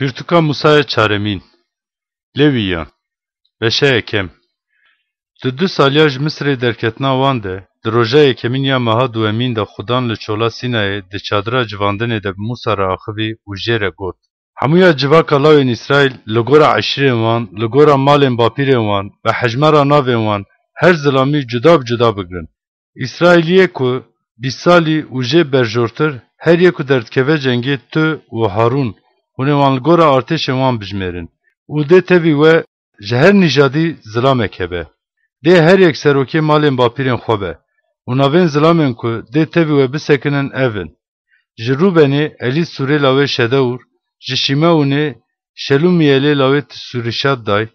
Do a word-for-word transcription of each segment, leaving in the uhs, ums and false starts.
Pirtûka Musayê çaremîn. Lêwiyan. Beşa yekem. Di du saliya ji Misirê derketina wan de, di roja yekemîn ya meha duwemîn de Xudan li çola Sînayê di çadira civandinê de bi Musa re axivî û jê re got: Hemûya civaka lawên Îsraîl li gora eşîrên wan, li gora malên bapîrên wan, bi hejmara navên wan, her zilamî cuda bi cuda bigrin. Îsraîliyê ku bîst salî û jê berjortir, her yê ku derdikeve cengê, tu û Harûn, hûn ê wan li gora artêşên wan bijmêrin û dê tevî we ji her nîjadî zilamek hebe. Dê her yek serokê malên bapîrên xwe be û navên zilamên ku dê tevî we bisekinin ev in: Ji Rûbenê Elîsûrê lawê Şedewr, ji Şimeûnê Şelûmiyelê lawê Tisûrîşadday,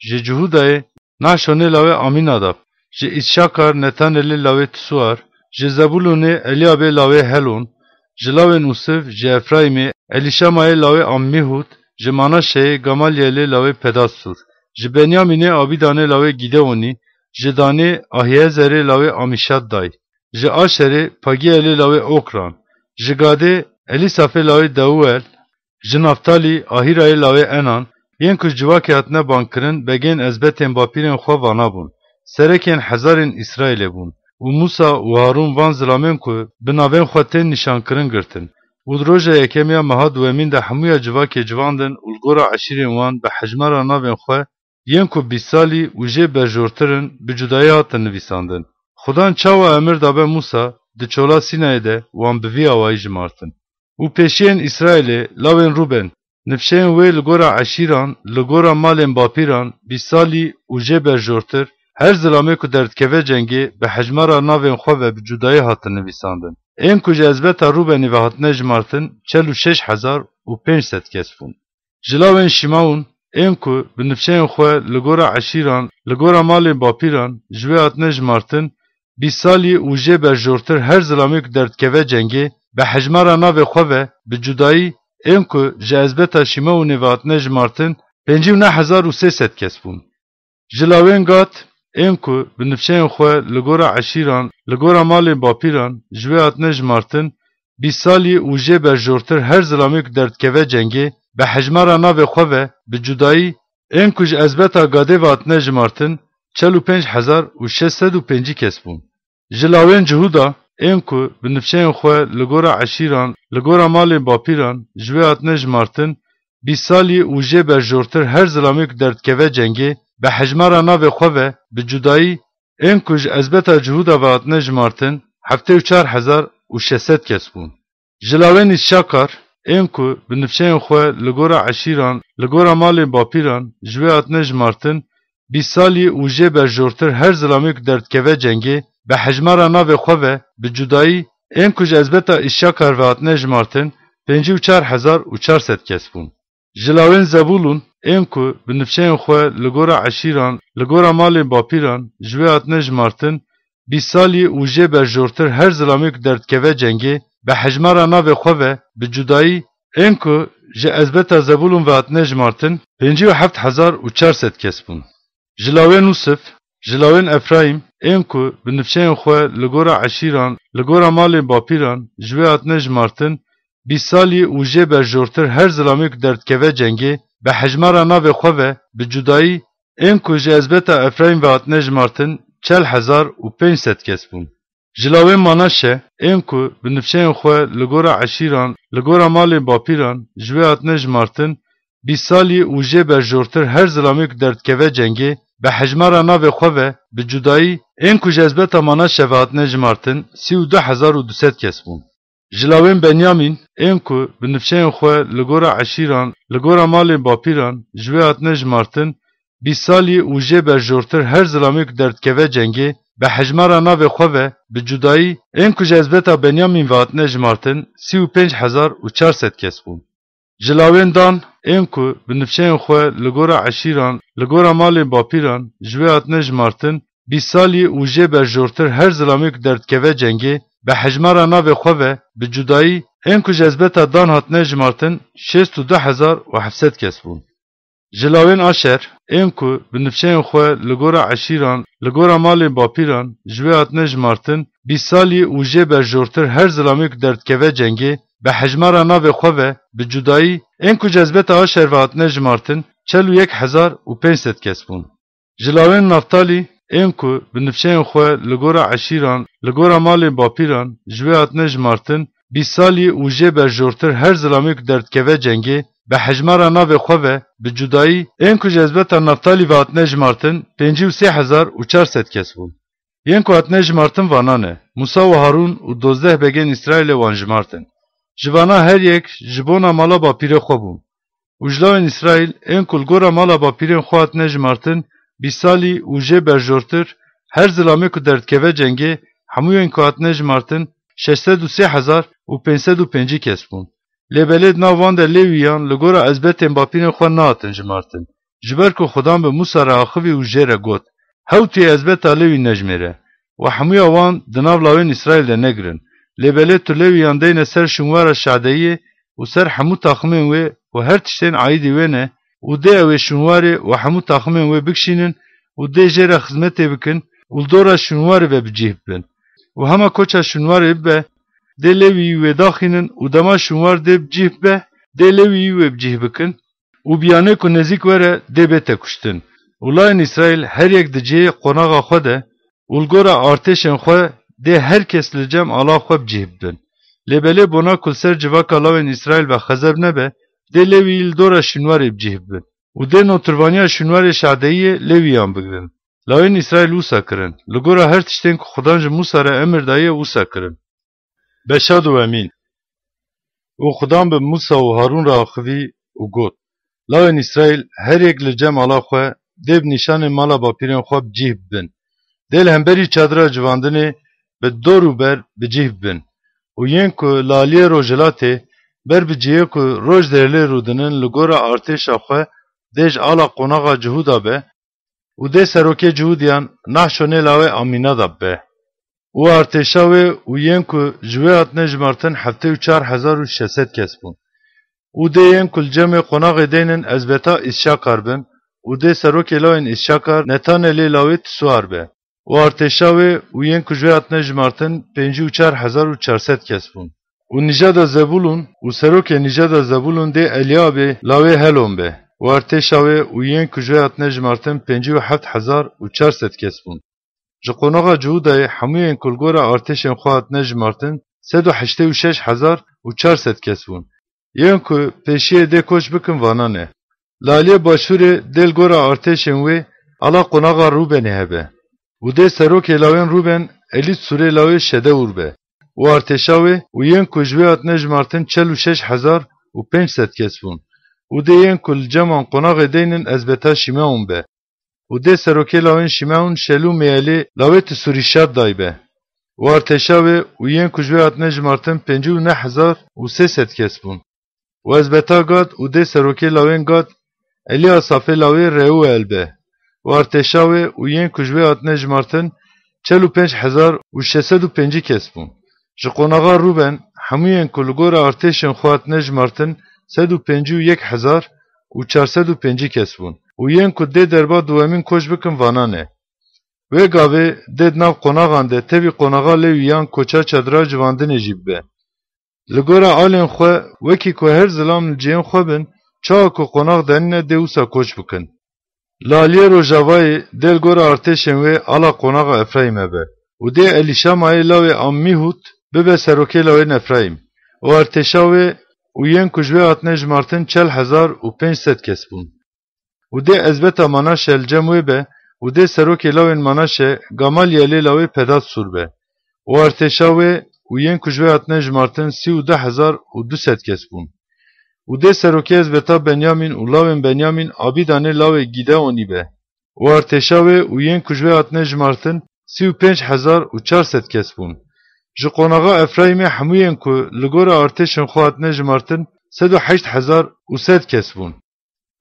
ji Cihûdayê Naşonê lawê Amînadab, ji Îsşakar Netanelê lawê Tisuar, ji Zebûlûnê Elîabê lawê Helon, ji lawên Ûsiv, ji Efraîmê Elîşamayê lawê Ammîhûd, ji Manaşeyê Gamalyelê lawê Pedasûr, ji Benyamînê Abîdanê lawê Gîdeonî, ji Danê Ahîezerê lawê Amîşadday, ji Aşerê Pagîelê lawê Okran, ji Gadê Elîsafê lawê Deuel, ji Naftalî Ahîrayê lawê Enan, yên ku ji civakê hatine bangkirin, begên ezbetên bapîrên xwe vana bûn. Serekên hezarên Îsraîlê bûn û Musa û Harûn van zilamên ku bi navên xwe tên nîşankirin girtin û di roja yekemî ya meha duwemîn de hemûya civakê civandin û li gora eşîrên wan bi hejmara navên xwe yên ku bîst salî û jê berjortir in, bi cudayî hatin nivîsandin. Xudan çawa emir dabe Musa, di çola Sînayê de wan bi vî awayî jimartin. Û pêşiyên Îsraîlê, lawên Rûben, nifşeyên wê li gora eşîran, li gora malên bapîran, bîst salî û jê berjortir, her zilamê ku derdikeve cengê, bi hejmara navên xwe ve bi cudayî hatin nivîsandin. Ên ku ji ezbeta Rûbenî ve hatine jimartin, çel û şeş hezar û pênc sed kes bûn. Ji lawên Şimeûn, ên ku bi nifşeyên xwe li gora eşîran, li gora malên bapîran ji wê hatine jimartin, bîst salî û jê berjortir, her zilamê ku derdikeve cengê, bi hejmara navê xwe ve, bi cudayî, ên ku ji ezbeta Şimeûnê ve hatine jimartin, pêncî û neh hezar û sê sed kes bûn. Ji lawên Gad, ên ku bi nifşeyên xwe li gora eşîran, li gora malên bapîran ji wê hatine jimartin, bîst salî û jê berjortir, her zilamê ku derdikeve cengê, bi hejmara navê xwe ve, bi cudayî, ên ku ji ezbeta Gadê ve hatine jimartin, çel û pênc hezar û şeş sed û pêncî kes bûn. Ji lawên Cihûda, ên ku bi nifşeyên xwe li gora eşîran, li gora malên bapîran ji wê hatine jimartin, bîst salî û jê berjortir, her zilamê ku derdikeve cengê, bi hejmara navê xwe ve, bi cudayî, ên ku ji ezbeta Cihûda ve hatine jimartin, heftê û çar hezar û şeş sed kes bûn. Ji lawên Îsşakar, ên ku bi nifşeyên xwe li gora eşîran, li gora malên bapîran ji wê hatine jimartin, bîst salî û jê berjortir, her zilamê ku derdikeve cengê, bi hejmara navê xwe ve, bi cudayî, ên ku ji ezbeta Îsşakar ve hatine jimartin, pêncî û çar hezar û çar sed kes bûn. Ji lawên Zebûlûn, ên ku bi nifşeyên xwe li gora eşîran, li gora malên bapîran ji wê hatine jimartin, bîst salî û jê berjortir, her zilamê ku derdikeve cengê, bi hejmara navê xwe ve, bi cudayî, ên ku ji ezbeta Zebûlûn ve hatine jimartin, pêncî û heft hezar û çar sed kes bûn. Ji lawên Ûsiv, ji lawên Efraîm, ên ku bi nifşeyên xwe li gora eşîran, li gora malên bapîran ji wê hatine jimartin, bîst salî û jê berjortir, her zilamê ku derdikeve cengê, bi hejmara navê xwe ve, bi cudayî, ên ku ji ezbeta Efraîm ve hatine jimartin, çel hezar û pênc sed kes bûn. Ji lawên Manaşe, ên ku bi nifşeyên xwe li gora eşîran, li gora malên bapîran ji wê hatine jimartin, bîst salî û jê berjortir, her zilamê ku derdikeve cengê, bi hejmara navê xwe ve, bi cudayî, ên ku ji ezbeta Manaşe ve hatine jimartin, sî û du hezar û du sed kes bûn. Ji lawên Benyamîn, ên ku bi nifşeyên xwe li gora eşîran, li gora malên bapîran ji wê hatine jimartin, bîst salî û jê berjortir, her zilamê ku derdikeve cengê, bi hejmara navê xwe ve, bi cudayî, ên ku ji ezbeta Benyamîn ve hatine jimartin, sî û pênc hezar û çar sed kes bûn. Ji lawên Dan, ên ku bi nifşeyên xwe li gora eşîran, li gora malên bapîran ji wê hatine jimartin, bîst salî û jê berjortir, her zilamê ku derdikeve cengê, bi hejmara navê xwe ve, bi cudayî, ên ku ji ezbeta Dan hatine jimartin, şêst û du hezar û heft sed kes bûn. Ji lawên Aşer, ên ku bi nifşeyên xwe li gora eşîran, li gora malên bapîran ji wê hatine jimartin, bîst salî û jê berjortir, her zilamê ku derdikeve cengê, bi hejmara navê xwe ve, bi cudayî, ên ku ji ezbeta Aşer ve hatine jimartin, çel û yek hezar û pênc sed kes bûn. Ji lawên Naftalî, ên ku bi nifşeyên xwe li gora eşîran, li gora malên bapîran, ji wê hatine jimartin, bîst salî û jê berjortir her zilamê ku derdikeve cengê, bi hejmara navê xwe ve, bi cudayî, ên ku ji ezbeta Naftalî ve hatine jimartin, pêncî û sê hezar û çar sed kes bûn. Yên ku hatine jimartin vana ne, Musa û Harûn û dozdeh begên Îsraîlê wan jimartin. Ji vana her yek ji bona mala bapîrê xwe bûn. Û ji lawên Îsraîl, ên ku li gora mala bapîrên xwe hatine jimartin, bîst salî û jê berjortir, her zilamê ku derdikeve cengê, hemûyên ku hatine jimartin, şeş sed û sê hezar û pênc sed û pêncî kes bûn. Lê belê di nav wan de Lêwîyan li gora ezbetên bapîrên xwe nehatin jimartin. Ji ber ku Xudan bi Musa re axivî û jê re got, Hew tu yê ezbeta Lêwî nejmêre, û hemûya wan di nav lawên Îsraîl de negirin. Lê belê tu Lêwîyan deyne ser şûnwara şadeyiyê û ser hemû taximên wê û her tiştên aîdî wê ne, û dê ew ê şûnwarê û hemû taximên wê bikişînin û dê jê re xizmetê bikin û li dora şûnwarê ve bi cih bibin. Û hema koça şûnwarê bibe, dê Lêwîyî wê daxînin û dema şûnwar dê bi cih bibe, dê Lêwîyî wê bi cih bikin û bi yanê ku nêzîk were dê bête kuştin. Û layên Îsraîl her yek di cihê qonaxa xwe de û li gora artêşên xwe dê her kes li cem ala xwe bi cih bibin. Lê belê bona ku li ser civaka lawên Îsraîl ve xezeb nebe, dê Lêwîyî li dora şûnwarê bi cih bibin. Û dê notirvaniya şûnwarê şadeyiyê Lêwîyan bigirin. Lawên Îsraîl wisa kirin. Li gora her tiştên ku Xudan ji Musa re emir daye wisa kirin. Beşa duwemîn. Û Xudan bi Musa û Harûn re axivî û got, Lawên Îsraîl her yek li cem ala xwe dê bi nîşanên mala bapîrên xwe bi cih bibin. Dê li hemberî çadira civandinê bi dor û ber bi cih bibin. Û yên ku li aliyê rojhilatê ber bi cihê ku roj dêrlê rûdinin li gora artêşa xwe dê ji ala qonaxa Cihûda be, û dê serokê Cihûdiyan Nahşonê lawê Amînadab be. Û artêşa wê û yên ku ji wê hatine jimartin heftê û çar hezar û şeş sed kes bûn. Û dê yên ku li cemê qonaxê deynin ezbeta Îsşakar bin, û dê serokê lawên Îsşakar Netanelê lawê Tisuar be. Û artêşa wê û yên ku ji wê hatine jimartin pêncî û çar hezar û çar sed kes bûn. Û nîjada Zebûlûn û serokê nîjada Zebûlûn dê Elîabê lawê Helon be. Û artêşa wê û yên ku ji wê hatine jimartin pêncî û heft hezar û çar sed kes bûn. Ji qonaxa Cihûdayê hemûyên ku li gora artêşên xwe hatine jimartin sed û heştê û şeş hezar û çar sed kes bûn. Yên ku pêşiyê dê koç bikin vana ne. Li aliyê başûrê dê li gora artêşên wê ala qonaxa Rûbenê hebe. Û dê serokê lawên Rûben Elîtsûrê lawê Şedewûr be. Û artêşa wê û yên ku ji wê hatine jimartin çel û şeş hezar û pênc sed kes bûn. Û dê yên ku li ceman qonaxê deynin ezbeta Şîmeûn be. Û dê serokê lawên Şîmeûn Şelûmeyelê lawê Tisurîşaddayê be. Û artêşa wê û yên ku ji wê hatine jimartin pêncî û neh hezar û sê sed kes bûn. Û ezbeta Gad û dê serokê lawên Gad Elîasafê lawê Reuel be. Û artêşa wê û yên ku ji wê hatine jimartin çel û pênc hezar û şeş sed û pêncî kes bûn. Ji qonaxa Rûben hemûyên ku li gora artêşên xwe hatine jimartin sed û pêncî û yek hezar û çar sed û pêncî kes bûn. Û yên ku dê derba duwemîn koç bikin vana ne. Wê gavê dê di nav qonaxan de tevî qonaxa Lêwîyan koça çadira civandinê jî bibe. Li gora alên xwe, wekî ku her zilam li cihên xwe bin, çawa ku qonax denîne dê wisa koç bikin. Li aliyê rojavayê dê li gora artêşên wê ala qonaxa Efraîme be û dê Elîşamayê lawê Ammîhûd bibe serokê lawên Efraîm. Û artêşa wê û yên ku ji wê hatine jimartin çel hezar û pênc sed kes bûn. Û dê ezbeta Manaşe li cem wê be û dê serokê lawên Manaşe Gamalyelê lawê Pedatsûr be. Û artêşa wê û yên ku ji wê hatine jimartin sî û du hezar û du sed kes bûn. Û dê serokê ezbeta Benyamîn û lawên Benyamîn Abîdanê lawê Gîdeonî be. Û artêşa wê û yên ku ji wê hatine jimartin sî û pênc hezar û çar sed kes bûn. Ji qonaxa Efraîmê hemûyên ku li gora artêşên xwe hatine jimartin sed û heşt hezar û sed kes bûn.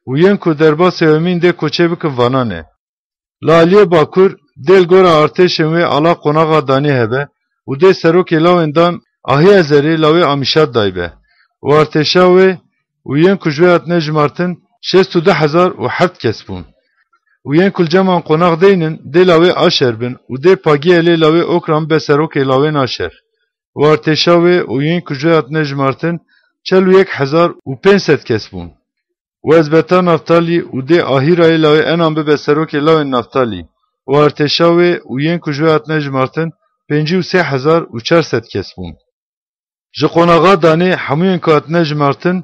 Û yên ku derba sêwemîn dê koçê bikin vana ne. Li aliyê bakur dê li gora artêşên wê ala qonaxa Danê hebe û dê serokê lawên Dan Ahîezerê lawê Amîşaddayê be. Û artêşa wê û yên ku ji wê hatine jimartin şêst û du hezar û heft kes bûn. Û yên ku li ceman qonax deynin dê lawê Aşer bin û dê Pagîyelê lawê Okran be serokê lawên Aşer. Û û artêşa wê û yên ku ji wê hatine jimartin çel û yek hezar û pênc sed kes bûn. Û Ezbeta Naftalî û dê Ahîrayê lawê Enan bibe serokê lawên Naftalî û artêşa wê û yên ku ji wê hatine jimartin pêncî û sê hezar û çar sed kes bûn. Ji qonaxa Danê hemûyên ku hatine jimartin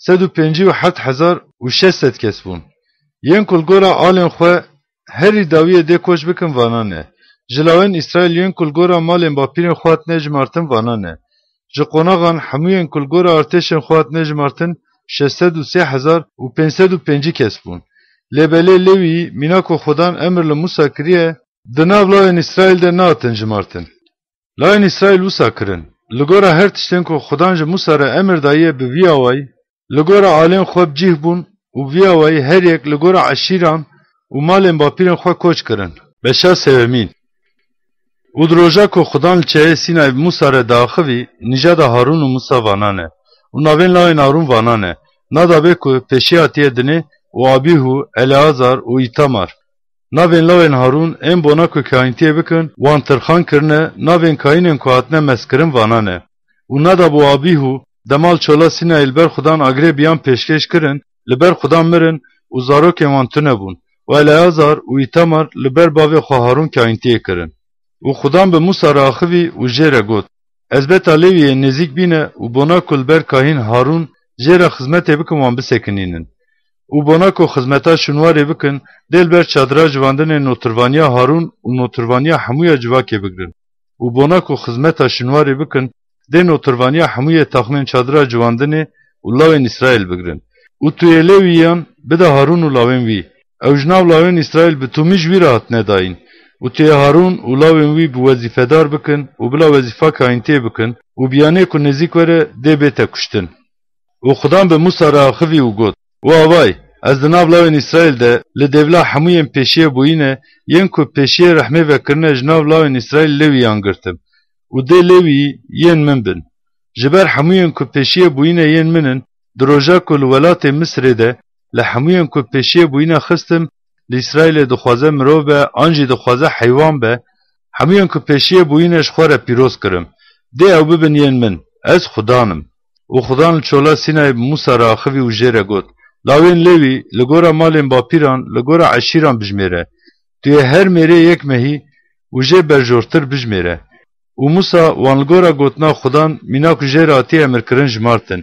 sed û pêncî û heft hezar û şeş sed kes bûn. Yên ku li gora alên xwe herî dawiyê dê koç bikin vana ne. Ji lawên Îsraîl yên ku li gora malên bapîrên xwe hatine jimartin vana ne. Ji qonaxan hemûyên ku li gora artêşên xwe hatine jimartin şeş sed û sê hezar û pênc sed û pêncî kes bûn. Lê belê Lewî mîna ku Xudan emir li Mûsa kiriye, di nav lawên Îsraîl de nehatin jimartin. Lawên Îsraîl wisa kirin. Li gora her tiştên ku Xudan ji Mûsa re emir daye bi vî awayî, li gora alên xwe bi cih bûn û vî awayî her yek li gora eşîran û malên bapîrên xwe koç kirin. Beşa sêwemîn. Û di roja ku Xudan li çiyayê Sînay bi Mûsa re diaxivî, nîjada Harûn û Mûsa vana ne. Û navên lawên Harûn vana ne. Nadabê ku pêşî hatiye dinê û Abîhû, Eleazar û Îtamar. Navên lawên Harûn ên bona ku kahîntiyê bikin, wan tirxan kirine, navên kahînên ku hatine meskirin vana ne. Û Nadab û Abîhû, dema li çola Sînayê li ber Xudan agirê biyan pêşkêş kirin, li ber Xudan mirin û zarokên wan tune bûn. Û Eleazar û Îtamar li ber bavê xwe Harûn kahîntiyê kirin. Û Xudan bi Mûsa re axivî û jê re got, Ez beta Lewiyê nêzîk bîne û bona ku li ber kahîn Harûn jê re xizmetê bikim wan bisekinînin. Û bona ku xizmeta şûnwarê bikin, dê li ber çadira civandinê notirvaniya Harûn û notirvaniya hemûya civakê bigrin. Û bona ku xizmeta şûnwarê bikin, dê notirvaniya hemûyê taxmên çadira civandinê û lawên Îsraîl bigrin. Û tu yê Lewî yan bide Harûn û lawên wî. Ew ji nav lawên Îsraîl bi tûmî ji wî re hatine dayîn. Û tu yê Harûn û lawên wî bi wezîfedar bikin û bila wezîfa kahîntiyê bikin û bi yanê ku nêzîk were dê bête kuştin. Û Xudan bi Mûsa re axivî û got, Û avay, ez di nav lawên Îsraîl de li dêvla hemûyên pêşiyê bûyîne yên ku pêşiyê rehmê vekirine ji nav lawên Îsraîl Lewîyan girtim û dê Lewî yên min bin. Ji ber hemûyên ku pêşiyê bûyîne yên min in, di roja ku li welatê Misirê de li hemûyên ku pêşiyê bûyîne xistim, li Îsraîlê dixwaze mirov be an jî dixwaze heywan be, hemûyên ku pêşiyê bûyîne ji xwe re pîroz kirim. Dê ew bibin yên min, ez Xudan im. Û Xudan li çola Sînayê bi Mûsa re axivî û jê re got, Lawên Lewî li gora malên bapîran, li gora eşîran bijmêre. Tu yê her mêrê yek mehî û jê berjortir bijmêre. Û Mûsa wan li gora gotina Xudan mîna ku jê re hatiye emirkirin jimartin.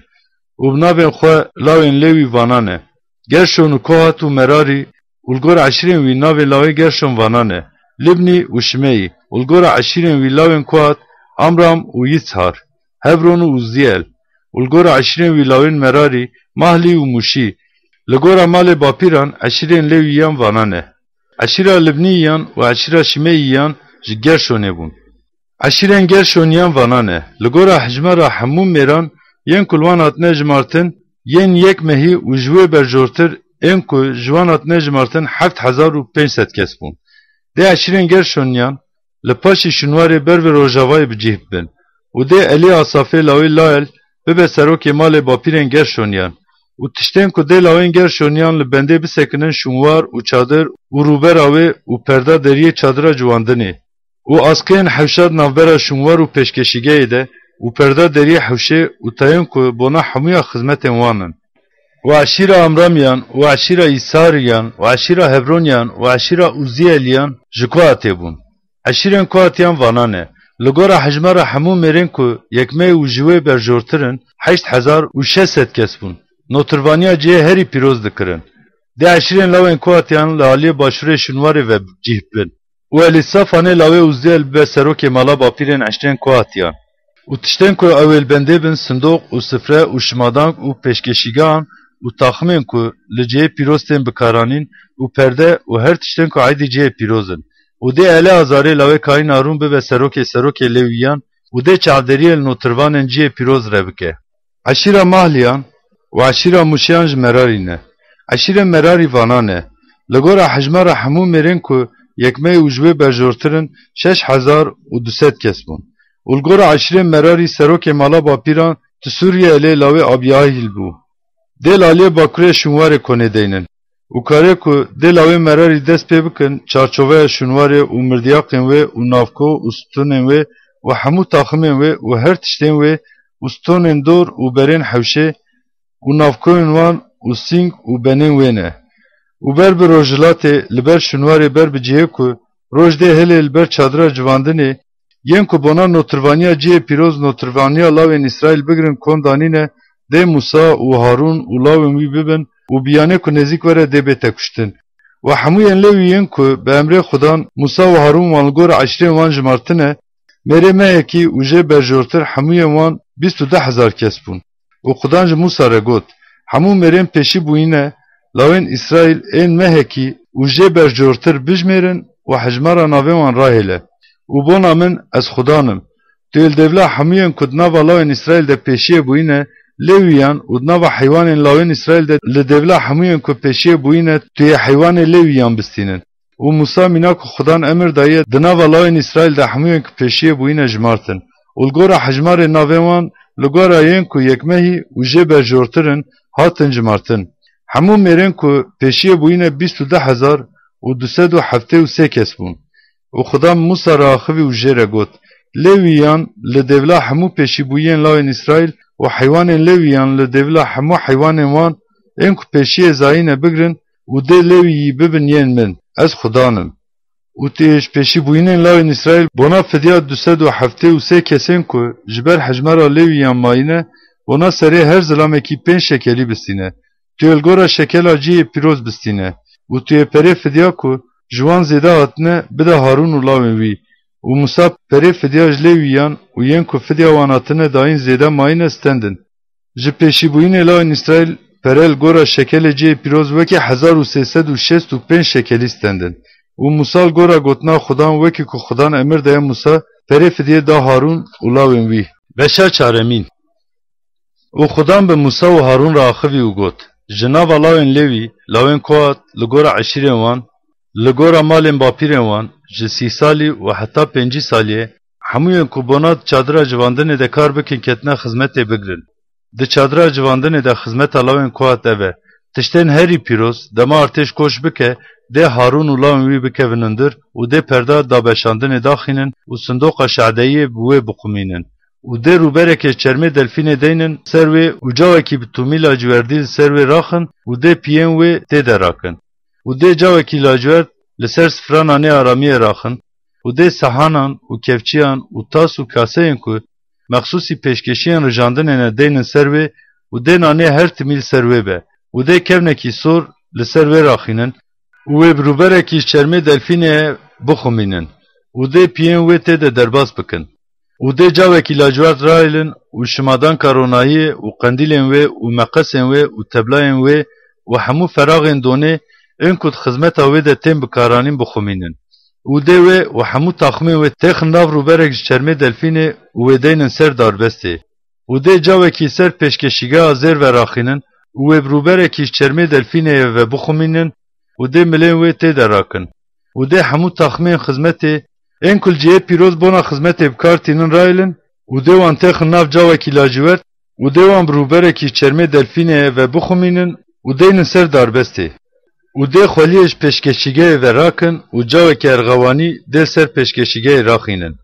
Û bi navên xwe lawên Lewî vana ne, Gerşon û Kohat û Merarî, û li gora eşîrên wî navê lawê Gerşon vana ne, Libnî û Şimeyî, û li gora eşîrên wî lawên Kohat, Amram û Yîtshar, Hebron û Ûzîyel, û li gora eşîrên wî lawên Merarî, Mahlî û Mûşî, li gora malê bapîran eşîrên Lewîyan vana ne. Eşîra Libnîyan û eşîra Şimeyîyan ji Gerşonê bûn. Eşîrên Gerşoniyan vana ne, li gora hejmara hemû mêran yên ku li wan hatine jimartin, yên yek mehî û ji wê berjortir ên ku ji wan hatine jimartin heft hezar û pênc sed kes bûn. Dê eşîrên Gerşoniyan li paşî şûnwarê ber bi rojavayê bi cih bibin û dê Elî Asafê lawê Lael bibe serokê malê bapîrên Gerşoniyan û tiştên ku dê lawên Gerşoniyan li bendê bisekinin şûnwar û çadir û rûbera wê û perda deriyê çadira ciwandinê û askeyên hewşa di navbera şûnwar û pêşkeşîgehê de û perda deriyê hewşê û tayên ku bona hemûya xizmetên wan in. Û eşîra Amramiyan û eşîra Îsariyan û eşîra Hebronyan û eşîra Ûziyeliyan ji Kohatê bûn. Eşîrên Kohatiyan vana ne, li gora hejmara hemû mêrên ku yekmeyê û ji wê berjortir in, heşt hezar û şeş sed kes bûn. Notirvaniya cihê herî pîroz dikirin. Dê eşîrên lawên Kohatiyan li aliyê başûrê şûnwarê ve cih bin. Û Elîsafanê lawê Ûziyel bibe serokê mala bapîrên eşîrên Kohatiyan. Û tiştên ku ew ê li bendê bin sindoq û sifre û şimadank û pêşkeşîgehan û taximên ku li cihê pîroz tên bikaranîn û perde û her tiştên ku eydî cihê pîroz in. Û dê Eleazarê lawê kahîn Arûn bibe serokê serokê Lewîyan û dê çavderiyê li notirvanên cihê pîroz re bike. Eşîra Mahliyan û eşîra Mûşiyan ji Merarî ne. Eşîrên Merarî vana ne, li gora hejmara hemû mêrên ku yekmeyê û ji wê berjortir in, şeş hezar û du sed kes bûn. Û li gora eşîrên Merarî serokê mala bapîran Tisûriyelê lawê Abiyahîl bû. Dê li aliyê bakurê şûnwarê konê deynin. Û karê ku dê lawê Merarî dest pê bikin, çarçoveya şûnwarê û mirdiyaqên wê û navko û stûnên wê û hemû taximên wê û her tiştên wê û stonên dor û berên hewşê û navkoyên wan û sîng û benên wê ne. Û ber bi rojhilatê, li ber şûnwarê, ber bi cihê ku roj dê hilê li ber çadira civandinê, yên ku bona notirvaniya cihê pîroz, notirvaniya lawên Îsraîl bigirin kon danîne, dê Mûsa û Harûn û lawên wî bibin û biyanê ku nêzîk were dê bête kuştin. Û hemûyên Lewî yên ku bi emrê Xudan Mûsa û Harûn wan li gor eşîrên wan jimartine, mêrê mehekî û jê berjortir hemûyên wan bîst û du hezar kes bûn. Û Xudan ji Mûsa re got, Hemû mêrên pêşî bûyîne, lawên Îsraîl ên mehekî û jê berjortir bijmêrin û hejmara navên wan rahêle. Û bona min, ez Xudan im. Tu yê li dêvla hemûyên ku di nava lawên Îsraîl de pêşiyê bûyîne, Lewîyan û di nava heywanên lawên Îsraîl de li dêvla hemûyên ku pêşiyê bûyîne, tu yê heywanê Lewîyan bistînin. Û Mûsa mîna ku Xudan emir daye, di nava lawên Îsraîl de hemûyên ku pêşiyê bûyîne jimartin. Û li gora hejmarê navên wan, li gora yên ku yekmehî û jê berjortir in, hatin jimartin. Hemû mêrên ku pêşiyê bûyîne bîst û du hezar û du sed û heftê û sê kes bûn. Û Xudan Mûsa re axivî û jê re got, Lewîyan li dêvla hemû pêşîbûyiyên lawên Îsraîl û heywanên Lewîyan li dêvla hemû heywanên wan ên ku pêşiyê zayîne bigirin û dê Lewîyî bibin yên min. Ez Xudan im. Û tu yê ji pêşîbûyînên lawên Îsraîl bona fidya du sed û heftê û sê kesên ku ji ber hejmara Lewîyan mayîne, bona serê her zilamekî pênc şekelî bistîne. Tu yê li gora şekela cihê pîroz bistîne û tu yê perê fidya ku ji wan zêde hatine bide Harûn û lawên wî. Û Mûsa perê fidya ji Lewîyan û yên ku fidya wan hatine dayîn zêde mayîne stendin. Ji pêşîbûyînê lawên Îsraîl pere li gora şekelê cihê pîroz wekî hezar û sê sed û şêst û pênc şekelî stendin. Û Mûsa li gora gotina Xudan, wekî ku Xudan emir daye Mûsa, perê fidiyê da Harûn û lawên wî. Beşa çaremîn. Û Xudan bi Mûsa û Harûn re axivî û got, Ji nava lawên Lewî, lawên Kohat, li gora eşîrên wan, li gora malên bapîrên wan, ji sî salî û heta pêncî saliyê, hemûyên ku bona di çadira civandinê de kar bikin ketine xizmetê, bigirin. Di çadira civandinê de xizmeta lawên Kohat ev e: tiştên herî pîroz, dema artêş koç bike, dê Harûn û lawên wî bikevin hundir û dê perda dabeşandinê daxînin û sindoqa şe'deyiyê bi wê bixumînin. Û dê rûberekê çermê delfînê deynin ser wê û cawekî bi tûmî laciverdî li ser wê raxin û dê piyên wê tê de rakin. Û dê cawekî lacivert li ser sifra nanê aramiyê raxin û dê sehanan û kevçiyan û tas û kaseyên ku mexsûsî pêşkêşiyên rijandinê ne deynin ser wê û dê nanê her timî li ser wê be û dê kevnekî sor li ser wê raxînin û wê bi rûberekî ji çermê delfînê bixumînin û dê piyên wê tê de derbas bikin. Û dê cawekî lacivert rahêlin û şimadanka ronahiyê û qendîlên wê û meqesên wê û teblayên wê û hemû feraxên donê ên ku di xizmeta wê de tên bikaranîn bixumînin. Û dê wê û hemû taximên wê têxin nav rûberek ji çermê delfînê û wê deynin ser darbestê. Û dê cawekî ser pêşkeşîgeha zêr veraxînin û wê bi rûberekî ji çermê delfînê ve bixumînin û dê milên wê tê de rakin. Û dê hemû taximên xizmetê ên ku li cihê pîroz bona xizmetê bi kar tînin rayilin û dê wan têxin nav cawekî lacivert û dê wan bi rûberekî çermê delfînê ve bixumînin û deynin ser darbestê. Û dê xweliyê ji pêşkeşîgehê ve rakin û cawekî erxewanî dê ser pêşkeşîgehê raxînin.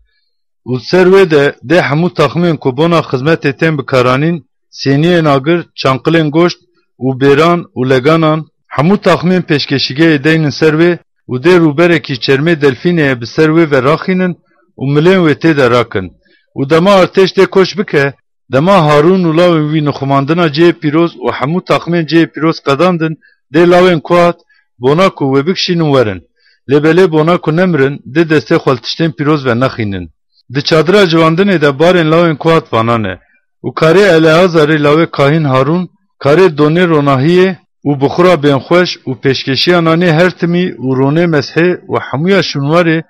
Û ser wê de dê hemû taximên ku bona xizmetê tên bikaranîn, sêniyên agir, çanqilên goşt û bêran û leganan, hemû taximên pêşkeşîgehê deynin ser wê û dê rûberekî çermê delfînê bi ser wê ve raxînin û milên wê tê de rakin. Û dema artêş dê koç bike, dema Harûn û lawên wî nixumandina cihê pîroz û hemû taximên cihê pîroz qedandin, dê lawên Kohat, bona ku wê bikişînin, werin. Lê belê bona ku nemirin, dê destê xwe li tiştên pîroz ve nexînin. Di çadira civandinê de barên lawên Kohat vana ne. Û karê Eleazarê lawê kahîn Harûn, karê donê ronahiyê û bixura bênxweş û pêşkeşiya nanê her timî û ronê mezhê û hemûya şûnwarê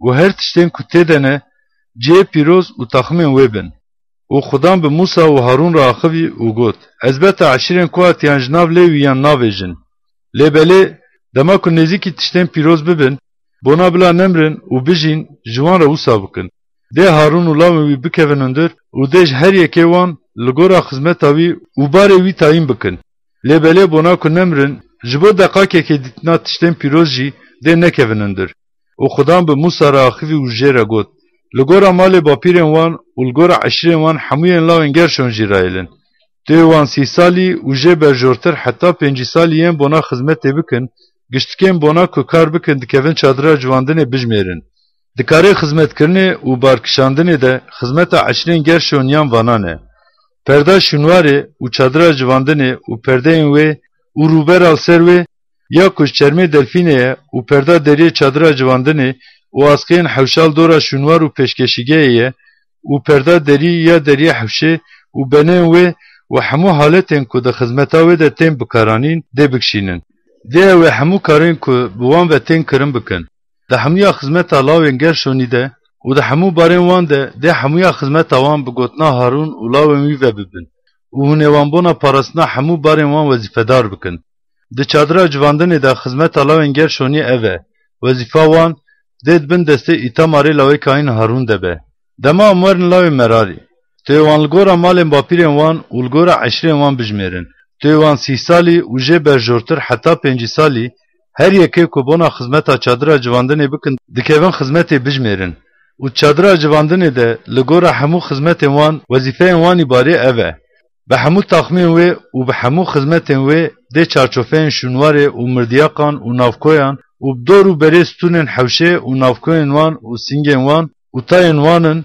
û her tiştên ku tê de ne, cihê pîroz û taximên wê bin. Û Xudan bi Mûsa û Harûn re axivî û got, Ez beta eşîrên Kohatiyan ji nav Lewîyan navêjin. Lê belê, dema ku nêzîkî tiştên pîroz bibin, bona bila nemirin û bijîn, ji wan re wisa bikin. Dê Harûn û lawên wî bikevin hundir û dê ji her yekê wan li gora xizmeta wî û barê wî tayîn bikin. Lê belê bona ku nemirin, ji bo deqakekê dîtina tiştên pîroz jî dê nekevin hundir. Û Xudan bi Mûsa re axivî û jê re got, Li gora malê bapîrên wan û li gora eşîrên wan hemûyên lawên Gerşon jî rayêlin. Tu yê wan sî salî û jê berjortir heta pêncî salî yên bona xizmetê bikin, giştikên bona ku kar bikin dikevin çadira civandinê bijmêrin. Di karê xizmetkirinê û barkişandinê de xizmeta eşîrên Gerşon yan vanan e: perda şûnwarê û çadira civandinê û perdeyên wê û rûbera li ser wê ya ku ji çermê delfînê ye û perda deriyê çadira civandinê û asqiyên hewşa li dora şûnwar û pêşkêşîgehê ye û perda derî ya deriyê hewşê û benên wê û hemû haletên ku di xizmeta wê de tên bikaranîn dê bikişînin. Dê ew ê hemû karên ku bi wan ve tên kirin bikin. Di hemûya xizmeta lawên Gerşonî de û di hemû barên wan de dê hemûya xizmeta wan bi gotina Harûn û lawên wî ve bibin û hûn ê wan bona parastina hemû barên wan wezîfedar bikin. Di çadira civandinê de xizmeta lawên Gerşonî ev e: wezîfa wan dê di bin destê Îtamarê lawê kahîn Harûn de be. Dema em werin lawê Merarî. Tu yê wan li gora malên bapîrên wan û li gora eşîrên wan bijmêrin. Tu yê wan sî salî û jê berjortir heta pêncî salî, her yekê ku bona xizmeta çadira civandinê bikin, dikevin xizmetê bijmêrin. Û di çadira civandinê de li gora hemû xizmetên wan, wezîfeyên wan îbarê ev e: bi hemû taxmên wê û bi hemû xizmetên wê dê çarçofeyên şûnwarê û mirdiyaqan û navkoyan û bi dor û berê stûnên hewşê û navkoyên wan û sîngên wan û tayên wan in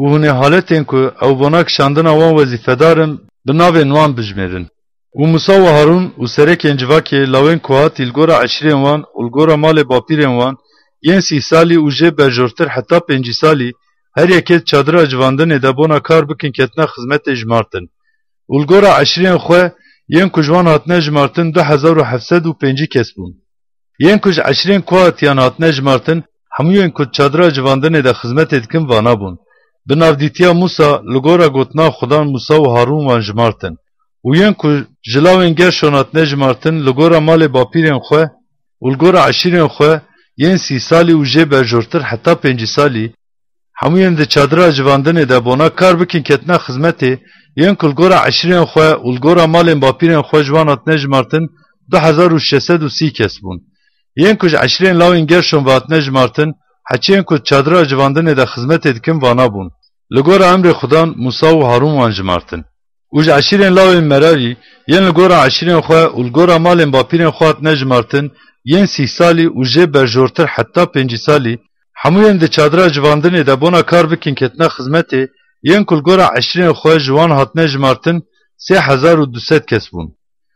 û hûn ê haletên ku ew bona kişandina wan wezîfedar in bi navên wan bijmêrin. Û Musa û Harûn û serekên civakê lawên kohatî li gora eşîrên wan û li gora malê bapîrên wan yên sî salî û jê berjortir heta pêncî salî, her yekê di çadira civandinê de bona kar bikin ketina xizmetê jimartin. Û li gora eşîrên xwe yên ku ji wan hatine jimartin du hezar û heft sed û pêncî kes bûn. Yên ku ji eşîrên kohatiyan hatine jimartin, hemûyên ku di çadira civandinê de xizmetê dikin vana bûn. Bi navdîtiya Mûsa li gora gotina Xudan Mûsa û Harûn wan jimartin. Û yên ku ji lawên Gerşon hatine jimartin li gora malê bapîrên xwe û li gora eşîrên xwe yên sî salî û jê berjortir heta pêncî salî, hemûyên di çadira civandinê de bona kar bikin ketina xizmetê, yên ku li gora eşîrên xwe û li gora malên bapîrên xwe ji wan hatine jimartin du hezar û şeş sed û sî kes bûn. Yên ku ji eşîrên lawên Gerşon ve hatine jimartin, heçiyên ku di çadira civandinê de xizmetê dikin vana bûn. Li gora emrê Xudan Mûsa û Harûn wan jimartin. Û ji eşîrên lawên Merarî, yên li gora eşîrên xwe û li gora malên bapîrên xwe hatine jimartin, yên sî salî û jê berjortir heta pêncî salî, hemûyên di çadira civandinê de bona kar bikin ketina xizmetê, yên ku li gora eşîrên xwe ji wan hatine jimartin, sê hezar û du sed kes bûn.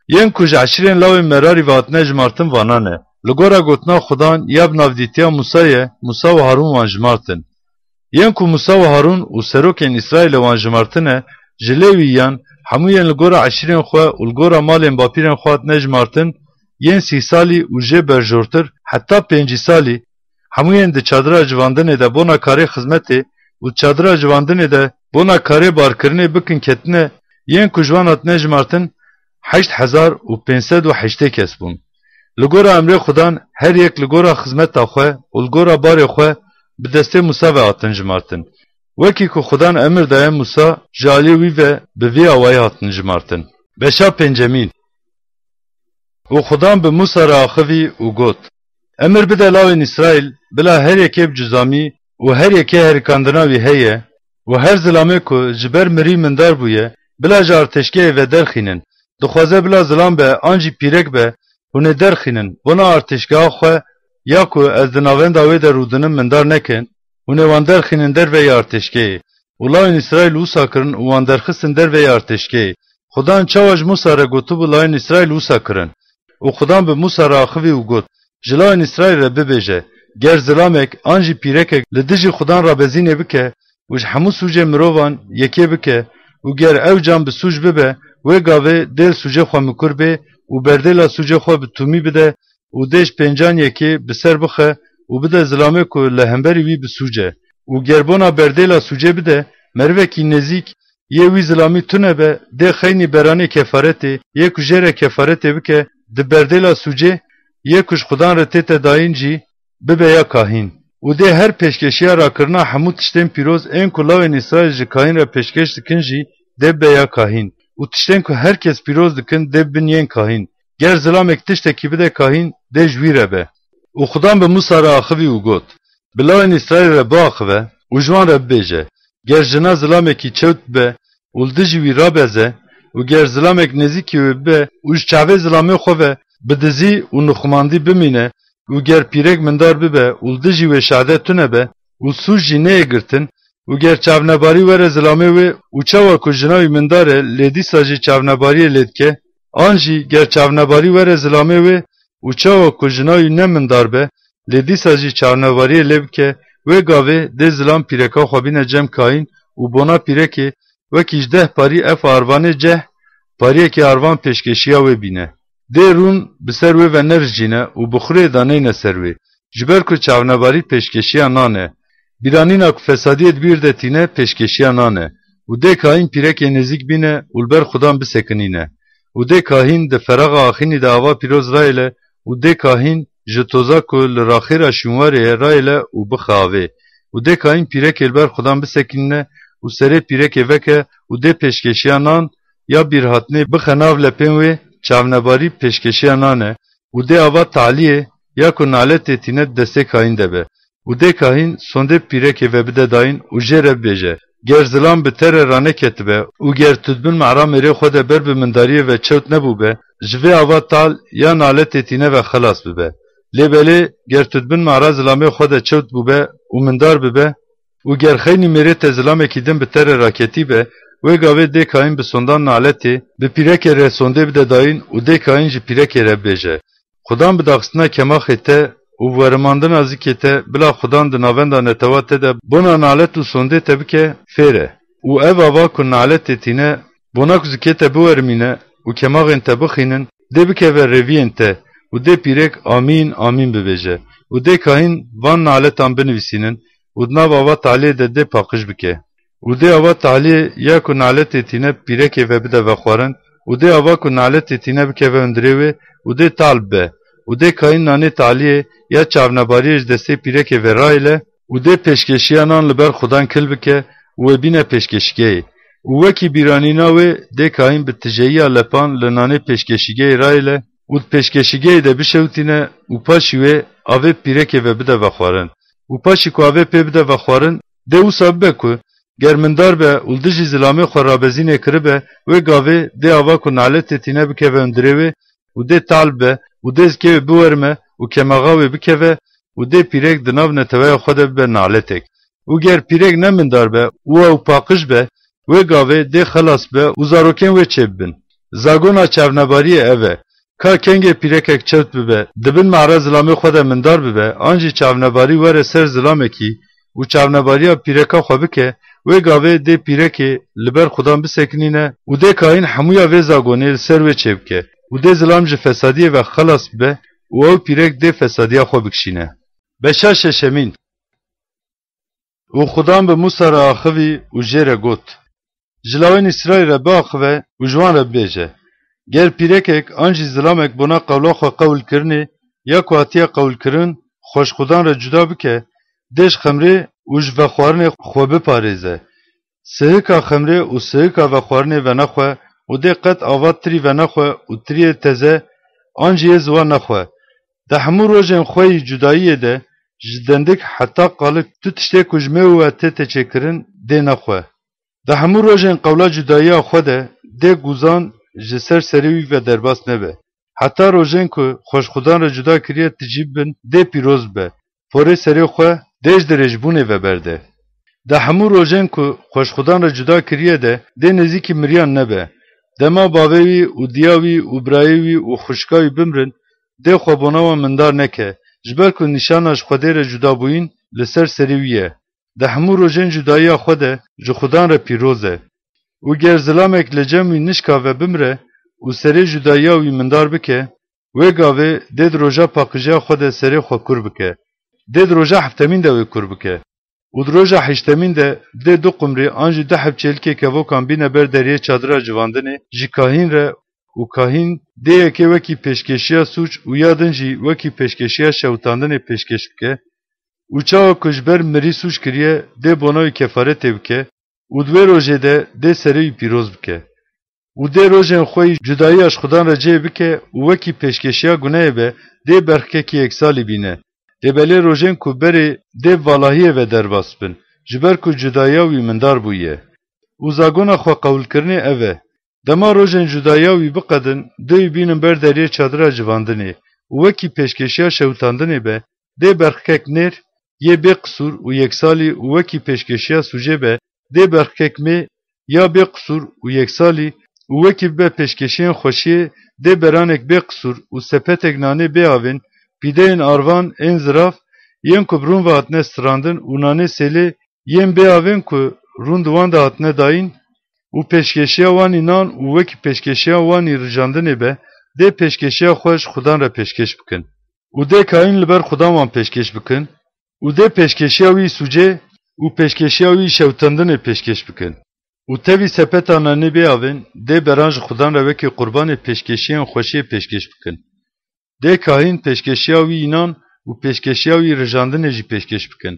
Yên ku ji eşîrên lawên Merarî ve hatine jimartin vana ne: li gora gotina Xudan ya bi navdîtiya Mûsayê, Mûsa û Harûn wan jimartin. Yên ku Mûsa û Harûn û serokên Îsraîlê wan jimartine, ji Lêwîyan, hemûyên li gora eşîrên xwe û li gora malên bapîrên xwe hatine jimartin, yên sî salî û jê berjortir heta pêncî salî, hemûyên di çadira civandinê de bona karê xizmetê û di çadira civandinê de bona karê barkirinê bikin ketine, yên ku ji wan hatine jimartin, heşt hezar û pênc sed û heştê kes bûn. Li gora emrê Xudan her yek li gora xizmeta xwe û li gora barê xwe bi destê Mûsa ve hatin jimartin. Wekî ku Xudan emir daye Mûsa, ji aliyê wî ve bi vî awayî hatin jimartin. Beşa pêncemîn. Û Xudan bi Mûsa re axivî û got: Emir bide lawên Îsraîl, bila her yekê bi cuzamî û her yekê herikandina wî heye, û her zilamê ku ji ber mirî mindar bûye, bila ji artêşgehê ve derxînin. Dixwaze bila zilam be an jî pîrek be, hûn ê derxînin, bona artêşgeha xwe ya ku ez di navenda wê de rûdinim mindar nekin, hûn ê wan derxînin derveyî artêşgehê. Û lawên Îsraîl wisa kirin û wan derxistin derveyî artêşgehê. Xudan çawa ji Mûsa re gotibû, lawên Îsraîl wisa kirin. Û Xudan bi Mûsa re axivî û got: Ji lawên Îsraîl re bibêje, ger zilamek an jî pîrekek li dijî Xudan re bezînê bike û ji hemû sûcê mirovan yekê bike û ger ew can bi sûc bibe, wê gavê dê li sûcê xwe mikur bê û berdêla sûcê xwe bi tûmî bide û dê ji pêncan yekê bi ser bixe û bide zilamê ku li hemberî wî bi sûc e. Û ger bona berdêla sûcê bide, merivekî nêzîk yê wî zilamî tune be, dê xeynî beranê kefaretê, yê ku jê re kefaretê bike, di berdêla sûcê, yê ku ji Xudan re tête dayîn jî, bibe ya kahîn. Û dê her pêşkeşiya rakirina hemû tiştên pîroz ên ku lawên Îsraîl ji kahîn re pêşkeş dikin jî dê bibe ya kahîn. Û tiştên ku her kes pîroz dikin dê bibin yên kahîn. Ger zilamek tiştekî bide kahîn, dê ji wî re be. Û Xudan bi Mûsa re axivî û got: Bi lawên Îsraîl re biaxive û ji wan re bibêje, ger jina zilamekî çewt bibe û li dijî wî rabeze û ger zilamek nêzîkî wê bibe û ji çavê zilamê xwe ve bi dizî û nixumandî bimîne û ger pîrek mindar bibe û li dijî wê şehde tune be û sûc jî neyê girtin û ger çavnebarî were zilamê wê û çawa ku jina wî mindar e, lê dîsa jî çavnebariyê lê dike, an jî ger çavnebarî were zilamê wê û çawa ku jina wî ne mindar be, lê dîsa jî çavnebariyê lê bike, wê gavê dê zilam pîreka xwe bîne cem kahîn û bona pîrekê wekî ji deh parî efa arvanê ceh pariyekê arvan pêşkêşiya wê bîne. Dê rûn bi ser wê ve nerijîne û bi xurê daneyne ser wê, ji ber ku çavnebarî pêşkêşiya nan e. Bîranîna ku fesadiyê di bîr de tîne pêşkêşiya nan e û dê kahîn pîrekê nêzîk bîne û li ber Xudan bisekinîne. Û dê kahîn di feraxa axînî de ava pîroz rayêle û dê kahîn ji toza ku li raxêra şûnwarê ye rayêle û bixe avê. Û dê kahîn pîrekê li ber Xudan bisekînine û serê pîrekê veke û dê pêşkêşiya nan ya bîrhatinê bixe nav lepên wê, çavnebarî pêşkêşiya nan e, û dê ava taliyê ya ku naletê tîne di destê kahîn de be. Û dê kahîn sondê pîrekê ve bide dayîn û jê re bibêje, ger zilam bi te re raneketibe û ger tu di bin mehra mêrê xwe de ber bi mindariyê ve çewt nebûbe, ji vê ava tal ya naletê tîne ve xelas bibe. Lê belê ger tu di bin mehra zilamê xwe de çewt bûbe û mindar bibe, û ger xeynî mêrê te zilamekî din bi te re raketî be, wê gavê dê kahîn bi sondan naletê, bi pîrekê re sondê bide dayîn û dê kahîn ji pîrekê re bibêje, Xudan bi daxistina kemaxê te û bi werimandina zikê te, bila Xudan di navenda netewa te de bona nalet û sondê te bike fêr e. Û ev ava ku naletê tîne, bona ku zikê te biwerimîne û kemaxên te bixînin, dê bikeve rêviyên te û dê pîrek amîn, amîn bibêje û dê kahîn van naletan binivîsînin û di nav ava taliyê de dê paqij bike. Û dê ava taliyê ya ku naletê tîne pîrekê ve bide vexwarin û dê ava ku naletê tîne bikeve hundirê wê û dê tal bibe û dê kahîn nanê taliyê ya çavnebariyê ji destê pîrekê ve rayêle û dê pêşkêşiya nan li ber Xudan kil bike û wê bîne pêşkêşîgehê. Û wekî bîranîna wê dê kahîn bi tijeyiya lepan li nanê pêşkêşîgehê rayêle û di pêşkêşîgehê de bişewtîne û paşî wê avê pîrekê ve bide vexwarin. Û paşî ku avê pê bide vexwarin, dê wisa bibe ku ger mindar be û li dijî zilamê xwe rabezînê kiribe, wê gavê dê ava ku naletê tîne bikeve hundirê wê û dê tal bibe û dê zikê wê biwerime û kemaxa wê bikeve û dê pîrek di nav neteweya xwe de bibe naletek. Û ger pîrek ne mindar be û ew paqij be, wê gavê dê xelas be û zarokên wê çêbibin. Zagona çavnebariyê ev e. Ka kengê pîrekek çewt bibe, di bin mehra zilamê xwe de mindar bibe, an jî çavnebarî were ser zilamekî û çavnebariya pîreka xwe bike, wê gavê dê pîrekê li ber Xudan bisekinîne û dê kahîn hemûya vê zagonê li ser wê çêbike û dê zilam ji fesadiyê ve xelas bibe û ew pîrek dê fesadiya xwe bikişîne. Beşa şeşemîn. Û Xudan bi Mûsa re axivî û jê re got, Ji lawên Îsraîl re biaxive û ji wan re bibêje, Ger pîrekek an jî zilamek bona qewla xwe qewilkirinê ya ku hatiye qewilkirin xwe ji Xudan re cuda bike, dê ji xemrê û ji vexwarinê xwe biparêze. Sihika xemrê û sihika vexwarinê venexwe û dê qet ava tirî venexwe û tiriyê teze an jî yê ziwa nexwe. Di hemû rojên xwe yî cudayiyê de ji dendik heta qalik tu tiştê ku ji mêw ve tête çêkirin dê nexwe. Di hemû rojên qewla cudayiya xwe de dê guzan ji ser serê wî ve derbas nebe. Heta rojên ku xwe ji Xudan re cuda kiriye tijî bibin dê pîroz bibe. Porê serê xwe dê ji dirêjbûnê ve berde. Di hemû rojên ku xwe ji Xudan re cuda kiriye de dê nêzîkî miriyan nebe. Dema bavê wî û diya wî û birayê wî û xwişka wî bimrin, dê xwe bona wan mindar neke, ji ber ku nîşana ji Xwedê re cudabûyîn li ser serê wî ye. Di hemû rojên cudayiya xwe de ji Xudan re pîroz e. Û ger zilamek li cem wî nişka ve bimre û serê cudayiya wî mindar bike, wê gavê dê di roja paqijiya xwe de serê xwe kur bike. Dê di roja heftemîn de wê kur bike. Û di roja heştemîn de dê du qumrê an jî du heb çêlikê kevokan bîne ber deriyê çadira civandinê ji kahîn re û kahîn dê yekê wekî pêşkêşiya sûc û ya din jî wekî pêşkêşiya şewitandinê pêşkêş bike û çawa ku ji ber mirî sûc kiriye, dê bona wî kefaretê bike û di wê rojê de dê serê wî pîroz bike. Û dê rojên xwe yî cudayiya ji Xudan re cihê bike û wekî pêşkêşiya gunehê be, dê berxkekî yeksalî bîne. Lê belê rojên ku berê dê valahiyê ve derbas bin, ji ber ku cudaya wî mindar bûye. Û zagona xwe qewilkirinê ev e: dema rojên cudaya wî biqedin, dê wî bînin ber deriyê çadira civandinê û wekî pêşkêşiya şewitandinê be, dê berxikek nêr yê bê qisûr û yeksalî û wekî pêşkêşiya sûcê be, dê berxikek mê ya bê qisûr û yeksalî û wekî bibe pêşkêşiyên xweşiyê, dê beranek bê qisûr û sepetek nanê bê avên, pîdeyên arvan ên zirav, yên ku bi rûn ve hatine strandin û nanê sêlê yên bê avên ku rûn di wan de hatine dayîn, û pêşkêşiya wanî nan û wekî pêşkêşiya wanî rijandinê be, dê pêşkêşiya xwe ji Xudan re pêşkêş bikin. Û dê kayîn li ber Xudan wan pêşkêş bikin, û dê pêşkêşiya wî sûcê û pêşkêşiya wî şewitandinê pêşkêş bikin. Û tevî sepeta nanê bê avên dê beran ji Xudan re wekî qurbanê pêşkêşiyên xweşiyê pêşkêş bikin. Dê kahîn pêşkêşiya wî înan û pêşkêşiya wî rijandinê jî pêşkêş bikin.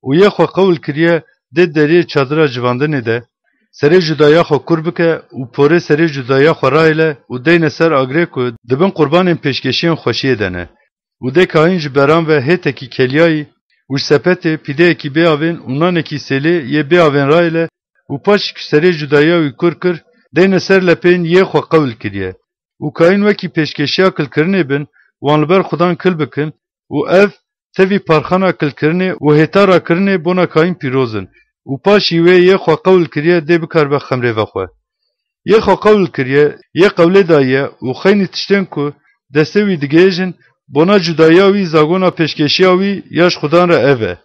Û yê xwe qewil kiriye, dê deriyê çadira civandinê de serê cudaya xwe kur bike û porê serê cudaya xwe rayêle û deyne ser agirê ku di bin qurbanên pêşkêşiyên xweşiyê de ne. Û dê kahîn ji beran ve hêtekî kelyayî û ji sepetê pîdeyekî bê avên û nanekî sêlê yê bê avên rayêle û paşî ku serê cudaya wî kur kir, deyne ser lepên yê xwe qewil kiriye. Û kayîn wekî pêşkêşiya kilkirinê bin, wan li ber Xudan kil bikin û ev tevî parxana kilkirinê û hêta rakirinê bona kayîn pîroz in û paşî wê yê xwe qewil kiriye dê bikaribe xemrê vexwe. Yê xwe qewil kiriye, yê qewlê daye û xeynî tiştên ku destê wî digihêjin bona cudaya wî, zagona pêşkêşiya wî ya ji Xudan re ev e.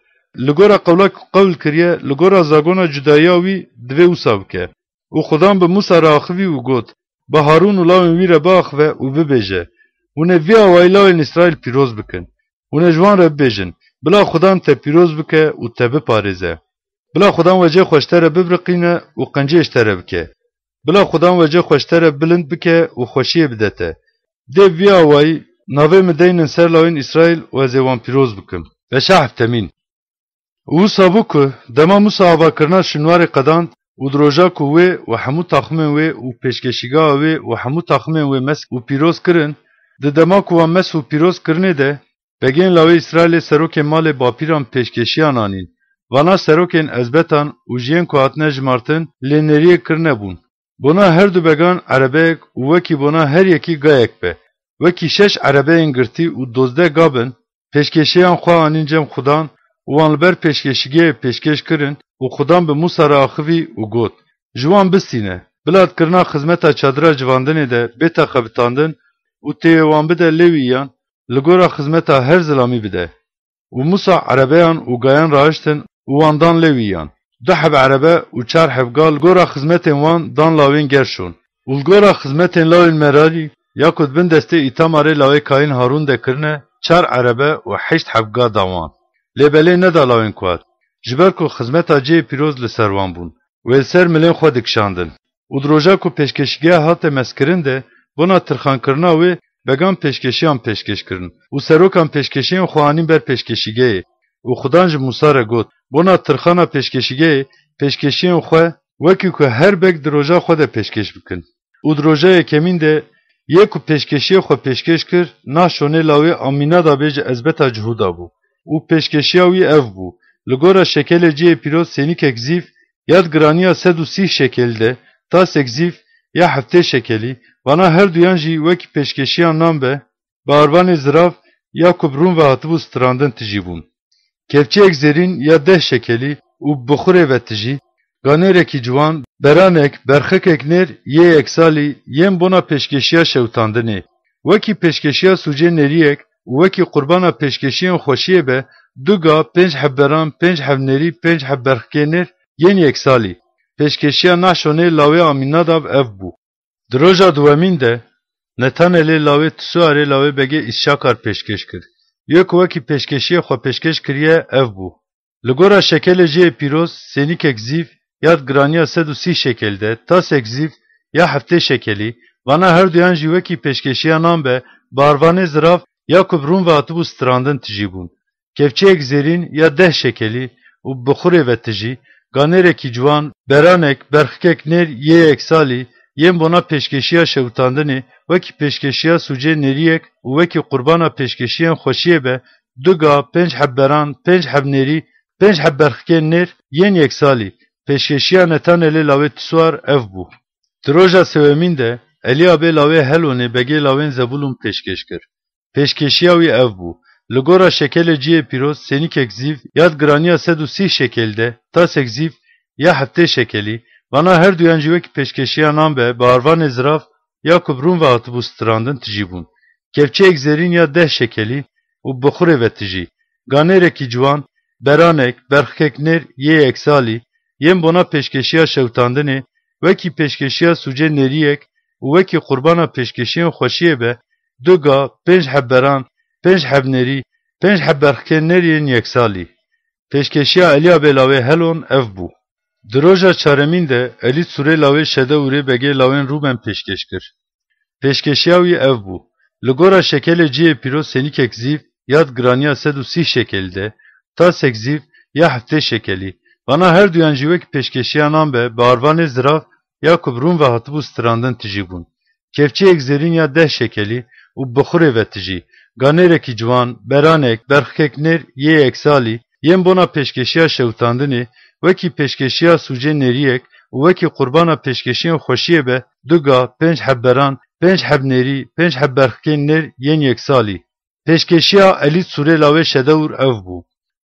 Li gora qewla ku qewil kiriye, li gora zagona cudaya wî divê wisa bike. Û Xudan bi Musa re axivî û got: Bi Harûn û lawên wî re biaxive û bibêje: Hûn ê vî awayî lawên Îsraîl pîroz bikin. Hûn ê ji wan re bibêjin: Bila Xudan te pîroz bike û te biparêze. Bila Xudan wecê xwe ji te re bibiriqîne û qenciyê ji te re bike. Bila Xudan wecê xwe ji te re bilind bike û xweşiyê bide te. Dê vî awayî navê min deynin ser lawên Îsraîl û ez ê wan pîroz bikim. Veşa heftemîn. Û wisa bû ku dema Musa avakirina şinwarê qedand û di roja ku wê û hemû taximên wê û pêşkêşîgeha wê û hemû taximên wê mesk û pîroz kirin, di dema ku wan mesk û pîroz kirinê de, begên lawê Îsraîlê serokên malê bapîran pêşkêşiyan anîn. Vana serokên ezbetan û ji yên ku hatine jimartin lê nêriyê kirine bûn. Bona her du began erebeyek û wekî bona her yekî gayek be. Wekî şeş erebeyên girtî û dozdeh ga bin, pêşkêşiyan xwe anîn cem Xudan û wan li ber pêşkêşîgehê pêşkêş kirin û Xudan bi Musa re axivî û got: Ji wan bistîne, bila dikirina xizmeta çadira civandinê de bête xebitandin û têyê wan bide Lewîyan, li gora xizmeta her zilamî bide. Û Musa erebeyan û gayan rahiştin û wan dan Lewîyan. Du heb erebe û çar heb ga li gora xizmetên wan dan lawên Gerşon. Û li gora xizmetên lawên Merarî, ya ku di bin destê Îtamarê lawê kayîn Harûn de kirine, çar erebe û heşt heb ga da wan. Lê belê neda lawên kuhat, ji ber ku xizmeta cihê pîroz li ser wan bûn. Wê li ser milên xwe dikişandin. Û di roja ku pêşkêşîgeha hate mezkirin de, bona tirxankirina wê began pêşkêşiyan pêşkêş kirin û serokan pêşkêşiyên xwe anîn ber pêşkêşîgehê. Û Xudan ji Musa re got: Bona tirxana pêşkêşîgehê pêşkêşiyên xwe wekî ku her beg di roja xwe de pêşkêş bikin. Û di roja yekemîn de yê ku pêşkêşiyê xwe pêşkêş kir, Nahşonê lawê Amînadabê ji ezbeta Cihûda bû. Û pêşkêşiya wî ev bû: Li gora şekelê cihê pîroz sênîkek zîv ya di giraniya sed û sî şekelî de, tasek zîv ya heftê şekelî, vana her duyan jî wekî pêşkêşiya nan be, bi arvanê zirav ya ku bi rûn ve hatibû strandin tijî bûn. Kevçiyek zêrîn ya deh şekelî û bi bixurê ve tijî, ganêrekî ciwan, beranek, berxikek nêr yê yeksalî yên bona pêşkêşiya şewitandinê, wekî pêşkêşiya sûcê nêriyek û wekî qurbana pêşkêşiyên xweşiyê be, du ga, pênc heb beran, pênc heb nêrî, pênc heb berxikê nêr yên yeksalî. Pêşkêşiya Nahşonê lawê Amînadab ev bû. Di roja duwemîn de Netanelê lawê Tisuarê lawê begê Îsşakar pêşkêş kir. Yê ku wekî pêşkêşiyê xwe pêşkêş kiriye ev bû: Li gora şekelê cihê pîroz sênîkek zîv ya di giraniya sed û sî şekelî de, tasek zîv ya heftê şekelî, vana her duyan jî wekî pêşkêşiya nan be, bi arvanê zirav ya ku bi rûn ve hatibû strandin tijî bûn. Kevçiyek zêrîn ya deh şekelî û bi bixurê ve tijî, ganêrekî ciwan, beranek, berxikek nêr yê yeksalî yên bona pêşkêşiya şewitandinê, wekî pêşkêşiya sûcê nêriyek û wekî qurbana pêşkêşiyên xweşiyê be, du ga, pênc heb beran, pênc heb nêrî, pênc heb berxikên nêr yên yeksalî. Pêşkeşiya Netanelê lawê Tisuar ev bû. Di roja sêwemîn de Elîabê lawê Helonê begê lawên Zebûlûn pêşkêş kir. Pêşkêşiya wî ev bû: li gora şekelê cihê pîroz sênîkek zîv ya di giraniya sed û sî şekelî de, tasek zîv ya heftê şekelî, vana her duyan jî wekî pêşkêşiya nan be bi arvanê zirav ya ku bi rûn ve hatibû strandin tijî bûn. Kevçeyek zêrîn ya deh şekelî û bi xurê ve tijî, ganêrekî ciwan, beranek, berxikek nêr yê yeksalî, yên bona pêşkêşiya şewitandinê, wekî pêşkêşiya sûcê nêriyek û wekî qurbana pêşkêşiyên xweşiyê be, du ga, pênc heb beran, pênc heb nêrî, pênc heb berxikên nêr yên yeksalî. Pêşkêşiya Elîabê lawê Helon ev bû. Di roja çaremîn de Elî Sûrê lawê Şedeûrê begê lawên Rûben pêşkêş kir. Pêşkêşiya wî ev bû: li gora şekelê cihê pîroz sênîkek zîv ya di giraniya sed û sî şekelî de, tasek zîv ya heftê şekelî, vana her duyan jî wekî pêşkêşiya nan be bi arvanê zirav ya ku bi rûn ve hatibû strandin tijî bûn. Kevçeyek zêrîn ya deh şekelî û bi xurê ve tijî, ganêrekî ciwan, beranek, berxikek nêr yê yeksalî, yên bona pêşkêşiya şewitandinê, wekî pêşkêşiya sûcê nêriyek û wekî qurbana pêşkêşiyên xweşiyê be, du ga, pênc heb beran, pênc heb nêrî, pênc heb berxikên nêr yên yeksalî. Pêşkêşiya Elî Sûrê lawê Şedeûr ev bû.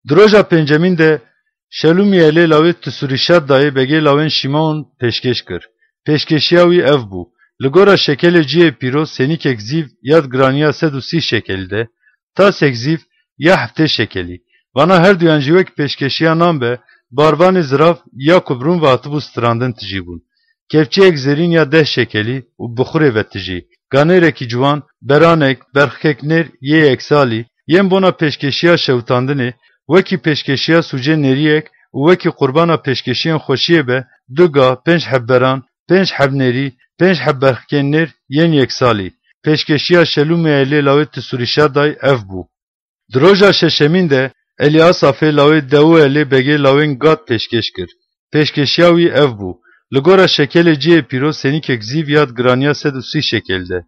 Di roja pêncemîn de Şelûmîelê lawê Tisûrîşaddayê begê lawên Şîmeon pêşkêş kir. Pêşkêşiya wî ev bû: li gora şekelê cihê pîroz sênîkek zîv ya di giraniya sed û sî şekelî de, tasek zîv ya heftê şekelî, vana her duyan jî wekî pêşkêşiya nan be bi arvanê zirav ya ku bi rûn ve hatibû strandin tijî bûn. Kevçeyek zêrîn ya deh şekelî û bi xurê ve tijî, ganêrekî ciwan, beranek, berxikek nêr yê yeksalî, yên bona pêşkêşiya şewitandinê, wekî pêşkêşiya sûcê nêriyek û wekî qurbana pêşkêşiyên xweşiyê be, du ga, pênc heb beran, pênc heb nêrî, pênc heb berxikên nêr yên yeksalî. Pêşkêşiya Şelûmîelê lawê Tisûrîşaday ev bû. Di roja şeşemîn de Elîasafê lawê Dewuelê begê lawên Gad pêşkêş kir. Pêşkêşiya wî ev bû: li gora şekelê cihê pîroz sênîkek zîv ya di giraniya sed û sî şekelî de,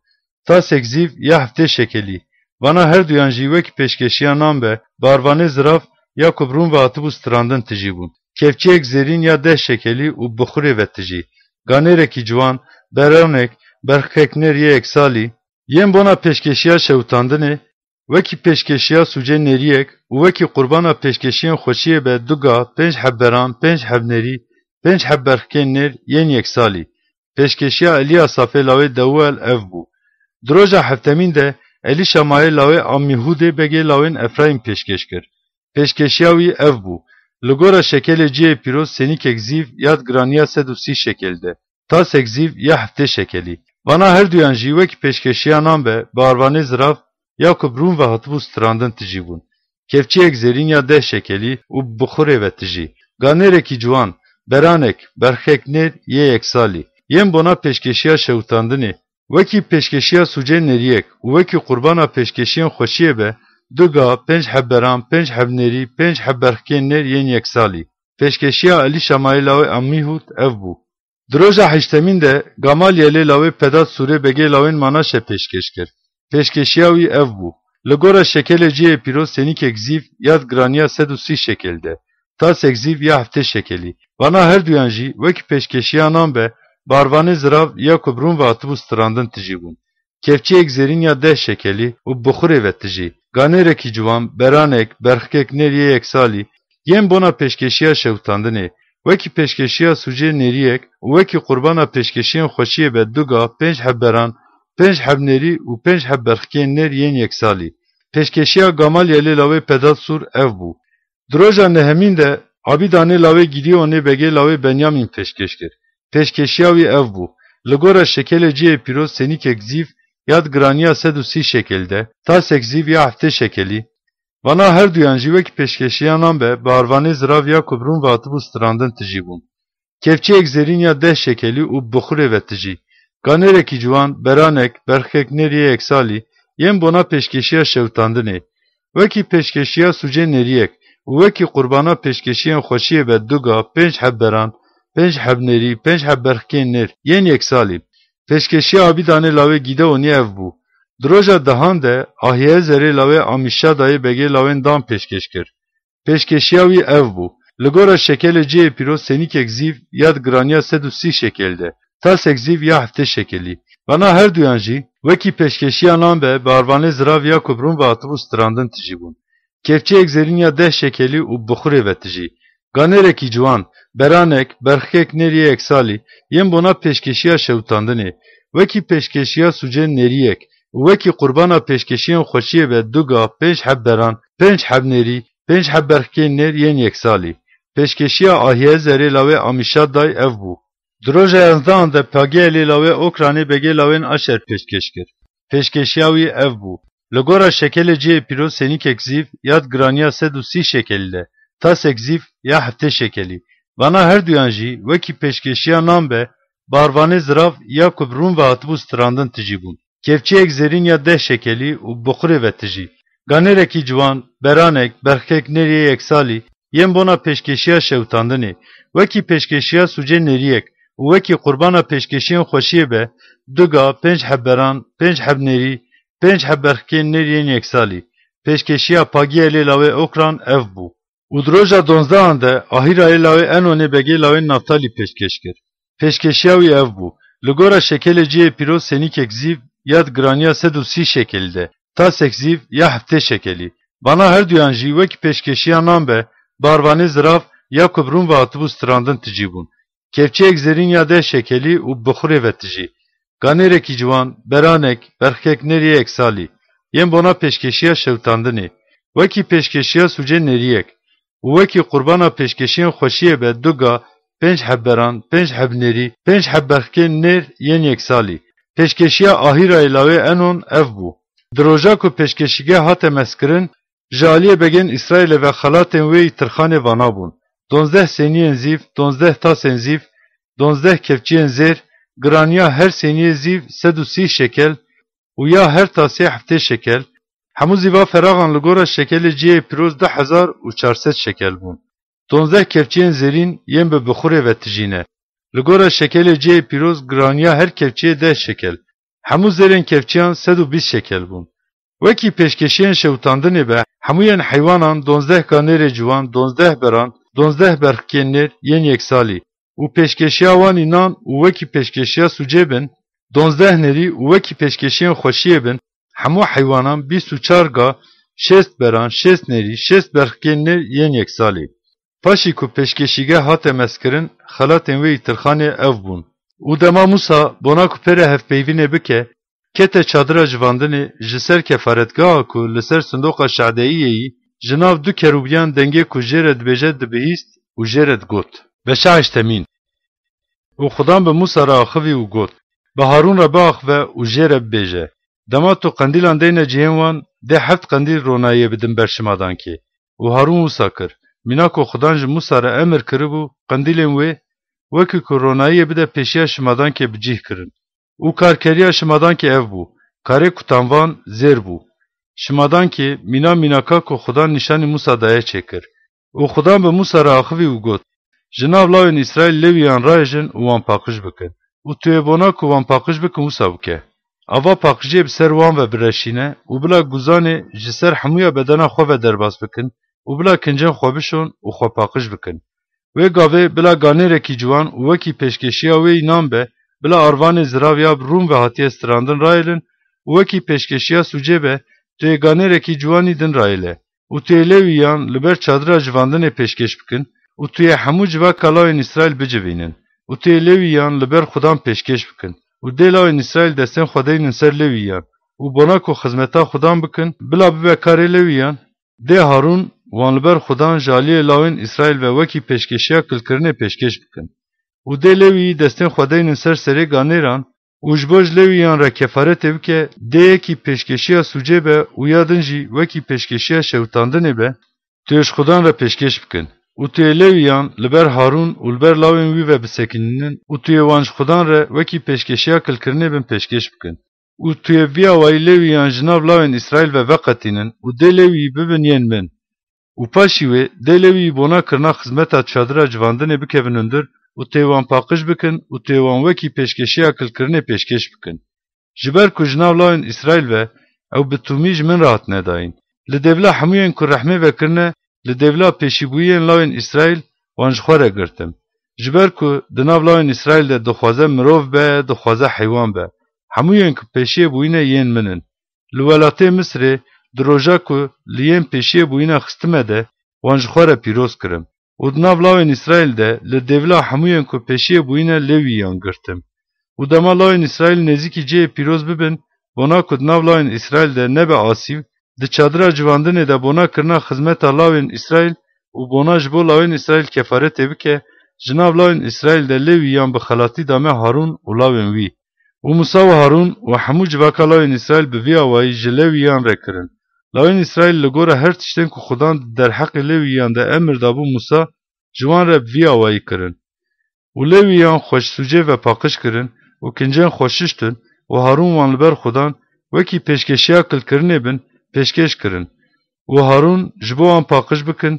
tasek zîv ya heftê şekelî, vana her duyan jî wekî pêşkêşiya nan be bi arvanê zirav ya ku bi rûn ve hatibû strandin tijî bûn. Kevçiyek zêrîn ya deh şekelî û bi xurê ve tijî, ganêrekî ciwan, beranek, berxikek nêr yê yeksalî, yên bona pêşkêşiya şewitandinê, wekî pêşkêşiya sûcê nêriyek û wekî qurbana pêşkêşiyên xweşiyê be, du ga, pênc heb beran, pênc heb nêrî, pênc heb berxikên nêr yên yeksalî. Pêşkêşiya Elîasafê lawê Dewuel ev bû. Di roja heftemîn de Elîşamayê lawê Amîhûdê begê lawên Efrayîm pêşkêş kir. Pêşkêşiya wî ev bû: li gora şekelê cihê pîroz sênîkek zîv ya di giraniya sed û sî şekelî de, tasek zîv ya heftê şekelî, vana her duyan jî wekî pêşkêşiya nan be bi arvanê zirav ya ku bi rûn ve hatibû strandin tijî bûn. Kevçiyek zêrîn ya deh şekelî û bi xurê ve tijî, ganêrekî ciwan, beranek, berxek nêr yê yeksalî, yên bona pêşkêşiya şewitandinê, wekî pêşkêşiya sûcê nêriyek û wekî qurbana pêşkêşiyên xweşiyê be, du ga, pênc heb beran, pênc heb nêrî, pênc heb berxikên nêr yên yeksalî. Pêşkêşiya Elîşamayê lawê Amîhûd ev bû. Di roja heştemîn de Gamalyelê lawê Pedat Sûrê begê lawên Manaşe pêşkêş kir. Pêşkêşiya wî ev bû: li gora şekelê cihê pîroz sênîkek zîv ya di giraniya sed û sî şekelî de, tasek zîv ya heftê şekelî, vana her duyan jî wekî pêşkêşiya nan be bi arvanê zirav ya ku bi rûn ve hatibû strandin tijî bûn. Kevçiyek zêrîn ya deh şekelî û bi xurê ve tijî, ganêrekî ciwan, beranek, berxikek nêr yê yeksalî, yên bona pêşkêşiya şewitandinê, wekî pêşkêşiya sûcê nêriyek û wekî qurbana pêşkêşiyên xweşiyê be, du ga, pênc heb beran, pênc heb nêrî û pênc heb berxikên nêr yên yeksalî. Pêşkêşiya Gamalyelê lawê Pedat Sûr ev bû. Di roja nehemîn de Abîdanê lawê Gîdîonê begê lawê Benyamîn pêşkêş kir. Pêşkêşiya wî ev bû: li gora şekelê cihê pîroz sênîkek zîv ya di giraniya sed û sî şekelî de, tasek zîv ya heftê şekelî, vana her duyan jî wekî pêşkêşiya nan be bi arvanê zirav ya ku bi rûn ve hatibû strandin tijî bûn. Kevçiyek zêrîn ya deh şekelî û bi xurê ve tijî, ganêrekî ciwan, beranek, berxikek nêr yê yeksalî, yên bona pêşkêşiya şewitandinê, wekî pêşkêşiya sûcê nêriyek û wekî qurbana pêşkêşiyên xweşiyê be, du ga, pênc heb beran, pênc heb nêrî, pênc heb berxikên nêr yên yeksalî. Pêşkêşiya Abîdanê lawê Gîdeonî ev bû. Di roja dehan de Ahîezerê lawê Amîşadayê begê lawên Dan pêşkêş kir. Pêşkeşiya wî ev bû: li gora şekelê cihê pîroz sênîkek zîv ya di giraniya sed û sî şekel de, tasek zîv ya heftê şekelî. Vana her duyan jî wekî pêşkeşiya nan be bi arvanê zirav ya ku bi rûn ve hatibû strandin tijî bûn. Kevçiyek zêrîn ya deh şekelî û bi bixurê ve tijî. Ganêrekî ciwan, beranek, berxikek nêr yê yeksalî, yên bona pêşkeşiya şewitandinê, wekî pêşkeşiya sûcê nêriyek û wekî qurbana pêşkeşiyên xweşiyê be du ga, pênc heb beran, pênc heb nêrî, pênc heb berxikên nêr yên yeksalî. Pêşkeşiya Ahiyezer ê lawê Amîşaday ev bû. Di roja yanzdehan de Pagiel ê lawê Okranê begê lawên Aşer pêşkeş kir. Pêşkeşiya wî ev bû: li gora şekelê cihê pîroz sênîkek zîv ya di giraniya sed û sî şekelî de, tasek zîv ya heftê şekelî. Vana her duyan jî wekî pêşkeşiya nan be bi arvanê zirav ya ku bi rûn ve hatibû strandin tijî bûn. Kevçiyek zêrîn ya deh şekelî û bi bixurê ve tijî. Ganêrekî ciwan, beranek, berxikek nêr yê yeksalî, yên bona pêşkeşiya şewitandinê, wekî pêşkeşiya sûcê nêriyek û wekî qurbana pêşkeşiyên xweşiyê be du ga, pênc heb beran, pênc heb nêrî, pênc heb berxikên nêr yên yeksalî. Pêşkeşiya Pagiel ê lawê Okran ev bû. Û di roja donzdehan de Ahîra ê lawê Enonê begê lawên Naftalî pêşkeş kir. Pêşkeşiya wî ev bû: li gora şekelê cihê pîroz sênîkek zîv ya di giraniya sed û sî şekelî de, tasek zîv ya heftê şekelî. Vana her duyan jî wekî pêşkeşiya nan be bi arvanê zirav ya ku bi rûn ve hatibû strandin tijî bûn. Kevçiyek zêrîn ya deh şekelî û bi bixurê ve tijî. Ganêrekî ciwan, beranek, berxikek nêr yê yeksalî, yên bona pêşkeşiya şewitandinê, wekî pêşkeşiya sûcê nêriyek û wekî qurbana pêşkeşiyên xweşiyê be du ga, pênc heb beran, pênc heb nêrî, pênc heb berxikên nêr yên yeksalî. Pêşkeşiya Ahîra ê lawê Enon ev bû. Di roja ku pêşkeşîgeh hate mezkirin, ji aliyê begên Îsraîlê ve xelatên wê yî tirxanê vana bûn: donzdeh sêniyên zîv, donzdeh tasên zîv, donzdeh kevçiyên zêr, giraniya her sêniyê zîv sed û sî şekel û ya her tasê heftê şekel. Hemû zîva feraxan li gora şekelê cihê pîroz du hezar û çar sed şekel bûn. Donzdeh kevçiyên zêrîn yên bi bixurê ve tijî ne, li gora şekelê cihê pîroz giraniya her kevçiyê deh şekel. Hemû zêrên kevçiyan sed û bîst şekel bûn. Wekî pêşkeşiyên şewitandinê be hemûyên heywanan, donzdeh ganêrê ciwan, donzdeh beran, donzdeh berxikên nêr yên yeksalî û pêşkeşiya wan înan û wekî pêşkeşiya sûcê bin, donzdeh nêrî û wekî pêşkeşiyên xweşiyê bin, hemû heywanan bîst û çar ga, şêst beran, şêst nêrî, şêst berxikên nêr yên yeksalî. Paşî ku pêşkeşîgeh hate mezkirin, xelatên wê yî tirxanê ev bûn. Û dema Mûsa, bona ku pê re hevpeyvînê bike, kete çadira civandinê, ji ser kefaretgeha ku li ser sindoqa şadeyiyê yî, ji nav du kerûbiyan dengê ku jê re dibêje dibihîst û jê re digot: Beşa heştemîn. Û Xudan bi Mûsa re axivî û got: Bi Harûn re biaxive û jê re bibêje: Dema tu qendîlan deyne cihên wan, dê heft qendîl ronayiyê bidin ber şimadankê. Û Harûn wisa kir. Mîna ku Xudan ji Mûsa re emir kiribû, qendîlên wê, wekî ku ronayiyê bide pêşiya şimadankê, bi cih kirin. Û karkeriya şimadankê ev bû: karê kutanvan zêr bû. Şimadankê mîna mînaka ku Xudan nîşanî Mûsa daye çêkir. Û Xudan bi Mûsa re axivî û got: Ji nav lawên Îsraîl lewîyan rayêjin û wan paqij bikin. Û tu yê bona ku wan paqij bikin wisa bike: ava paqijiyê bi ser wan ve bireşîne û bila guzanê ji ser hemûya bedena xwe ve derbas bikin û bila kincên xwe bişon û xwe paqij bikin. Wê gavê bila ganêrekî ciwan û wekî pêşkeşiya wê yî nan be, bila arvanê zirav ya bi rûn ve hatiye strandin rayêlin û wekî pêşkeşiya sûcê be, tu yê ganêrekî ciwanî din rayêle. Û tu yê lewîyan li ber çadira civandinê pêşkêş bikin û tu yê hemû civaka lawên Îsraîl bicivînin û tu yê lewîyan li ber Xudan pêşkêş bikin û dê lawên Îsraîl destên xwe deynin ser lewîyan û bona ku xizmeta Xudan bikin, bila bibe karê lewîyan, dê Harûn wan li ber Xudan ji aliyê lawên Îsraîl ve wekî pêşkêşiya kilkirinê pêşkêş bikin. Û dê lewî destên xwe deynin ser serê ganêran û ji bo ji lewîyan re kefaretê bike, dê yekî pêşkêşiya sûcê be û ya din jî wekî pêşkêşiya şewitandinê be, tu yê ji Xudan re pêşkêş bikin. Û tu yê lewîyan li ber Harûn û li ber lawên wî ve bisekinînin û tu yê wan ji Xudan re wekî pêşkêşiya kilkirinê bin pêşkêş bikin. Û tu yê vî awayî lewîyan ji nav lawên Îsraîl ve veqetînin û dê lewî bibin yên min. Û paşî wê dê lewî bona kirina xizmeta çadira civandinê bikevin hundir û tu yê wan paqij bikin û tu yê wan wekî pêşkêşiya kilkirinê pêşkêş bikin. Ji ber ku ji nav lawên Îsraîl ve ew bi tûmî ji min re hatine dayîn. Li dêvla hemûyên ku rehmê vekirine, li dêvla pêşîbûyiyên lawên Îsraîl wan ji xwe re girtim. Ji ber ku di nav lawên Îsraîl de dixwaze mirov be, dixwaze heywan be, hemû yên ku pêşiyê bûyîne yên min in. Li welatê Misirê di roja ku li yên pêşiyê bûyîne xistime de wan ji xwe re pîroz kirim. Û di nav lawên Îsraîl de li dêvla hemû yên ku pêşiyê bûyîne Lêwîyan girtim. Û dema lawên Îsraîl nêzîkî cihê pîroz bibin, bona ku di nav lawên Îsraîl de nebe asîv, di çadira civandinê de bona kirina xizmeta lawên Îsraîl û bona ji bo lawên Îsraîl kefaretê bike, ji nav lawên Îsraîl de Lêwîyan bi xelatî dame Harûn û lawên wî. Û Musa û Harûn û hemû civaka lawên Îsraîl bi vî awayî ji Lêwîyan re kirin. Lawên Îsraîl li gora her tiştên ku Xudan di derheqê Lêwîyan de emir dabû Musa, ji wan re bi vî awayî kirin. Û Lêwîyan xweşsûcê ve paqij kirin û kincên xwe şiştin û Harûn wan li ber Xudan wekî pêşkeşiya kilkirinê bin pêşkêş kirin û Harûn ji bo wan paqij bikin,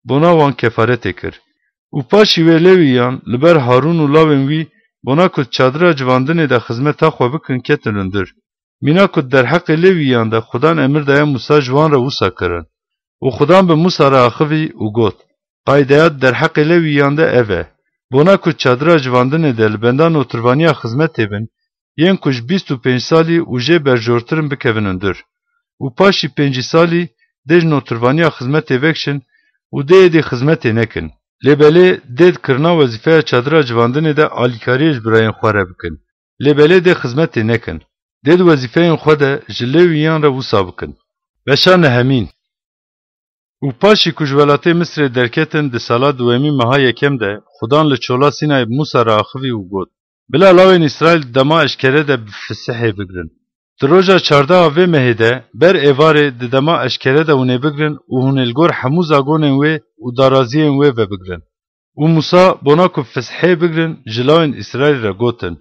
bona wan kefaretê kir. Û paşî wê Lêwîyan li ber Harûn û lawên wî bona ku di çadira civandinê de xizmeta xwe bikin ketin hundir. Mîna ku di derheqê Lêwîyan de Xudan emir daye Musa ji wan re wisa kirin. Û Xudan bi Musa re axivî û got, Qaydeya di derheqê Lêwîyan de ev e. Bona ku çadira civandinê de li benda notirvaniya xizmetê bin, yên ku ji bîst û pênc salî û jê berjortir in bikevin hundir. Û paşî pêncî salî dê ji notirvaniya xizmetê vekişin û dê êdî xizmetê nekin. Lê belê dê di kirina wezîfeya çadira civandinê de alîkariyê ji birayên xwe re bikin. Lê belê dê xizmetê nekin. Dê di wezîfeyên xwe de ji Lêwîyan re wisa bikin. Beşa nehemîn. Û paşî ku ji welatê Misirê derketin di sala duwemî meha yekem de, Xudan li çola Sînayê bi Musa re axivî û got, Bila lawên Îsraîl di dema eşkere de bi fisihê bigrin. Di roja çardeha vê mehê de, ber êvarê di dema eşkere de hûn ê bigrin û hûn ê li gor hemû zagonên wê û daraziyên wê ve bigrin. Û Musa bona ku fisihê bigrin ji lawên Îsraîl re gotin.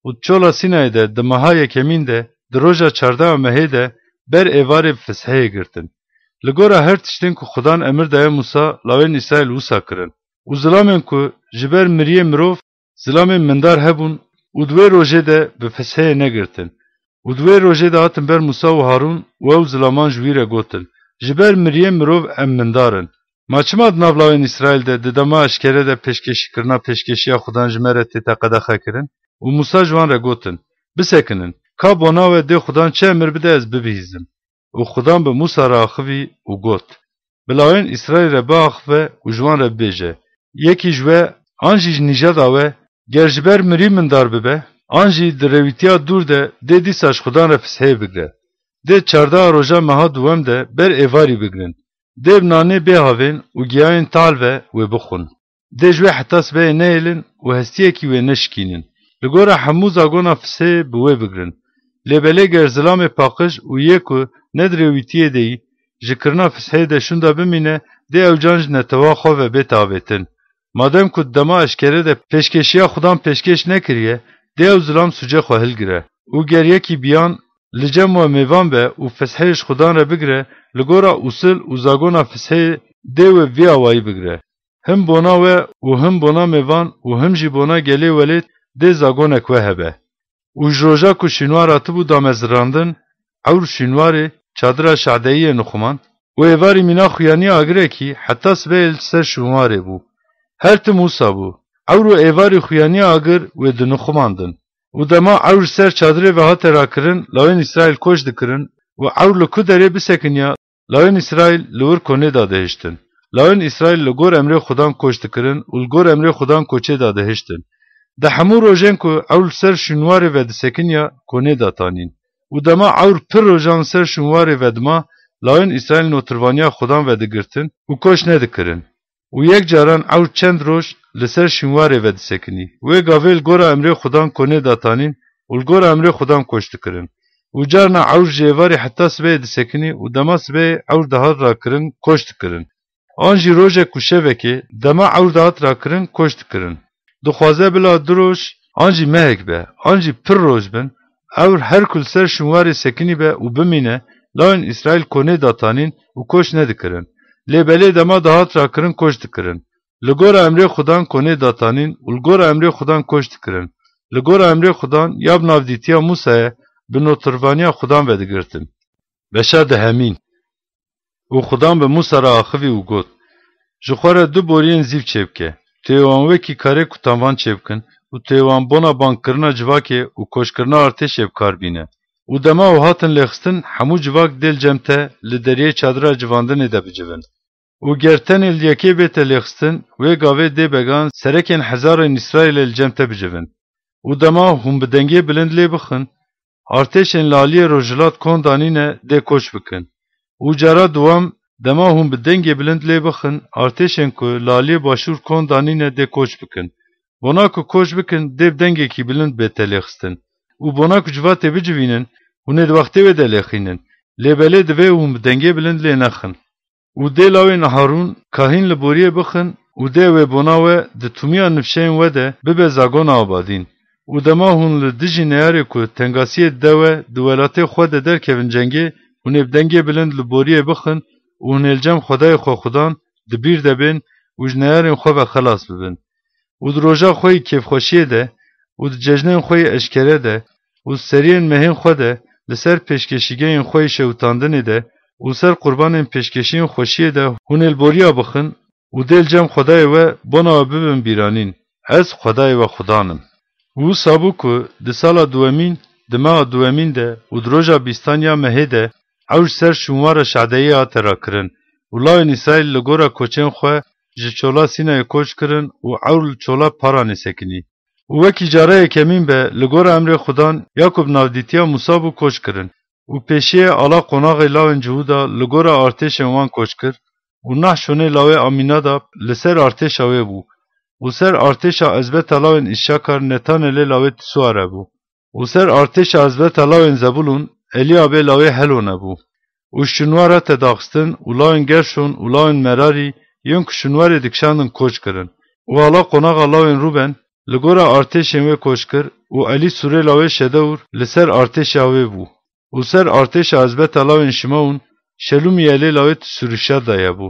Û di çola Sînayê de di meha yekemîn de di roja çardeha mehê de ber êvarê bi fisihê girtin. Li gora her tiştên ku Xudan emir daye Musa lawên Îsraîl wisa kirin. Û zilamên ku ji ber miriyê mirov zilamên mindar hebûn û di wê rojê de bi fisihê negirtin. Û di wê rojê de hatin ber Musa û Harûn û ew zilaman ji wî re gotin, Ji ber miriyê mirov em mindar in. Ma çima di nav lawên Îsraîl de di dema eşkere de pêşkêşîkirina pêşkêşiya Xudan ji me re tête qedexekirin? Û Musa ji wan re gotin, Bisekinin, ka bona we dê Xudan çi emir bide ez bibihîzim. Û Xudan bi Musa re axivî û got, Bi lawên Îsraîl re biaxive û ji wan re bibêje, Yekî ji we, an jî ji nîjada we, ger ji ber mirî mindar bibe, an jî di rêwîtiya dûr de dê dîsa ji Xudan re fisihê bigre. Dê çardeha roja meha duwem de ber êvarî bigrin. Dê bi nanê bê havên û giyayên tal ve wê bixwin. Dê ji wê heta sibehê nehêlin û hestiyekî wê neşikînin. Li gora hemû zagona fisihê bi wê bigrin. Lê belê ger zilamê paqij û yê ku ne di rêwîtiyê de yî, ji kirina fisihê de şûnda bimîne, dê ew can ji netewa xwe ve bête avêtin. Madem ku di dema eşkere de pêşkêşiya Xudan pêşkêş nekiriye, dê ew zilam sûcê xwe hilgire. Û ger yekî biyan li cem we mêvan be û fisihê ji Xudan re bigire, li gora usil û zagona fisihê dê wê vî awayî bigire. Him bona we û him bona mêvan û him jî bona gelê welêt dê zagonek we hebe. Û ji roja ku şînwar hatibû damezirandin, ewr şînwarê çadira şadeyiyê nixumand û êvarî mîna xuyaniya agirekî heta sibehê li ser şînwarê bû. Her tim wisa bû. Ewr û êvarî xuyaniya agir wê dinixumandin. Û dema ewr ji ser çadirê ve hate rakirin, lawên Îsraîl koç dikirin û ewr li ku derê bisekiniya, lawên Îsraîl li wir konê dadihiştin. Lawên Îsraîl li gor emrê Xudan koç dikirin û li gor emrê Xudan koçê dadihiştin. Di hemû rojên ku ewr li ser şûnwarê ve disekiniya, konê datanîn. Û dema ewr pir rojan li ser şûnwarê ve dima, lawên Îsraîl notirvaniya Xudan vedigirtin û koç nedikirin. Û yek caran ewr çend roj li ser şûnwarê ve disekinî. Wê gavê li gora emrê Xudan konê datanîn û li gora emrê Xudan koç dikirin. Û carna ewr ji êvarê heta sibehê disekinî û dema sibehê ewr dihat rakirin, koç dikirin. An jî rojek û şevekê dema ewr dihat rakirin, koç dikirin. Dixwaze bila du roj, an jî mehek be, an jî pir roj bin, ewr her ku li ser şûnwarê sekinî be û bimîne, lawên Îsraîl konê datanîn û koç nedikirin. Lê belê dema dihat rakirin, koç dikirin. Li gora emrê Xudan konê datanîn û li gora emrê Xudan koç dikirin. Li gora emrê Xudan ya bi navdîtiya Musayê bi notirvaniya Xudan vedigirtin. Beşa dehemîn. Û Xudan bi Musa re axivî û got, Ji xwe re du boriyên zîv çêbike. Tu yê wan wekî karê kutanvan çêbikin û tu yê wan bona bankirina civakê û koçkirina artêşê bi kar bîne. Û dema ew hatin lêxistin, hemû civak dê li cem te li deriyê çadira civandinê de bicivin. Û ger tenê li yekê bête lêxistin, wê gavê dê began serekên hezarên Îsraîlê li cem te bicivin. Û dema hûn bi dengê bilind lê bixin, artêşên li aliyê rojhilat kon danîne dê koç bikin. Û cara duwam, dema hûn bi dengê bilind lê bixin, artêşên ku li aliyê başûr kon danîne dê koç bikin. Bona ku koç bikin, dê bi dengekî bilind bête lêxistin. Û bona ku civatê bicivînin, hûn ê di wextê wê de lêxînin. Lê belê divê hûn bi dengê bilind lê nexin. Û dê lawên Harûn, kahîn, li boriyê bixin û dê wê bona we di tûmiya nifşeyên we de bibe zagona abadîn. Û dema hûn li dijî neyarê ku tengasiyê dide we di welatê xwe de derkevin cengê, hûn ê bi dengê bilind li boriyê bixin û hûn ê li cem Xwedayê xwe Xudan di bîr de bên û ji neyarên xwe ve xelas bibin. Û di roja xwe yî kêfxweşiyê de û di cejnên xwe yî eşkere de û di seriyên mehên xwe de li ser pêşkeşîgehên xwe yî şewitandinê de û li ser qurbanên pêşkeşiyên xweşiyê de hûn ê li boriya bixin û dê li cem Xwedayê we bona we bibin bîranîn. Ez Xwedayê we Xudan im. Û wisa bû ku di sala duwemîn, di meha duwemîn de û di roja bîstan ya mehê de, ewr ji ser şûnwara Şadeyê hate rakirin û lawên Îsraîl li gora koçên xwe ji çola Sînayê koç kirin û ewr li çola Paranê sekinî. Û wekî cara yekemîn be li gora emrê Xudan ya ku bi navdîtiya Mûsa bû koç kirin. Û pêşiyê ala qonaxê lawên Cihûda li gora artêşên wan koç kir û Nahşonê lawê Amînadab li ser artêşa wê bû û ser artêşa ezbeta lawên Îşakar Netanelê lawê Tisuare bû û ser artêşa ezbeta lawên Zebûlûn Elîabê lawê Helone bû. Û şûnwara te daxistin û lawên Gerşon û lawên Merarî yên ku şûnwarê dikişandin koç kirin. Û ala qonaxa lawên Rûben li gora artêşên wê koç kir û Elîsûrê lawê Şedewr li ser artêşa wê bû. Û ser artêşa ezbeta lawên Şimeûn Şelûmiyelê lawê Tisûrîşadayê hebû.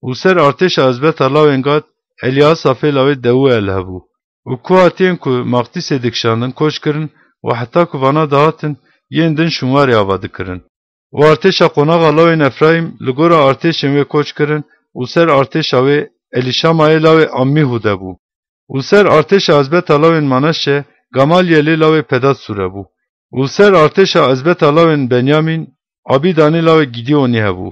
Û ser artêşa ezbeta lawên Gad Elîasafê lawê Dewûel hebû. Û kohatiyên ku maqdîsê dikişandin koç kirin û heta ku vana dihatin yên din şûnwarê ava dikirin. Û artêşa qonaxa lawên Efrayîm li gora artêşên wê koç kirin û ser artêşa wê Elîşamayê lawê Ammîhûde bû. Û ser artêşa ezbeta lawên Manaşe Gamalyelê lawê Pedatsûre bû. Û ser artêşa ezbeta lawên Benyamîn Abîdanê lawê Gîdîonî hebû.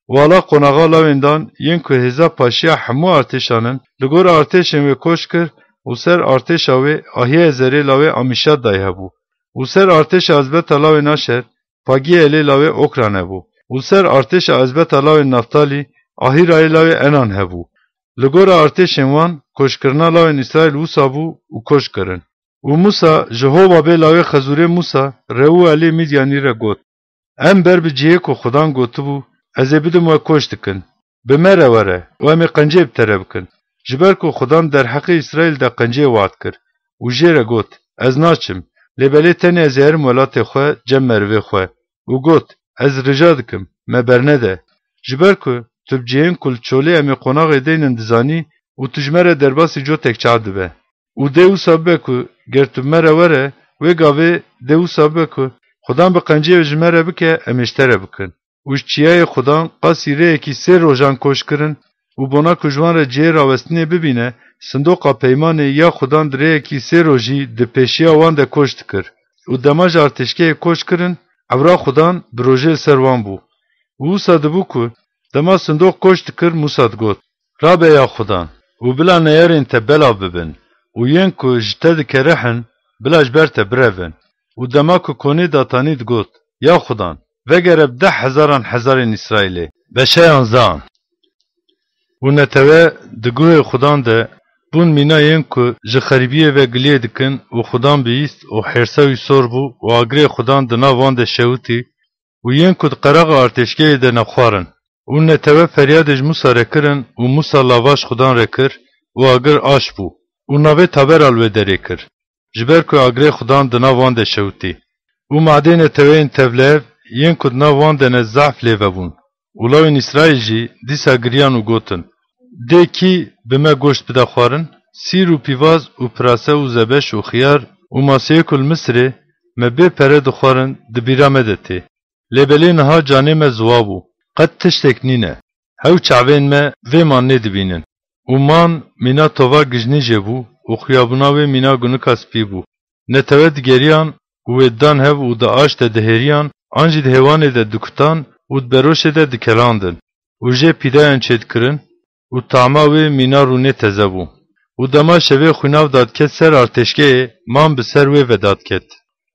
Û ala qonaxa lawên Dan yên ku hêza paşiya hemû artêşan in, li gora artêşên wê koç kir û ser artêşa wê Ahîezerê lawê Amîşadayê hebû. Û ser artêşa ezbeta lawên Aşer Pagîelê lawê Okran hebû. Û ser artêşa ezbeta lawên Naftalî Ahîrayê lawê Enan hebû. Li gora artêşên wan koçkirina lawên Îsraîl wisa bû û koç kirin. Û Mûsa ji Hobabê lawê Xezûrê Mûsa Reuelê Mîdyanî re got, Em ber bi cihê ku Xudan gotibû, Ez ê bidim we koç dikin. Bi me re were û em ê qencê bi te re bikin. Ji ber ku Xudan derheqê Îsraîl de qencê wad kir û jê re got, Ez naçim, lê belê tenê ez ê herim welatê xwe cem merivê xwe. Û got, Ez rica dikim, me bernede. Ji ber ku tu bi cihên ku li çolê em ê qonaxê deynin dizanî û tu ji me re derbasî cotek çav dibe. Û dê wisa bibe ku ger tu bi me re were, wê gavê dê wisa bibe ku Xudan bi qencê ji me re bike, em ê ji te re bikin. Û ji çiyayê Xudan qasî rêyekî sê rojan koç kirin û bona ku ji wan re cihê rawestinê bibîne, sindoqa peymanê ya Xudan di rêyekî sê rojî di pêşiya wan de koç dikir. Û dema ji artêşgehê koç kirin, ewra Xudan bi rojê li ser wan bû. Û wisa dibû ku dema sindoq koç dikir, Mûsa digot, Rabe ya Xudan, û bila neyarên te belav bibin, û yên ku ji te dikerihin, bila ji ber te birevin. Û dema ku konê datanî digot, Ya Xudan, vegere bi deh hezaran hezarên Îsraîlê, beşeyan zan. Û netewe di guhê Xudan de bûn mîna yên ku ji xerîbiyê ve giliyê dikin û Xudan bihîst û hêrsa wî sor bû û agirê Xudan di nav wan de şewitî û yên ku di qeraxa artêşgehê de nexwarin. Û netewe feryadê ji Mûsa re kirin û Mûsa lava ji Xudan re kir û agir aş bû û navê Tabera li wê derê kir, ji ber ku agirê Xudan di nav wan de şewitî. Û madê neteweyên tevlihev yên ku di nav wan de ne zehf lê vebûn. Û lawên Îsraîl jî dîsa giriyan û gotin, Dê kî bi me goşt bide xwarin? Sîr û pîvaz û pirase û zebeş û xiyar û maseyê ku li Misirê me bê pere dixwarin di bîra me de tê. Lê belê niha canê me ziwa bû, qet tiştek nîne. Ew çavên me vê man nêdibînin. Û man mîna tova gijnî jê bû û xuyabûna wê mîna gunika spî bû. Netewe digeriyan û wê didan hev û di aş de dihêriyan, an jî di hêwanê de dikutan û di beroşê de dikelandin û jê pîdayan çêdikirin û tama wê mîna rûnê teze bû. Û dema şevê xwînav dadiket ser artêşgehê, man bi ser wê ve dadiket.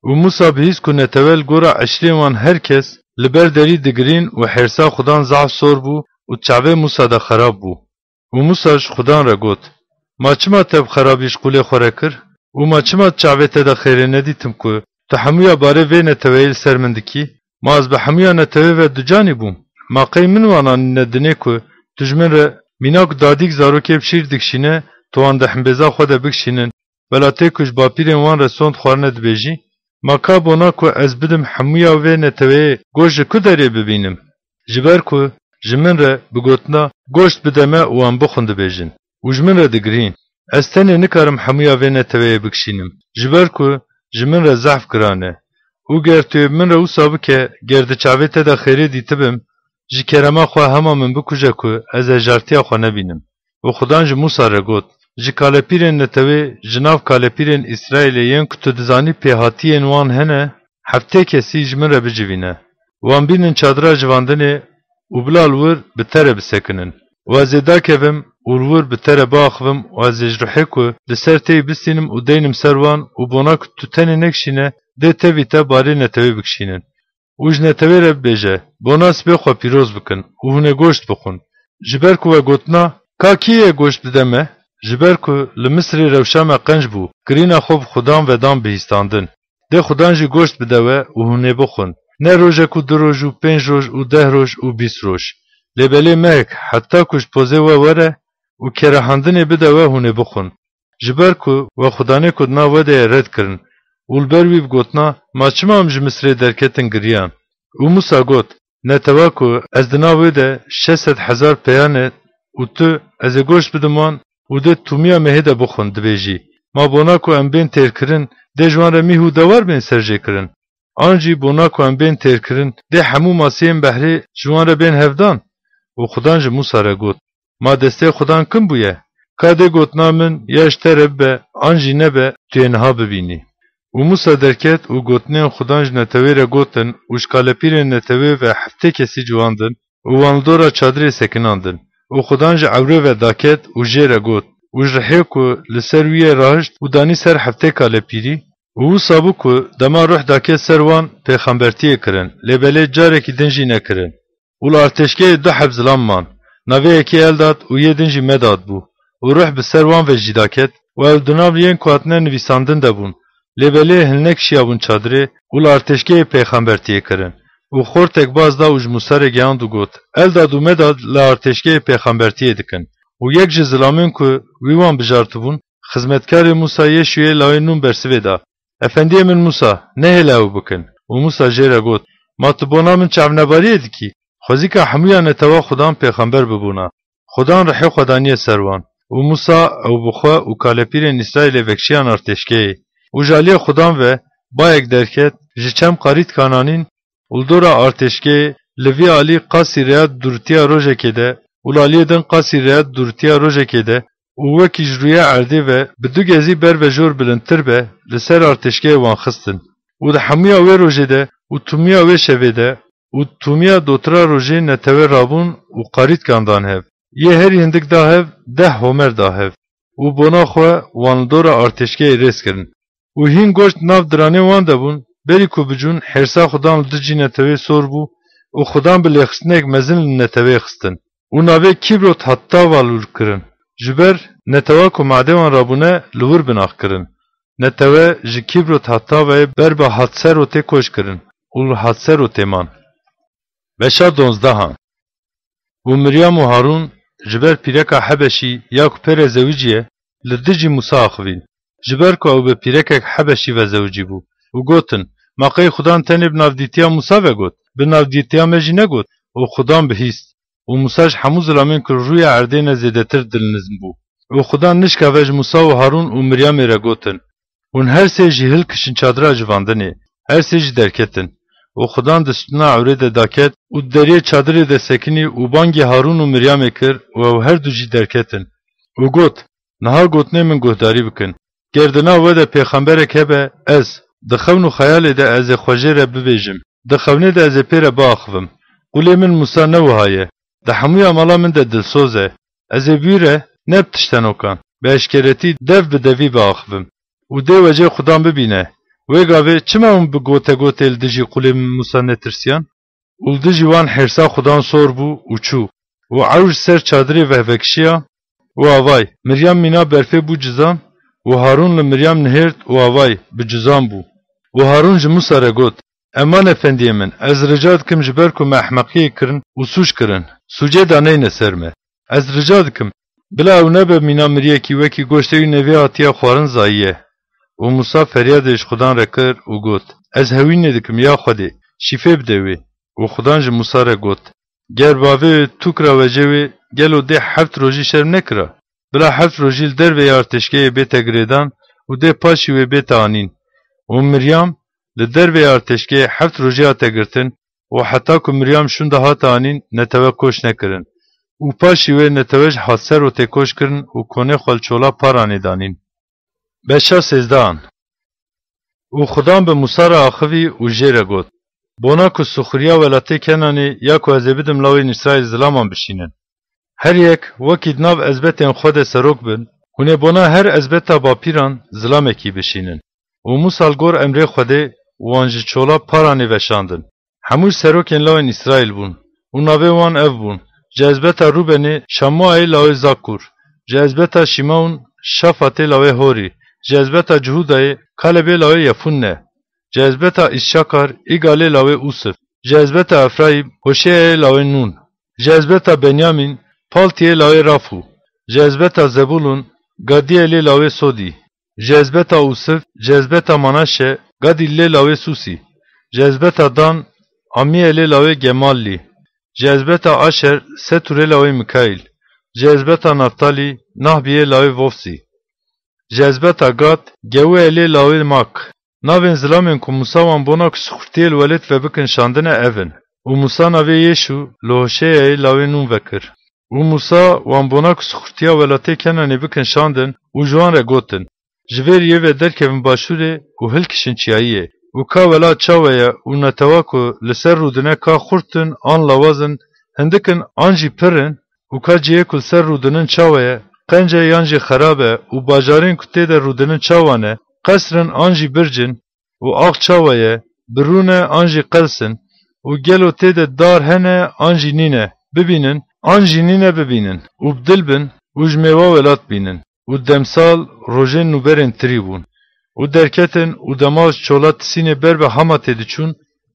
Û Mûsa bihîst ku netewe li gora eşîrên wan her kes li ber derî digirîn û hêrsa Xudan zehf sor bû û çavê Mûsa de xerab bû. Û Mûsa ji Xudan re got, Ma çima te bi xerabî ji qûlê xwe re kir? Û ma çima di çavê te de xêrê nedîtim ku tu hemûya barê vê neteweyê li ser min dikî? Ma ez bi hemûya netewê ve ducanî bûm? Ma qey min wan anîne dinê ku tu ji min re mîna ku dadîk zarokê bi şîr dikişîne, tu wan di himbêza xwe de bikişînin, welatê ku ji bapîrên wan re sond xwarine dibêjî? Ma ka bona ku ez bidim hemûya vê neteweyê goşt ji ku derê bibînim? Ji ber ku ji min re bi gotina, Goşt bide me û em bixwin dibêjin û ji min re digirîn. Ez tenê nikarim hemûya vê neteweyê bikişînim, ji ber ku ji min re zehf giran e. Û ger tu yê bi min re wisa bike, ger di çavê te de xêrê dîtibim, ji kerema xwe hema min bikuje ku ez hejartiya xwe nebînim. Û Xudan ji Mûsa re got, Ji kalepîrên netewê, ji nav kalepîrên Îsraîlê yên ku tu dizanî pêhatiyên wan hene, heftê kesî ji min re bicivîne. Wan bînin çadira civandinê û bila li wir bi te re bisekinin. Û ez ê dakevim û li wir bi te re biaxivim û ez ê ji ruhê ku li ser te yî bistînim û deynim ser wan û bona ku tu tenê nekişîne, dê tevî te barê netewê bikişînin. Û ji netewê re bibêje, Bona sibê xwe pîroz bikin û hûn ê goşt bixwin. Ji ber ku we gotina, Ka kî ye goşt bide me? Ji ber ku li Misirê rewşa me qenc bû, kirîna xwe bi Xudan ve dan bihîstandin. Dê Xudan jî goşt bide we û hûn ê bixwin. Ne rojek û du roj û pênc roj û deh roj û bîst roj. Lê belê mehek heta ku ji pozê we were û kerehandinê bide we hûn ê bixwin. Ji ber ku we xudanê ku di nav we de ye red kirin û li ber wî bi gotina, Ma çima em ji Misirê derketin giriyan? Û Mûsa got, Netewa ku ez di nav wê de şeş sed hezar peya ne û tu, Ez ê goşt bidim wan û dê tûmiya mehê de bixwin, dibêjî, Ma bona ku em bên têrkirin, dê ji wan re mîh û dewar bên serjêkirin? An jî bona ku em bên têrkirin, dê hemû masiyên behrê ji wan re bên hevdan? Û Xudan ji Mûsa re got, Ma destê Xudan kin bûye? Ka dê gotina min ya ji te re bibe, an jî nebe, tu yê niha bibînî. Û Mûsa derket û gotinên Xudan ji netewê re gotin û ji kalepîrên netewê ve heftê kesî ciwandin û wan li dora çadirê sekinandin. Û Xudan ji ewrê ve daket û jê re got û ji rihê ku li ser wî ye rahişt û danî ser heftê kalepîrî. Û wisa bû ku dema ruh daket ser wan, pêxembertiyê kirin, lê belê carekî din jî nekirin. Û li artêşgehê du heb zilam man. Navê yekê Eldad û yê din jî Medad bû. Û ruh bi ser wan ve jî daket û ew di nav yên ku hatine nivîsandin de bûn. Lê belê hilnekişiyabûn çadirê û li artêşgehê pêxembertiyê kirin. Û xortek baz da û ji Mûsa re gehand û got, Eldad û Medad li artêşgehê pêxembertiyê dikin. Û yek ji zilamên ku wî wan bijartibûn, xizmetkarê Mûsa Yêşûyê lawê Nûn bersivê da, Efendiyê min Mûsa, nehêle ew bikin. Û Mûsa jê re got, Ma tu bona min çavnebariyê dikî? Xwezîka hemûya netewa Xudan pêxember bibûna. Xudan rihê xwe daniye ser wan. Û Mûsa ew bi xwe û kalepîrên Îsraîlê vekişiyan artêşgehê. Û ji aliyê Xudan ve bayek derket, ji çem qarît kananîn û li dora artêşgehê li vî alî qasî rêya dûrtiya rojekê de û li aliyê din qasî rêya dûrtiya rojekê de û wekî ji rûyê erdê ve bi du gezî ber ve jor bilindtir be, li ser artêşgehê wan xistin. Û di hemûya wê rojê de û tûmiya wê şevê de û tûmiya dotira rojê netewe rabûn û qarîtkan dan hev. Yê herî hindik da hev deh homer da hev. Û bona xwe wan li dora artêşgehê rêz kirin. Û hîn goşt nav diranê wan de bûn, berî ku bicûn, hêrsa Xudan li dijî netewê sor bû û Xudan bi lêxistinek mezin li netewê xistin. Û navê Kîbrot Hattava li wir kirin. Ji ber netewa ku madê wan rabûne li wir binax kirin. Netewe ji Kîbrot Hattavayê ber bi Hatserotê koç kirin û li Hatserotê man. Beşa donzdehan. Û Miryam û Harûn ji ber pîreka Hebeşî ya ku pê re zewicî ye, li dijî Mûsa axivîn. Ji ber ku ew bi pîrekek Hebeşî ve zewicî bû û gotin, Ma qey Xudan tenê bi navdîtiya Mûsa ve got, bi navdîtiya me jî negot? Û Xudan bihîst. Û Mûsa ji hemû zilamên ku li rûya erdê ne zêdetir dilnizm bû. Û Xudan nişkave ji Mûsa û Harûn û Miryamê re gotin, Hûn her sê jî hilkişin çadira civandinê. Her sê jî derketin. Û û Xudan di stûna ewrê de daket û di deriyê çadirê de sekinî û bangî Harûn û Miryamê kir û ew her du jî derketin. Û got, Niha gotinê min guhdarî bikin. Ger di nav we de pêxemberek hebe, ez, di xewn û xeyalê de ez ê xwe jê re bibêjim. Di xewnê de ez ê pê re biaxivim. Qûlê min Mûsa ne wiha ye. Di hemûya mala min de dilsoz e. Ez ê bi wî re, ne bi tiştenokan, bi eşkeretî dev bi devî biaxivim. Û dê wecê Xudan bibîne. Wê gavê çima hûn bi gotegotê li dijî qûlê min Mûsa netirsiyan? Û li dijî wan hêrsa Xudan sor bû û çû. Û ewr ji ser çadirê vehvekişiya û avay, Miryam mîna berfê bû cizan û Harûn li Miryam nihêrt û avay, bi cizan bû. Û Harûn ji Mûsa re got, Eman efendiyê min, ez rica dikim ji ber ku me ehmeqiyê kirin û sûc kirin, sûcê daneyne ser me. Ez rica dikim, bila ew nebe mîna miriyekî wekî goştê wî nevê hatiye xwarin zayiye. Û Mûsa feryadê ji Xudan re kir û got, Ez hewînê dikim, ya Xwedê, şîfê bide wê. Û Xudan ji Mûsa re got, Ger bavê wê tûk ra wecê wê, gelo dê heft rojî şerm nekira? Bila heft rojî li derveyê artêşgehê bête girêdan û dê paşî wê bête anîn. Û Miryam li derveyê artêşgehê heft rojî hate girtin û heta ku Miryam şûnde hate anîn, netewe koç nekirin. Û paşî wê netewe ji Haserotê koç kirin û konê xwe li çola Paranê danîn. Beşa sêzdehan. Û Xudan bi Mûsa re axivî û jê re got, Bona ku sixuriya welatê Kenanê ya ku ez ê bidim lawên Îsraîl zilaman bişînin. Her yek wekî di nav ezbetên xwe de serok bin, hûn ê bona her ezbeta bapîran zilamekî bişînin. Û Mûsa li gor emrê Xwedê wan ji çola Paranê veşandin. Hemû serokên lawên Îsraîl bûn û navê wan ev bûn, ji ezbeta Rûbenê Şamuayê lawê Zakûr, ji ezbeta Şîmewn Şafatê lawê Horî, ji ezbeta Cihûdayê Kalebê lawê Yefunne, ji ezbeta Îsakar Îgalê lawê Ûsif, ji ezbeta Efrayîm Hoşeyayê lawê Nûn, ji ezbeta Benyamîn Paltiyê lawê Rafû, ji ezbeta Zebûlûn Gadiyelê lawê Sodî, ji ezbeta Ûsif, ji ezbeta Manaşe Gadîlê lawê Sûsî, ji ezbeta Dan Amiyelê lawê Gemallî, ji ezbeta Aşer Setûrê lawê Mikaîl, ji ezbeta Naftalî Nahbiyê lawê Vofsî, ji ezbeta Gad Gewuelê lawê Mak. Navên zilamên ku Mûsa wan bona ku sixurtiyê li welêt ve bikin şandine ev in. Û Mûsa navê Yêşû li Hoşeyayê lawê Nûn vekir. Û Mûsa wan bona ku sixurtiya welatê Kenanê bikin şandin û ji wan re gotin, Ji vê riyê ve derkevin başûrê û hilkişin çiyayiyê. Û ka welat çawe ye û netewa ku li ser rûdine ka xurt in an lawaz in, hindik in an jî pir in, û ka cihê ku li ser rûdinin çawe ye, qenc e yan jî xerab e, û bajarên ku tê de rûdinin çawa ne, qesr in an jî birc in, û ax çawa ye, bi rû ne an jî qels in, û gelo tê de dar hene an jî nîne, bibînin, an jî nîne bibînin, û bi dil bin, û ji mêwa welat bînin, û demsal rojên nûberên tirî bûn. Û derketin û dema ji çola Tisînê ber bi Hamatê diçûn,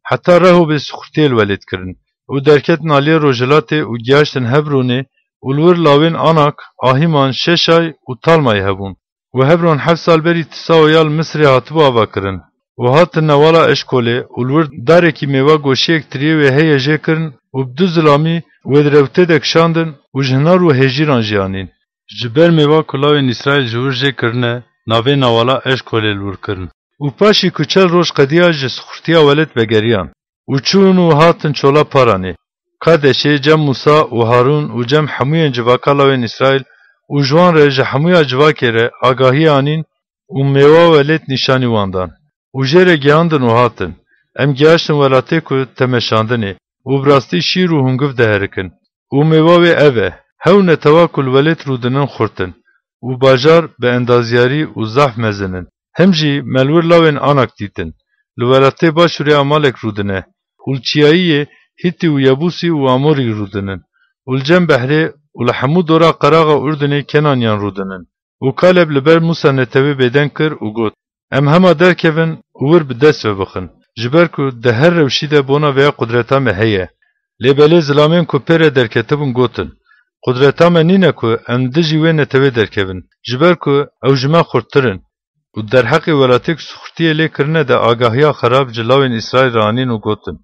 heta Rehobê sixurtiyê li welêt kirin. Û derketin aliyê rojhilatê û gihaştin Hebronê, û li wir lawên Anak, Ahîman, Şeşay û Talmay hebûn. Û Hebron heft sal berî Tisa û ya li Misirê hatibû avakirin. Û hatin newala Eşkolê û li wir darekî mêwa goşiyek tiriyê wê heye jê kirin û bi du zilamî wê di rewtê de kişandin û ji hinar û hêjîran jî anîn. Ji ber mêwa ku lawên Îsraîl ji wir jê kirine, navê newala Eşkolê li wir kirin. Û paşî ku çel roj qediya ji sixurtiya welêt vegeriyan. Û çûn û hatin çola Paranê. Kadeşê cem Mûsa û Harûn û cem hemûyên civaka lawên Îsraîl û ji wan re ji hemûya civakê re agahî anîn û mêwa welêt nîşanî wan dan. Û jê re gihandin û hatin, Em gihaştin welatê ku te meşandinê û bi rastî şîr û hungiv diherikin. Û mêwa wê ev e, hew netewa ku li welêt rûdinin xurt in û bajar bi endaziyarî û zehf mezin in. Him jî me li wir lawên Anak dîtin, li welatê başûrê Amalek rûdine û li çiyayiyê Hîtî û Yebûsî û Amorî rûdinin û li cem behrê û li hemû dora qeraxa Urdunê Kenaniyan rûdinin. Û Kaleb li ber Mûsa netewê bêdeng kir û got, Em hema derkevin û wir bi dest ve bixin, ji ber ku di her rewşî de bona vêya qudreta me heye. Lê belê zilamên ku pê re derketibûn gotin, Qudreta me nîne ku em dijî wê netewê derkevin, ji ber ku ew ji me xurttir in. Û derheqê welatê ku sixurtiyê lê kirine de agahiya xerab ji lawên Îsraîl re anîn û gotin,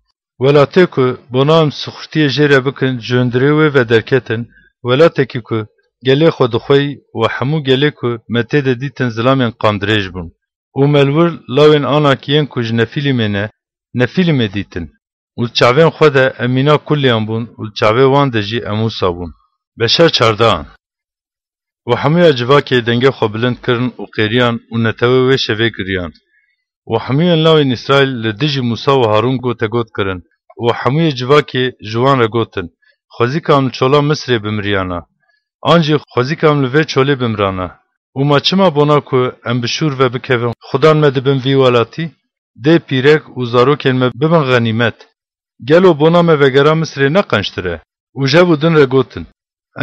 Welatê ku bona em sixurtiyê jê re bikin, ji hundirê wê ve derketin, welatekî ku gelê xwe dixweyî û hemû gelê ku me tê de dîtin zilamên qandirêj bûn. Û me li wir lawên Anak yên ku ji Nefîlîmê ne, Nefîlimê dîtin. Û di çavên xwe de em mîna kuliyan bûn û di çavê wan de jî em wisa bûn. Beşa çardehan. Û hemûya civakê dengê xwe bilind kirin û qêriyan û netewe wê şevê giriyan. Û hemûyên lawên Îsraîl li dijî Mûsa û Harûn gotegot kirin, û hemûyê civakê ji wan re gotin, Xwezîka em li çola Misirê bimiriyana, an jî xwezîka em li vê çolê bimirana. Û ma çima bona ku em bi şûr ve bikevin, Xudan me dibin vî welatî? Dê pîrek û zarokên me bibin xenîmet. Gelo bona me vegera Misirê ne qençtir e? Û ji hev û din re gotin,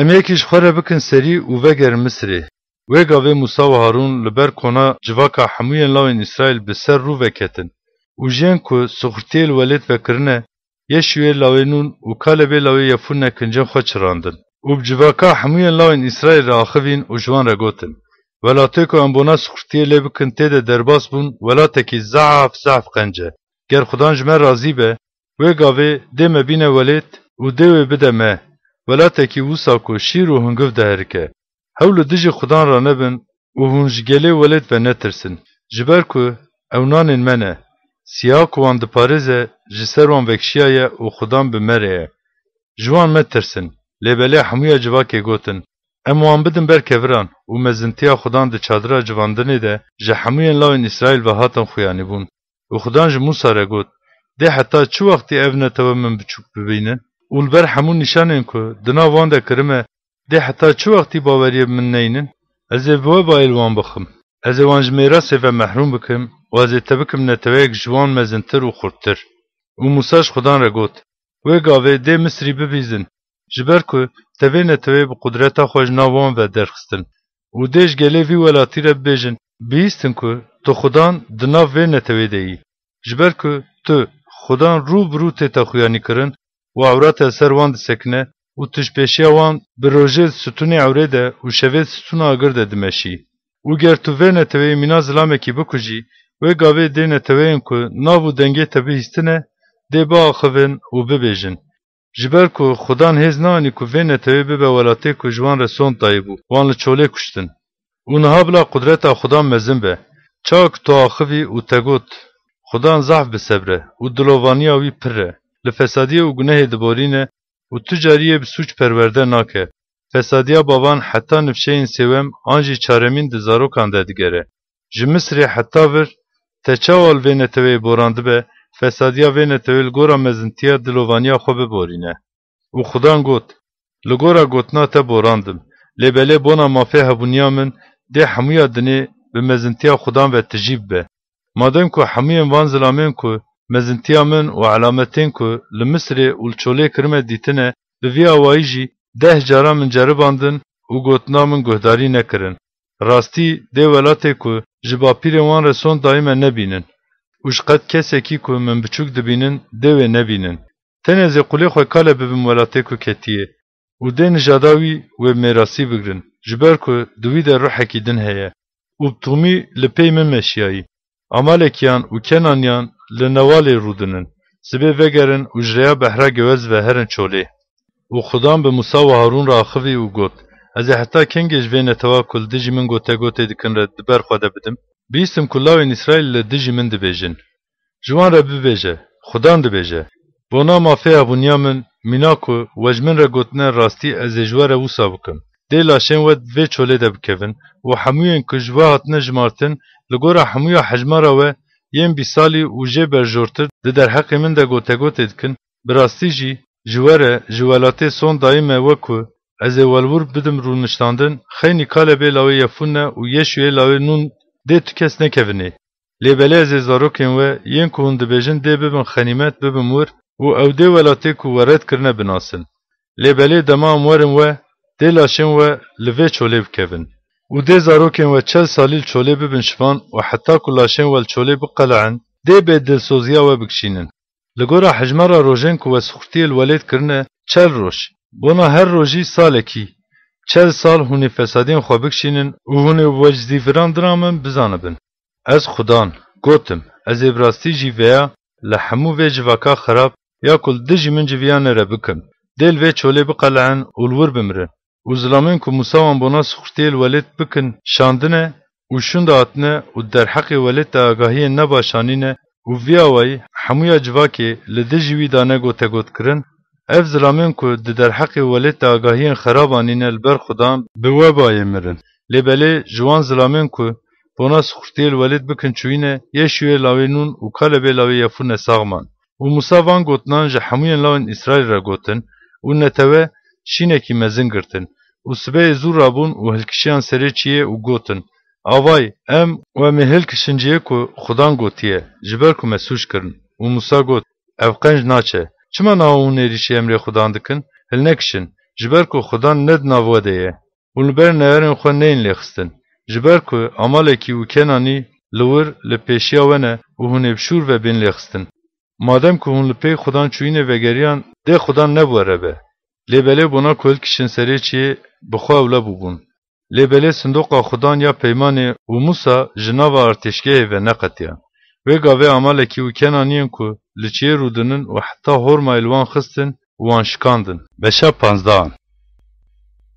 Em yekî ji xwe re bikin serî û vegerin Misirê. Wê gavê Mûsa û Harûn li ber kona civaka hemûyên lawên Îsraîl bi ser rû veketin û ji yên ku sixurtiyê li welêt vekirine, Yeşûyê lawê Nûn û Kalebê lawê Yefûne kincên xwe çirandin û bi civaka hemûyên lawên Îsraîl re axivîn û ji wan re gotin, Welatê ku em bona sixurtiyê lê bikin tê de derbas bûn, welatekî zehf zehf qenc e. Ger Xudan ji me razî be, wê gavê dê me bîne welêt û dê wê bide me, welatekî wisa ku şîr û hungiv diherike. Hew li dijî Xudan ranebin û hûn ji gelê welêt ve netirsin, ji ber ku ew nanên me ne. Siya ku wan diparêze ji ser wan vekişiyaye û Xudan bi me re ye. Ji wan metirsin. Lê belê hemûya civakê gotin, Em wan bidin ber keviran û mezintiya Xudan di çadira civandinê de ji hemûyên lawên Îsraîl ve hatin xuyanîbûn. Û Xudan ji Mûsa re got, Dê heta çi wextî ev netewe min biçûk bibînin? Û li ber hemû nîşanên ku di nav wan de kirime, dê heta çi wextî baweriyê bi min neynin? Ez ê bi we bayê li wan bixim. Ez ê wan ji mêrasê ve mehrûm bikim û ez ê te bikim neteweyek ji wan mezintir û xurttir. Û Mûsa ji Xudan re got, Wê gavê dê Misrî bibîzin, ji ber ku te vê neteweyê bi qudreta xwe ji nav wan ve derxistin. Û dê ji gelê vî welatî re bibêjin, Bihîstin ku tu Xudan di nav vê netewê de yî. Ji ber ku tu, Xudan rû bi rû tête xuyanîkirin û ewrate li ser wan disekine û tu ji pêşiya wan bi rojê di stûnê ewrê de û şevê di stûna agir de dimeşî. Û ger tu vê neteweyê mîna zilamekî bikujî, wê gavê dê neteweyên ku nav û dengê te bihîstine, dê biaxivin û bibêjin, Ji ber ku Xudan hêz neanî ku vê netewê bibe welatê ku ji wan re sond dayîbû, wan li çolê kuştin. Û niha bila qudreta Xudan mezin be. Çawa ku tu axivî û te got, Xudan zehf bi sebr e û dilovaniya wî pir e, li fesadiyê û gunehê diborîne û tu cariyê bi sûc perwerde nake. Fesadiya bavan heta nifşeyên sêwem an jî çaremîn di zarokan de digere. Ji Misirê heta vir, te çawa li vê neteweyê borandibe, fesadiya vê netewê li gora mezintiya dilovaniya xwe biborîne. Û Xudan got, Li gora gotina te borandim, lê belê bona mafê hebûniya min dê hemûya dinê bi mezintiya Xudan ve tijî bibe. Madem ku hemûyên van zilamên ku mezintiya min û elametên ku li Misirê û li çolê kirime dîtine, bi vî awayî jî deh cara min ceribandin û gotina min guhdarî nekirin. Rastî dê welatê ku ji bapîrên wan re sond dayî me nebînin û ji qet kesekî ku min biçûk dibînin dê wê nebînin. Tenê ez ê qulê xwe kale bibim welatê ku ketiyê û dê nijada wî wê mêrasî bigrin, ji ber ku di wî de ruhekî din heye û bi tûmî li pey min meşiyayî. Amalekiyan û Kenaniyan li Newalê rûdinin, sibê vegerin û ji rêya behra gewez ve herin çolê. Û Xudan bi Musa û Harûn re axivî û got, Ez ê heta kengê ji vê netewa ku li dijî min gotegotê dikin re di ber xwe de bidim? Bihîstim ku lawên Îsraîl li dijî min dibêjin. Ji wan re bibêje, Xudan dibêje, Bona mafê hebûniya min, mîna ku we ji min re gotine rastî ez ê ji we re wisa bikim. Dê laşên we di vê çolê de bikevin û hemûyên ku ji we hatine jimartin, li gora hemûya hejmara we yên bîsalî û jê berjortir di derheqê min de gotegotê dikin, bi rastî jî ji we re ji welatê son dayî me we ku ez ê welwir bidim rûniştandin, xeynî Kalebê lawê Yefûne û Yeşûyê lawê Nûn dê tu kes nekevinê. Lê belê ez ê zarokên we yên ku hûn dibêjin dê bibin xenîmet bibim wir û ew dê welatê ku we red kirine binasin. Lê belê dema em werin we, dê laşên we li vê çolê bikevin. Û dê zarokên we çel salî li çolê bibin şivan û heta ku laşên we li çolê biqele'in, dê bê dilsoziya we bikişînin. Li gora hejmara rojên ku we sixurtiyê li welêt kirine, çel roj, bona her rojî salekî, çel sal hûn ê fesadiyên xwe bikişînin û hûn ê we ji zîvirandina min bizanibin. Ez Xudan, gotim, ez ê bi rastî jî vêya li hemû vê civaka xerab ya ku li dijî min civiyane re bikim. Dê li vê çolê biqele'in û li wir bimirin. Û zilamên ku Mûsa wan bona sixurtiyê li welêt bikin şandine û şûnde hatine û derheqê welêt de agahiyên nebaş anîne Û vî awayî hemûya civakê li dijî wî dane gotegot kirin, ev zilamên ku di derheqê welêt de agahiyên xerab anîne li ber Xudan bi webayê mirin. Lê belê ji wan zilamên ku bona siqurtiyê li welêt bikin çûyîne, Yeşûyê lawê Nûn û Kalebê lawê Yefûne sax man. Û Mûsa van gotinan ji hemûyên lawên Îsraîl re gotin û netewe şînekî mezin girtin û sibehê zû rabûn û hilkişiyan serê çiyê û gotin, Avay, em û em ê hilkişin cihê ku Xudan gotiye, ji ber ku me sûc kirin. Û Mûsa got, Ev qenc naçe. Çima niha hûn êrîşî emrê Xudan dikin? Hilnekişin, ji ber ku Xudan ne di nav we de ye. Hûn li ber neyarên xwe neyên lêxistin. Ji ber ku Amalekî û Kenanî li wir li pêşiya we ne û hûn ê bi şûr ve bên lêxistin. Madem ku hûn li pey Xudan çûyînê vegeriyan, dê Xudan ne bi we re be. Lê belê bona ku hilkişin serê çiyê bi xwe ewle bûbûn. Lê belê sindoqa Xudan ya peymanê û Mûsa ji nava artêşgehê ve neqetiyan. Wê gavê Amalekî û Kenaniyên ku li çiyê rûdinin û heta hormayê li wan xistin û wan şikandin. Beşa panzdehan.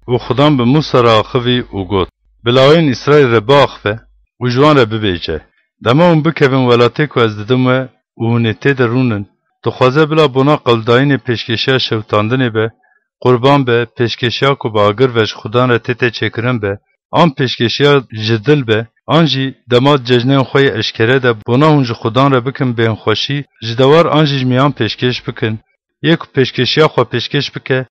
Û Xudan bi Mûsa re axivî û got, Bi lawên Îsraîl re biaxive û ji wan re bibêje, Dema hûn bikevin welatê ku ez didim we û hûn ê tê de rûnin, dixwaze bila bona qewldayînê pêşkêşiya şewitandinê be, qurban be, pêşkêşiya ku bi agir ve ji Xudan re tête çêkirin be, an pêşkêşiya ji dil be, an jî dema di cejnên xwe yê eşkere de bona hûn ji Xudan re bikin bêhnxweşî, ji dewar an jî ji miyan pêşkêş bikin, yê ku pêşkêşiya xwe pêşkêş bike,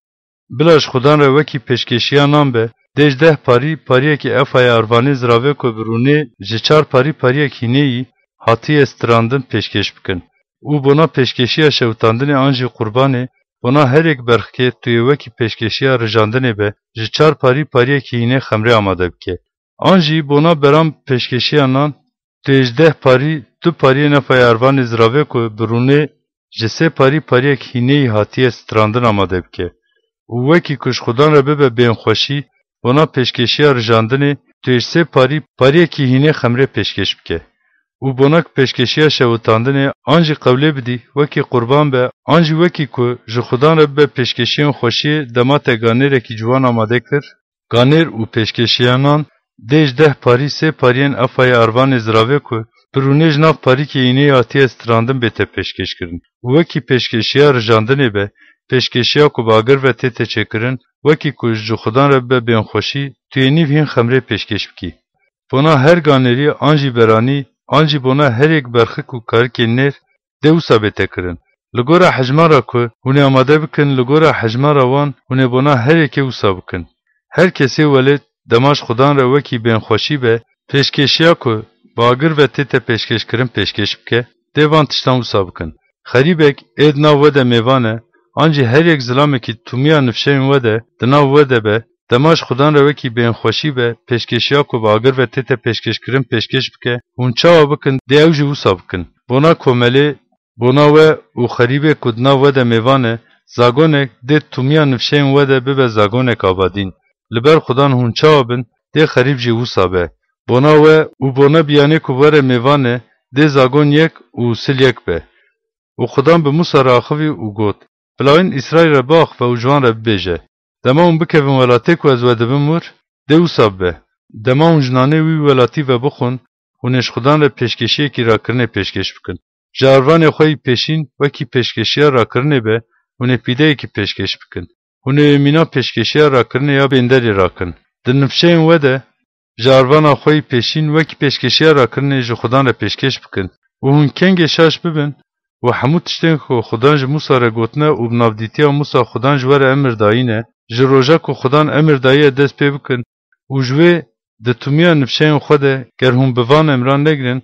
bila ji Xudan re wekî pêşkêşiya nan be, dê ji deh parî, pariyekî efayê arvanê ziravê ku bi rûnê ji çar parî pariyek hînê yî hatiye stirandin pêşkêş bikin. Û bona pêşkêşiya şewitandinê an jî qurbanê, bona herêk berxikê tu yê wekî pêşkêşiya rijandinê be, ji çar parî pariyekî hînê xemrê amade bike. An jî bona beran pêşkêşiya nan, tu yê ji deh parî, du pariyê nefayê arvanê ziravê ku bi rûnê ji sê parî pariyek hînê yî hatiye stirandin amade bike. Û wekî ku ji Xudan re bibe bêhnxweşî, bona pêşkêşiya rijandinê, tu yê ji sê parî pariyekî hînê xemrê pêşkêş bike. Û bona ku pêşkêşiya şewitandinê an jî qewlê bidî, wekî qurban be, an jî wekî ku ji Xudan re bibe pêşkêşiyên xweşiyê, dema te ganêrekî ciwan amade kir, ganêr û pêşkêşiya nan, dê ji deh parî sê pariyên efayê arvanê ziravê ku bi rûnê ji nav parîkê hîneyê hatiye stirandin bête pêşkêşkirin. Û wekî pêşkêşiya rijandinê be, pêşkêşiya ku bi agir ve tête çêkirin, wekî ku ji Xudan re bibe bêhnxweşî, tu yê nîv hîn xemrê pêşkêş bikî. Bona her ganêrî an jî beranî, an jî bona herêk berxik û karikê nêr, dê wisa bête kirin. Li gora hejmara ku hûn ê amade bikin, li gora hejmara wan hûn ê bona her yekê wisa bikin. Her kesê welêt dema ji Xudan re wekî bêhnxweşî be, pêşkêşiya ku bi agir ve tête pêşkêşkirin pêşkêş bike, dê van tiştan wisa bikin. Xerîbek ê di nav we de mêvan e, an jî her yek zilamekî tûmiya nifşeyên we de di nav we de be, dema ji Xudan re wekî bêhnxweşî be, pêşkêşiya ku bi agir ve tête pêşkêşkirin pêşkêş bike, hûn çawa bikin, dê ew jî wisa bikin. Bona komelê, bona we û xerîbê ku di nav we de mêvan e, zagonek dê tûmiya nifşeyên we de bibe zagonek abadîn. Li ber Xudan hûn çawa bin, dê xerîb jî wisa be. Bona we û bona biyanê ku were mêvan e, dê zagon yek û sil yek be. Û Xudan bi Mûsa re axivî û got, Bi lawên Îsraîl re biaxive û ji wan re bibêje, Dema hûn bikevin welatê ku ez we dibim wir, dê wisa bibe. Dema hûn ji nanê wî welatî ve bixwin, hûn ê ji Xudan re pêşkêşiyekî rakirinê pêşkêş bikin. Ji arvanê xwe yî pêşîn wekî pêşkêşiya rakirinê be, hûn ê pîdeyekî pêşkêş bikin. Hûn ê mîna pêşkêşiya rakirinê ya bênderê rakin. Di nifşeyên we de, ji arvana xwe yî pêşîn wekî pêşkêşiya rakirinê ji Xudan re pêşkêş bikin. Û hûn kengê şaş bibin û hemû tiştên ku Xudan ji Mûsa re gotine û bi navdîtiya Mûsa Xudan ji we re emir dayîne, ji roja ku Xudan emir dayiye dest pê bikin û ji wê di tûmiya nifşeyên xwe de ger hûn bi van emran negirin,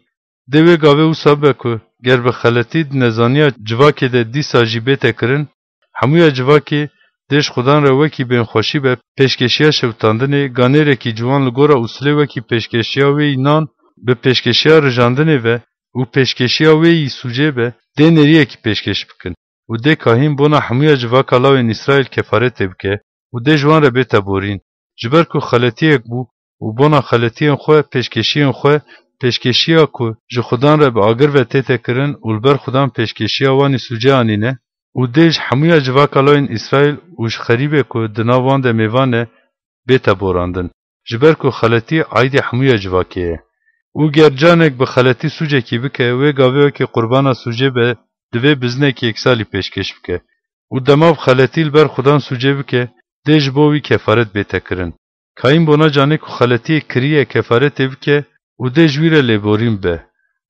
dê wê gavê wisa bibe ku ger bi xeletî di nezaniya civakê de dîsa jî bête kirin, hemûya civakê dê ji Xudan re wekî bênxweşî be pêşkêşiya şewitandinê, ganêrekî ciwan li gora ûsilê wekî pêşkêşiya wê yî nan bi pêşkêşiya rijandinê ve û pêşkêşiya wê yî sûcê be, dê nêriyekî pêşkêş bikin û dê kahîn bona hemûya civaka lawên Îsraîl kefaretê bike û dê ji wan re bête borîn. Ji ber ku xeletiyek bû û bona xeletiyên xwe, pêşkêşiyên xwe, pêşkêşiya ku ji Xudan re bi agir ve tête kirin û li ber Xudan pêşkêşiya wan î sûcê anîne û dê ji hemûya civaka lawên Îsraîl û ji xerîbê ku di nav wan de mêvan e, bête borandin. Ji ber ku xeletî aîdî hemûya civakê ye. Û ger canek bi xeletî sûcekî bike, wê gavê wekî qurbana sûcê be, divê biznekî yeksalî pêşkêş bike. Û dema bi xeletî li ber Xudan sûcê bike, dê ji bo wî kefaret bête kirin. Kayîn bona canê ku xeletiyê kiriye kefaretê bike û dê ji wî re lêborîn be.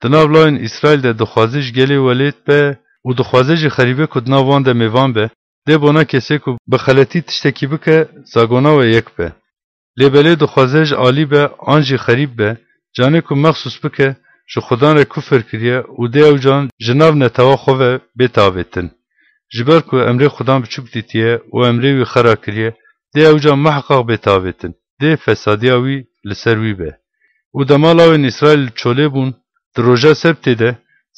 Di nav lawên Îsraîl de dixwaze ji gelê welêt be û dixwaze jî xerîbê ku di nav wan de mêvan be, dê bona kesê ku bi xeletî tiştekî bike, zagona we yek be. Lê belê dixwaze ji alî be an jî xerîb be, canê ku mexsûs bike, ji Xudan re kufir kiriye û dê ew can ji nav netewa xwe ve bête avêtin. Ji ber ku emrê Xudan biçûk dîtiye û emrê wî xera kiriye, dê ew can miheqaq bête avêtin, dê fesadiya wî li ser wî be. Û dema lawên Îsraîl li çolê bûn, di roja sebtê de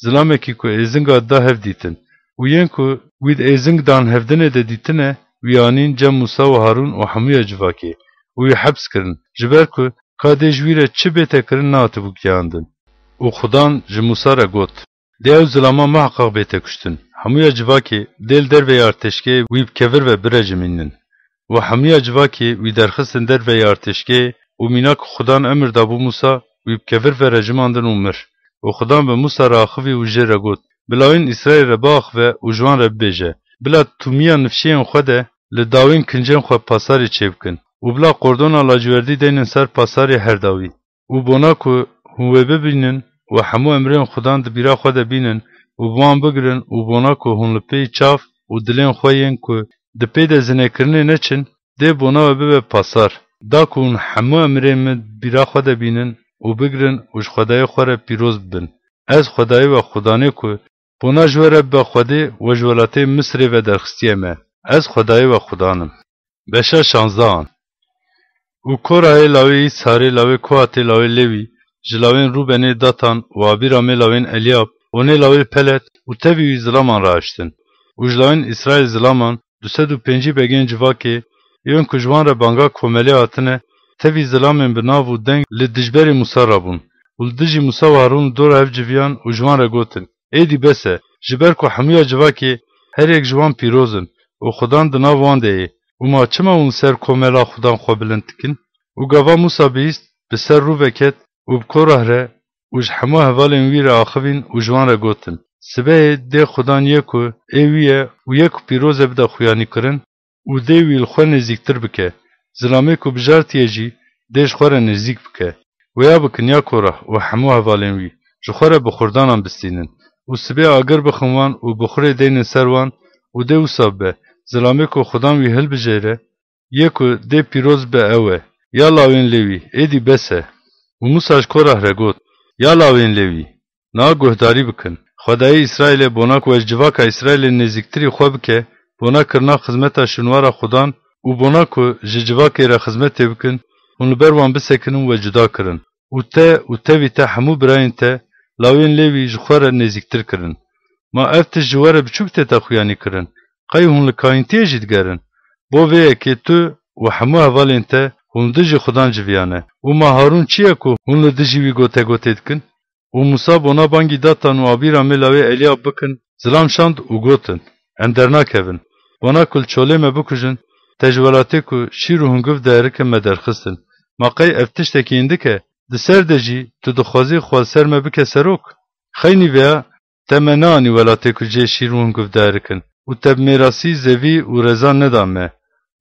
zilamekî ku êzinga dida hev dîtin. Û yên ku wî di êzing dan hevdinê de dîtine, wî anîn cem Mûsa û Harûn û hemûya civakê û wî heps kirin, ji ber ku ka dê ji wî re çi bête kirin nehatibû giyandin. Û Xudan ji Mûsa re got, Dê ew zilama miheqaq bête kuştin. Hemûya civakê dê li derveyê artêşgehê wî bi kevir ve birecimînin. Û hemûya civakê wî derxistin derveyê artêşgehê û mîna ku Xudan emir dabû Mûsa, wî bi kevir ve recimandin û mir. Û Xudan bi Mûsa re axivî û jê re got, Bi lawên Îsraîl re biaxive û ji wan re bibêje, Bila tûmiya nifşeyên xwe de li dawên kincên xwe pasarê çêbikin û bila qordona laciverdî deynin ser pasarê her dawî. Û bona ku hûn wê bibînin û hemû emrên Xudan di bîra xwe de bînin û bi wan bigirin û bona ku hûn li pêy çav û dilên xwe yên ku di pê de zinêkirinê neçin, dê bona we bibe pasar. Da ku hûn hemû emrên min di bîra xwe de bînin û bigirin û ji Xwedayê xwe re pîroz bibin. Ez Xwedayê we Xudanê ku bona ji we re bibe Xwedê we ji welatê Misirê ve derxistiye me. Ez Xwedayê we Xudan im. Beşa şanzdehan. Û Korahê lawê Îsharê, lawê Kohatê, lawê Lewî, ji lawên Rûbenê Datan û Abîramê lawên Eliyab, Onê lawê Pelet û tevî wî zilaman rahiştin. Û ji lawên Îsraîl zilaman du sed û pêncî begên civakê, yên ku ji wan re banga komelê hatine, tevî zilamên bi nav û deng li dijberê Mûsa rabûn û li dijî Mûsa û Harûn li dora hev civiyan û ji wan re gotin, Êdî bes e, ji ber ku hemûya civakê her yek ji wan pîroz in û Xudan di nav wan de ye û ma çima hûn li ser komela Xudan xwe bilind dikin? Û gava Mûsa bihîst, bi ser rû ve ket û bi Korah re û ji hemû hevalên wî re axivîn û ji wan re gotin, Sibehê dê Xudan yê ku ê wî ye û yê ku pîroz e bide xuyanîkirin û dê wî li xwe nêzîktir bike. Zilamê ku bijartiye jî dê ji xwe re nêzîk bike. Wêya bikin ya Korah û hemû hevalên wî, ji xwe re bi xurdanan bistînin û sibê agir bixin wan û bixurê deynin ser wan û dê wisa bibe, zilamê ku Xudan wî hilbijêre, yê ku dê pîroz be ew e. Ya lawên Lewî, êdî bes e. Û Mûsa ji Korah re got, Ya lawên Lewî, niha guhdarî bikin. Xwedayê Îsraîlê bona ku we ji civaka Îsraîlê nêzîktirî xwe bike, bona kirina xizmeta şûnwara Xudan û bona ku ji civakê re xizmetê bikin, hûn li ber wan bisekinin we cuda kirin. Û te û tevî te hemû birayên te, lawên Lewî ji xwe re nêzîktir kirin. Ma ev tişt ji we re bi çi tête xuyanî kirin? Qey hûn li kayîntiyê jî digerin? Bo vê yekê tu û hemû hevalên te hûn dijî Xudan civiyane. Û ma Harûn çi ye ku hûn li dijî wî gotegotê dikin? Û Mûsa bona bangî Datan û Abîramê lawê Eliyab bikin, zilam şand û gotin, Em dernakevin. Bona ku li çolê me bikujin, te ji welatê ku şîr û hungiv diherike me derxistin. Ma qey ev tiştekî hindik e? Di ser de jî tu dixwazî xwe li ser me bike serok? Xeynî vêya, te me neanî welatê ku cihê şîr û hungiv diherikin û te bi mêrasî zevî û reza neda me.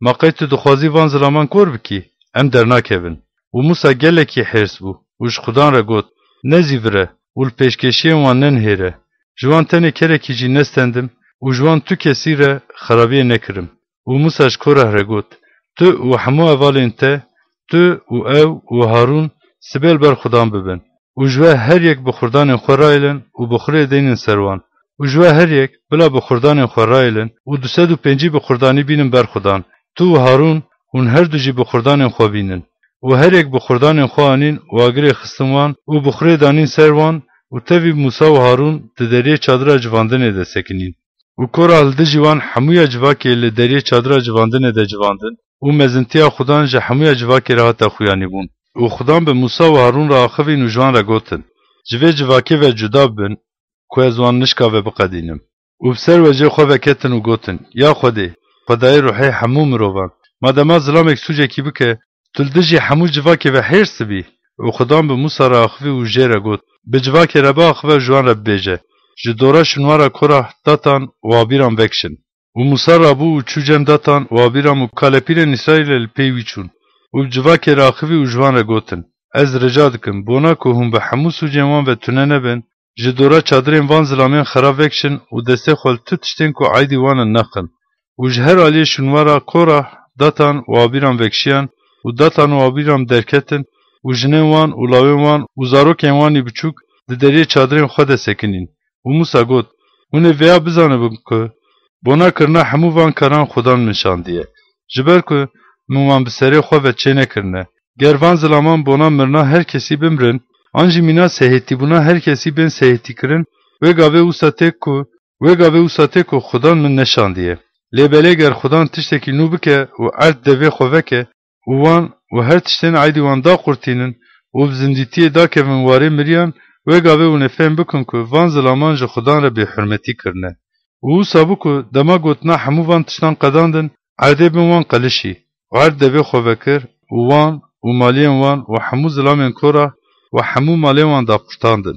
Ma qey tu dixwazî van zilaman kor bikî? Em dernakevin. Û Mûsa gelekî hêrs bû û ji Xudan re got, Nezîvire û li pêşkêşiyên wan nenihêre. Ji wan tenê kerekî jî nestendim û ji wan tu kesî re xerabiyê nekirim. Û Mûsa ji Korah re got, Tu û hemû hevalên te, tu û ew û Harûn sibê li ber Xudan bibin û ji we her yek bi xurdanên xwe rayêlin û bi xurê deynin ser wan. Û ji we her yek bila bi xurdanên xwe rayêlin û du sed û pêncî bi xurdanî bînin ber Xudan. Tu û Harûn, hûn her du jî bi xurdanên xwe bînin. Û her yek bi xurdanên xwe anîn û agirê xistin wan û bi xurê danîn ser wan û tevî Mûsa û Harûn di deriyê çadira civandinê de sekinîn. Û Korah li dijî wan hemûya civakê li deriyê çadira civandinê de civandin û mezintiya Xudan ji hemûya civakê re hate xuyanîbûn. Û Xudan bi Mûsa û Harûn re axivîn û ji wan re gotin, Ji vê civakê ve cuda bibin ku ez wan nişka ve biqedînim. Û bi ser wecê xwe veketin û gotin, Ya Xwedê, Xwedayê ruhê hemû mirovan, madema zilamek sûcekî bike, tu li dijî hemû civakê ve hêrs dibî? û Xudan bi Musa re axivî û jê re got, Bi civakê re biaxive û ji wan re bibêje, Ji dora Şinwara Korah, Datan û Abîram vekişin. Û Musa rabû û çû cem Datan û Abîram û kalepîrên Îsraîlê li pey wî çûn. Û bi civakê re axivî û ji wan re gotin, Ez rica dikim, bona ku hûn bi hemû sûcên wan ve tune nebin, ji dora çadirên van zilamên xera vekişin û destê xwe li tu tiştên ku aîdî wan in nexin. Û ji her aliyê Şinwara Korah, Datan û Abîram vekişiyan, û Datan û Abîram derketin, û jinên wan û lawên wan û zarokên wan ê biçûk di deriyê çadirên xwe de sekinîn. Û Musa got, Hûn ê vêya bizanibin ku bona kirina hemû van karan Xudan min şandiye. Ji ber ku min wan bi serê xwe ve çênekirine. Ger van zilaman bona mirina her kesî bimrin, an jî mîna sehêtîbûna her kesî bên sehêtîkirin, wê gavê wisa tê ku, wê gavê wisa tê ku Xudan min neşandiye. Lê belê ger Xudan tiştekî nû bike û erd devê xwe veke, û wan û her tiştên aîdî wan daqurtînin û bi zindîtiyê dakevin warê miriyan, wê gavê hûn ê fêm bikin ku van zilaman ji Xudan re bêhurmetî kirine. Û wisa bû ku dema gotina hemû van tiştan qedandin, erdê bin wan qelişî û erd devê xwe vekir û wan û maliyên wan û hemû zilamên Kora û hemû malên wan daqurtandin.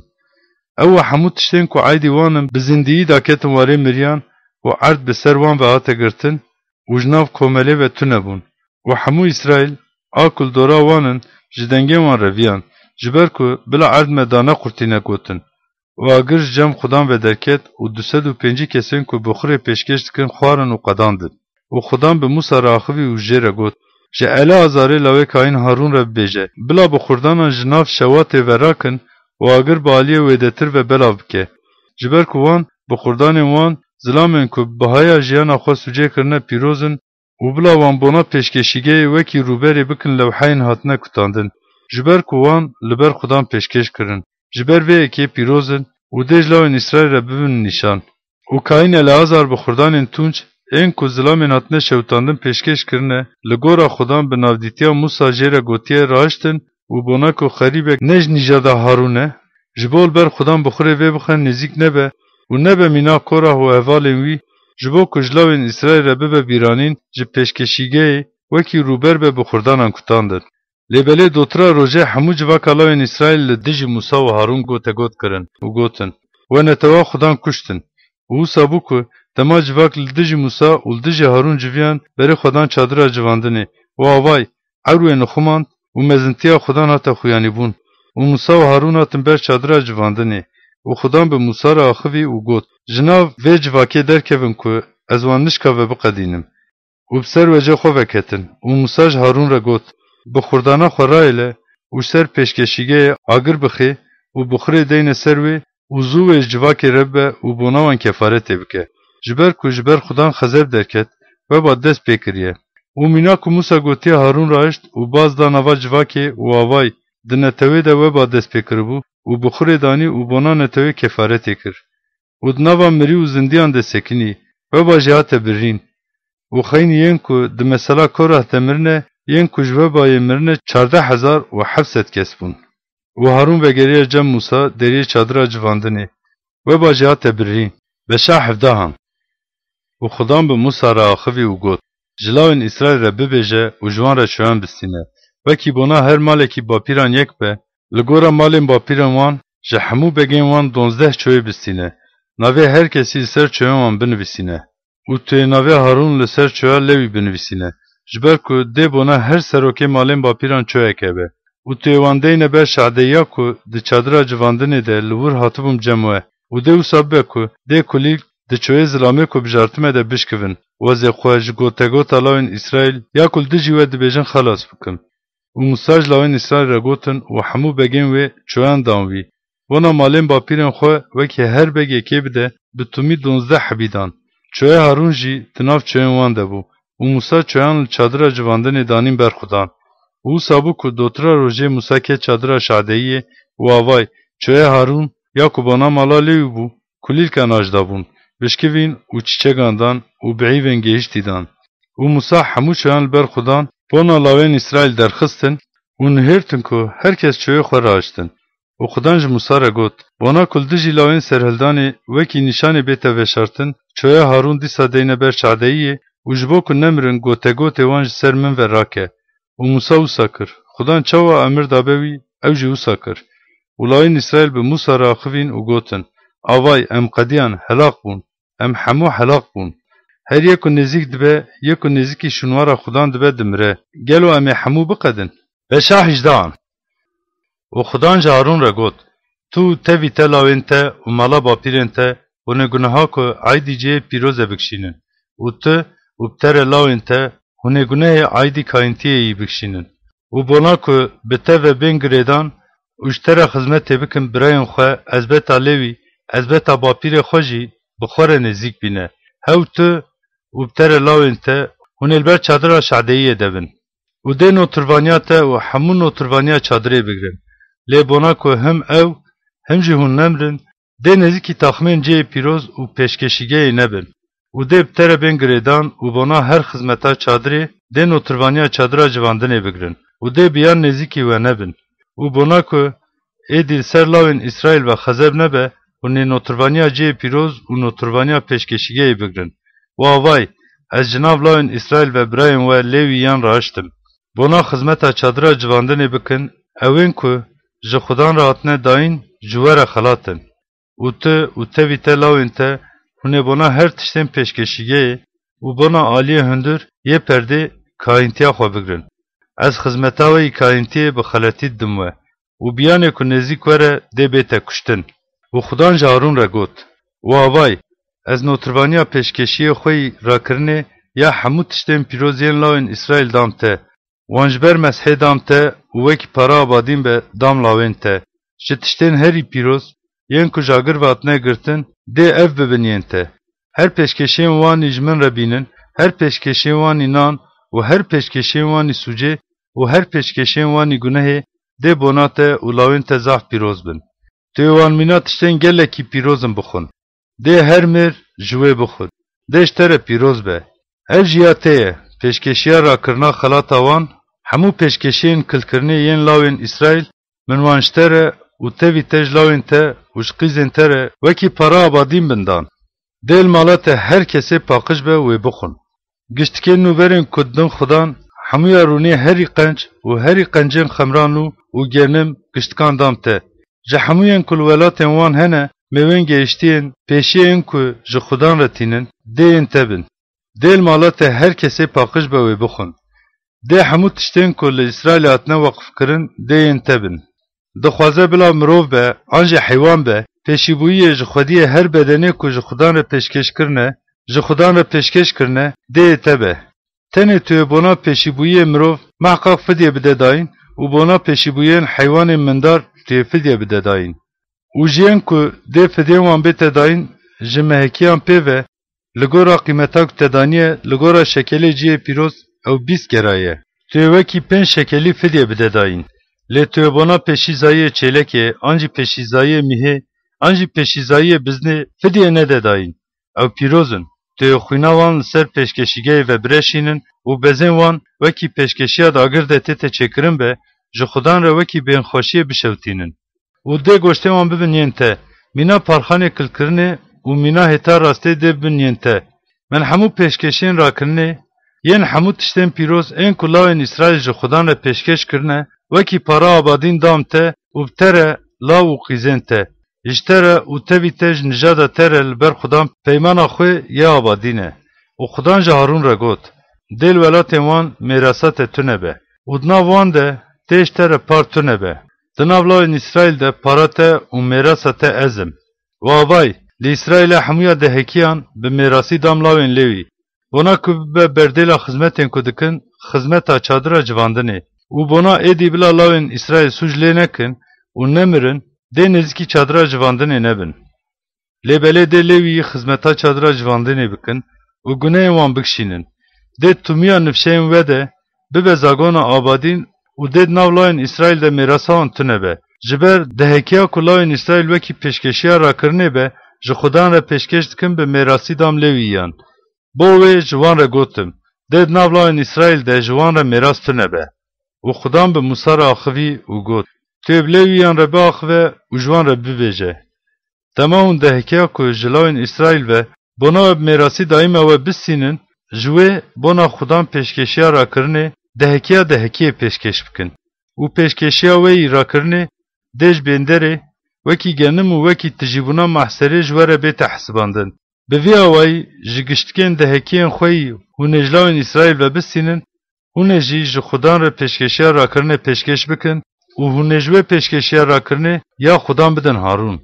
Ew û hemû tiştên ku aîdî wan in bi zindiyî daketin warê miriyan û erd bi ser wan ve hate girtin û ji nav komelê ve tune bûn. Û hemû Îsraîl a ku li dora wan in ji dengên wan reviyan, ji ber ku bila erd me danequrtîne gotin. Û agir ji cem Xudan ve derket û du sed û pêncî kesên ku bixurê pêşkêş dikin xwarin û qedandin. Û Xudan bi Musa re axivî û jê re got, Ji Eleazarê lawê kayîn Harûn re bibêje, bila bixurdanan ji nav şewatê ve rakin û agir bi aliyê wêdetir ve belav bike. Ji ber ku wan, bixurdanên wan, zilamên ku bi bihaya jiyana xwe sûcê kirine pîroz in, û bila wan bona pêşkêşîgehê wekî rûberê bikin lewheyên hatine kutandin, ji ber ku wan li ber Xudan pêşkêş kirin. Ji ber vê yekê pîroz in û dê ji lawên Îsraîl re bibin nîşan. Û kayîn Eleazar bixurdanên tûnc, ên ku zilamên hatine şewitandin pêşkêş kirine, li gora Xudan bi navdîtiya Musa jê re gotiye, Rahiştin û bona ku xerîbek ne ji nîjada Harûn e, ji bo li ber Xudan bixurê vê bixin nêzîk nebe û nebe mîna Korah û hevalên wî, ji bo ku ji lawên Îsraîl re bibe bîranîn, ji pêşkêşîgehê wekî rûber be bixurdanan kutandin. Lê belê dotira rojê hemû civaka lawên Îsraîl li dijî Musa û Harûn gotegot kirin û gotin, We netewa Xudan kuştin. Û wisa bû ku dema civak li dijî Musa û li dijî Harûn civiyan, berê xwe dan çadira civandinê û avay, ewr wê nixumand û mezintiya Xudan hate xuyanîbûn. Û Musa û Harûn hatin ber çadira civandinê. Û Xudan bi Musa re axivî û got, Ji nav vê civakê derkevin ku ez wan nişka ve biqedînim. Û bi ser wecê xwe veketin. Û Musa ji Harûn re got, Bi xurdana xwe rayêle û ji ser pêşkêşîgehê agir bixê û bixurê deyne ser wê û zû wê ji civakê re bibe û bona wan kefaretê bike. Ji ber ku ji ber Xudan xezeb derket, we ba dest pê kiriye. Û mîna ku Musa gotiye Harûn rahişt û baz da nava civakê û avay, di netewê de we ba dest pê kiribû û bixurê danî û bona netewê kefaretê kir. Û di nava mirî û zindiyan de sekinî, weba jî hate birîn. Û xeynî yên ku di mesela Korah de mirine, yên ku ji webayê mirine çardeh hezar û heft sed kes bûn. Û Harûn vegeriya cem Musa deriyê çadira civandinê, weba jî hate birîn. Beşa hevdehan. Û Xudan bi Musa re axivî û got, Ji lawên Îsraîl re bibêje û ji wan re çoyan bistîne. Wekî bona her malekî bapîran yek be, li gora malên bapîran wan, ji hemû begên wan donzdeh çoyê bistîne. Navê her kesî li ser çoyan wan binivîsîne. Û tu yê navê Harûn li ser çoya Lewî binivîsîne. Ji ber ku dê bona her serokê malên bapîran çoyek hebe. Û tu yê wan deyne ber şadeyiya ku di çadira civandinê de li wir hatibûm cem we. Û dê wisa bibe ku dê kulîlk di çoyê zilamê ku bijartime de bişkivin. Û ez ê xwe ji gotegota lawên Îsraîl ya ku li dijî we dibêjin xelas bikim. Û Musa ji lawên Îsraîl re gotin û hemû begên wê çoyan dan wî. Bona malên bapîrên xwe wekî her begê kê bide, bi tumî donzdeh hebî dan. Çoya Harûn jî di nav çoyên wan de bû. Û Musa çoyan li çadira civandinê danîn ber Xudan. Û wisa bû ku dotira rojê Musa ket çadira şadeyiyê û avay, çoya Harûn ya ku bona mala Lewî bû, kulîlkan aj dabûn, bişkivîn û çîçegan dan û bi îvên gehiştî dan. Û Musa hemû çoyan li ber Xudan bona lawên Îsraîl derxistin û nihêrtin ku her kes çoyê xwe rahiştin. Û Xudan ji Musa re got, Bona ku li dijî lawên serhildanê wekî nîşanê bête veşartin, çoya Harûn dîsa deyne ber şadeyiyê û ji bo ku nemirin gotegotê wan ji ser min ve rake. Û Musa wisa kir. Xudan çawa emir dabe wî, Ew jî wisa kir. Û lawên Îsraîl bi Mûsa re axivîn û gotin, Avay, em qediyan, helaq bûn, em hemû helaq bûn. Her yek ku nêzîk dibe, yek ku nêzîkî şûnwara Xudan dibe, dimire. Gelo em ê hemû biqedin? Beşa hejdehan. Û Xudan ji Harûn re got, Tu û tevî te, lawên te û mala bapîrên te, hûn ê guneha ku aîdî cihê pîroz e bikişînin. Û tu û bi te re lawên te, hûn ê gunehê aîdî kayintiyê yî bikişînin. Û bona ku bi te ve bên girêdan û ji te re xizmetê bikin birayên xwe, ezbeta Lewî, ezbeta bapîrê xwe jî bi xwe re nêzîk bîne. Hew tu û bi te re lawên te, hûn ê li ber çadira şadeyiyê de bin. Û dê notirvaniya te û hemû notirvaniya çadirê bigrin. Lê bona ku him ew, him jî hûn nemirin, dê nêzîkî taxmên cihê pîroz û pêşkeşîgehê nebin. Û dê bi te re bên girêdan û bona her xizmeta çadirê, dê notirvaniya çadira civandinê bigrin. Û dê bi yan nêzîkî we nebin. Û bona ku êdî li ser lawên Îsraîl ve xezeb nebe, hûn ê notirvaniya cihê pîroz û notirvaniya pêşkeşîgehê bigrin. Û avay, ez ji nav lawên Îsraîl ve birayên we Lewîyan rahiştim. Bona xizmeta çadira civandinê bikin, ewên ku ji Xudan re hatine dayîn, ji we re xelat in. Û tu û tevî te, lawên te, hûn ê bona her tiştên pêşkeşîgehê û bona aliyê hundir yê perdê kayintiya xwe bigrin. Ez xizmeta we yî kayintiyê bi xeletî didim we û biyanê ku nêzîk we re dê bête kuştin. Û Xudan ji Harûn re got, Û avay, ez notirvaniya pêşkeşiyê xwe yî rakirinê ya hemû tiştên pîroz yên lawên Îsraîl dam te. Wan ji ber mezhê dam te û wekî para abadîn be dam lawên te. Ji tiştên herî pîroz, yên ku ji agir ve hatine girtin, dê ev bibin yên te. Her pêşkeşiyên wanî ji min re bînin, her pêşkeşiyên wanî nan û her pêşkeşiyên wanî sûcê û her pêşkeşiyên wanî gunehê dê bona te û lawên te zaf pîroz bin. Tu yê wan mîna tiştên gelekî pîroz in bixwin. Dê her mêr ji wê bixwin. Dê ji te re pîroz be. Ev jî ya te ye, pêşkeşiya rakirina xelata wan, hemû pêşkeşiyên kilkirinê yên lawên Îsraîl, min wan ji te re û tevî te ji lawên te û ji qîzên te re wekî para abadîn bin dan. Dê li mala te her kesê paqij be wê bixwin. Giştikên nûberên ku didin Xudan, hemûya rûnê herî qenc û herî qencên xemran û, û genim giştikan dam te. Ji hemûyên ku li welatên wan hene, mêwên gehiştiyên pêşiyên ku ji Xudan re tînin, dê yên te bin. Dê li mala te her kesê paqij be wê bixwin. Dê hemû tiştên ku li Îsraîlê hatine weqfkirin, dê yên te bin. Dixwaze bila mirov be, an jî heywan be, pêşîbûyiyê ji xwediyê her bedenê ku ji Xudan re pêşkêş kirine, ji Xudan re pêşkêş kirine, dê yê te be. Tenê tu yê bona pêşîbûyiyê mirov mehqaq fidye bide dayîn û bona pêşîbûyiyên heywanên mindar tu yê fidye bide dayîn. Û ji yên ku dê fidyên wan bête dayîn, ji mehekiyan pê ve, li gora qîmeta ku te daniye, li gora şekelê cihê pîroz, ew bîst gera ye. Tu yê wekî pênc şekelî fidye bide dayîn. Lê tu yê bona pêşîzayiyê çêlekê, an jî pêşîzayiyê mîhê, an jî pêşîzayiyê biznê fidye nede dayîn. Ew pîroz in. Tu yê xwîna wan li ser pêşkêşîgehê ve bireşînin û bezên wan wekî pêşkêşiya di agir de tête çêkirin be, ji Xudan re wekî bênxweşiyê bişewtînin. Û dê goştên wan bibin yên te, mîna parxanê kilkirinê û mîna hêta rastê dê bibin yên te. Min hemû pêşkêşên rakirinê yên hemû tiştên pîroz ên ku lawên Îsraîl ji Xudan re pêşkêş kirine, wekî para abadîn dam te û bi te re law û qîzên te, ji te re û tevî te ji nijada te re li ber Xudan peymana xwe yê abadî ne. Û Xudan ji Harûn re got, Dê li welatên wan mêrasa te tune be û di nav wan de tê ji te re par tune be. Di nav lawên Îsraîl de para te û mêrasa te ez im. Û avay, li Îsraîlê hemûya dehekiyan bi mêrasî dam lawên Lewî. Bona ku bibe berdêla xizmetên ku dikin, xizmeta çadira civandinê. Û bona êdî bila lawên Îsraîl sûc lê nekin û nemirin, dê nêzîkî çadira civandinê nebin. Lê belê dê Lewî xizmeta çadira civandinê bikin û guneyên wan bikişînin. Dê tumiya nifşeyên we de bibe zagona abadîn û dê di nav layên Îsraîl de mêrasa wan tune be. Ji ber dehekiya ku layên Îsraîl wekî pêşkeşiya rakirinê be, ji Xudan re pêşkêş dikin bi mêrasî dam Lewîyan. Bo wê ji wan re gotim, dê di nav layên Îsraîl de ji wan re mêras tune be. Û Xudan bi Mûsa re axivî û got, Tu yê bi Lewîyan re biaxive û ji wan re bibêje, Dema hûn dehekiya ku ji lawên Îsraîl ve bona we bi mêrasî dayî me we bistînin, ji wê bona Xudan pêşkêşiya rakirinê dehekiya dehekiyê pêşkêş bikin. û pêşkêşiya wê yî rakirinê dê ji bênderê wekî genim û wekî tijîbûna mahserê ji we re bête hesibandin. Bi vî awayî ji giştikên dehekiyên xwe yî hûn ê ji lawên Îsraîl ve bistînin, hûn ê jî ji xudan re pêşkêşiya rakirinê pêşkêş bikin û hûn ê ji wê pêşkêşiya rakirinê ya xudan bidin Harûn.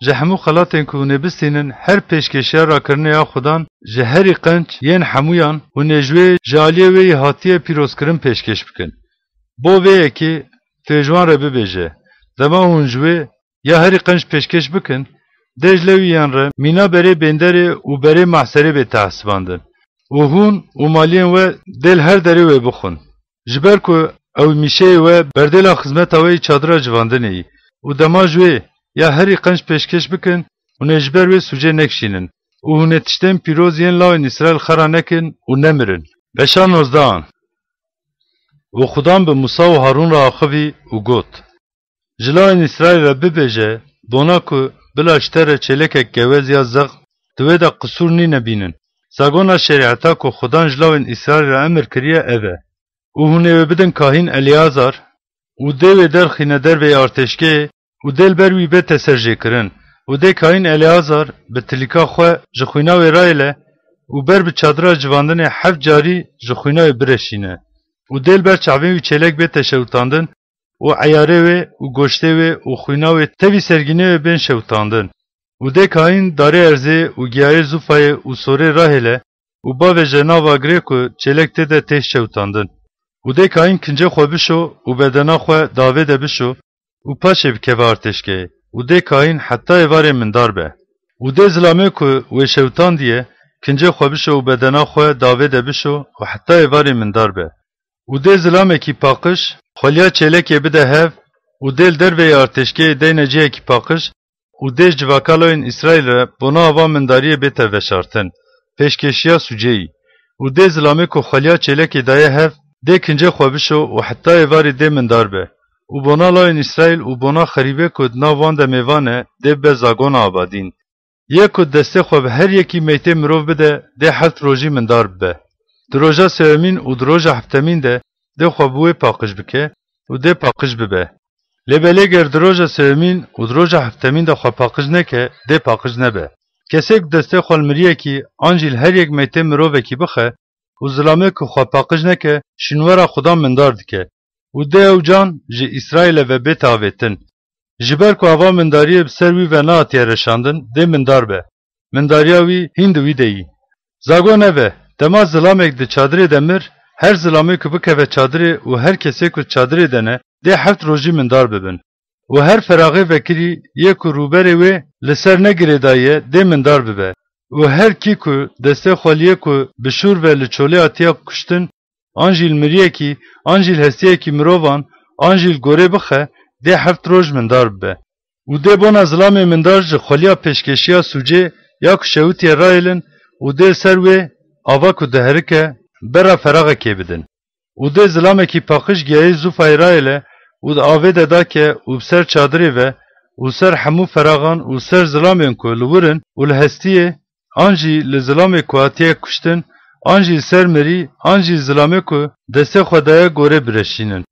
Ji hemû xelatên ku hûn ê bistînin, her pêşkêşiya rakirinê ya xudan ji herî qenc yên hemûyan hûn ê ji wê ji aliyê wê yî hatiye pîrozkirin pêşkêş bikin. Bo vê yekê tu ê ji wan re bibêje, dema hûn ji wê ya herî qenc pêşkêş bikin, dê ji lewî yan re mîna berê bênderê û berê mahserê bête hesibandin. Û hûn û maliyên we dê li her derê wê bixwin. Ji ber ku ew mîşeyê we berdêla xizmeta we yî çadira civandinê yî û dema ji wê ya herî qenc pêşkêş bikin, hûn ê ji ber wê sûcê nekişînin û hûn ê tiştên pîroz yên lawên Îsraîl xera nekin û nemirin. Beşa nozdehan. Û xudan bi Musa û Harûn re axivî û got, Ji lawên Îsraîl re bibêje, bona ku bila ji te re çêlekek gewez ya zexm, di wê de qisûr nîne bînin. Zagona şerîeta ku xudan ji lawên Îsraîl re emir kiriye ev e. Û hûn ê wê bidin kahîn Eleazar û dê wê derxîne derveyî artêşgehê û dê li ber wî bête serjêkirin û dê kahîn Eleazar bi tilîka xwe ji xwîna wê rayêle û ber bi çadira civandinê heft carî ji xwîna wê bireşîne û dê li ber çavên wî çêlek bête şewitandin û eyarê wê û goştê wê û xwîna wê tevî sergînê wê bên şewitandin. Û dê kahîn darê erzê û giyayê zûfayê û sorê rahêle û bavêje nav agirê ku çêlek tê de tê şewitandin. Û dê kahîn kincê xwe bişo û bedena xwe di avê de bişo û paşê bikeve artêşgehê û dê kahîn heta êvarê mindar be. Û dê zilamê ku wê şewtandiye kincê xwe bişo û bedena xwe di avê de bişo û heta êvarê mindar be. Û dê zilamekî paqij xweliya çêlekê bide hev û dê li derveyî artêşgehê deyne cihekî paqij û dê ji civaka lawên Îsraîl re bona ava mindariyê bête veşartin, pêşkêşiya sûceyî. Û dê zilamê ku xweliya çêlekê daye hev, dê kincê xwe bişo û heta êvarê dê mindar be. Û bona lawên Îsraîl û bona xerîbê ku di nav wan de mêvan e, dê bibe zagona abadîn. Yê ku destê xwe bi her yekî meytê mirov bide, dê heft rojî mindar bibe. Di roja sêwemîn û di roja heftemîn de dê xwe bi wê paqij bike û dê paqij bibe. Lê belê ger di roja sêwemîn û di roja heftemîn de xwe paqij neke, dê paqij nebe. Kesê ku destê xwe li miriyekî an jî li her yek meytê mirovekî bixe û zilamê ku xwe paqij neke, şînwera xudan mindar dike û dê ew can ji Îsraîlê ve bête avêtin. Ji ber ku ava mindariyê bi ser wî ve nehatiye reşandin, dê mindar be. Mindariya wî hîn di wî de yî. Zagon ev e, dema zilamek di çadirê de mir, her zilamê ku bikeve çadirê û her kesê ku çadirê de ne, dê heft rojî mindar bibin. Û her feraxê vekirî yê ku rûberê wê li ser ne girêdaye, dê mindar bibe. Û her kî ku destê xwe li yê ku bi şûr ve li çolê hatiye kuştin, an jî li miriyekî, an jî li hestiyekî mirovan, an jî li gorê bixe, dê heft roj mindar bibe. Û dê bona zilamê mindar ji xweliya pêşkêşiya sûcê ya ku şewitiye rayêlin û dê li ser wê ava ku diherike bera feraxekê bidin. Û dê zilamekî paqij giyayê zûfayê rayêle û di avê de dake û bi ser çadirê ve û ser hemû feraxan û ser zilamên ku li wir in û li hestiyê, an jî li zilamê ku hatiye kuştin, an jî li ser mirî, an jî zilamê ku destê xwe daye gorê bireşînin.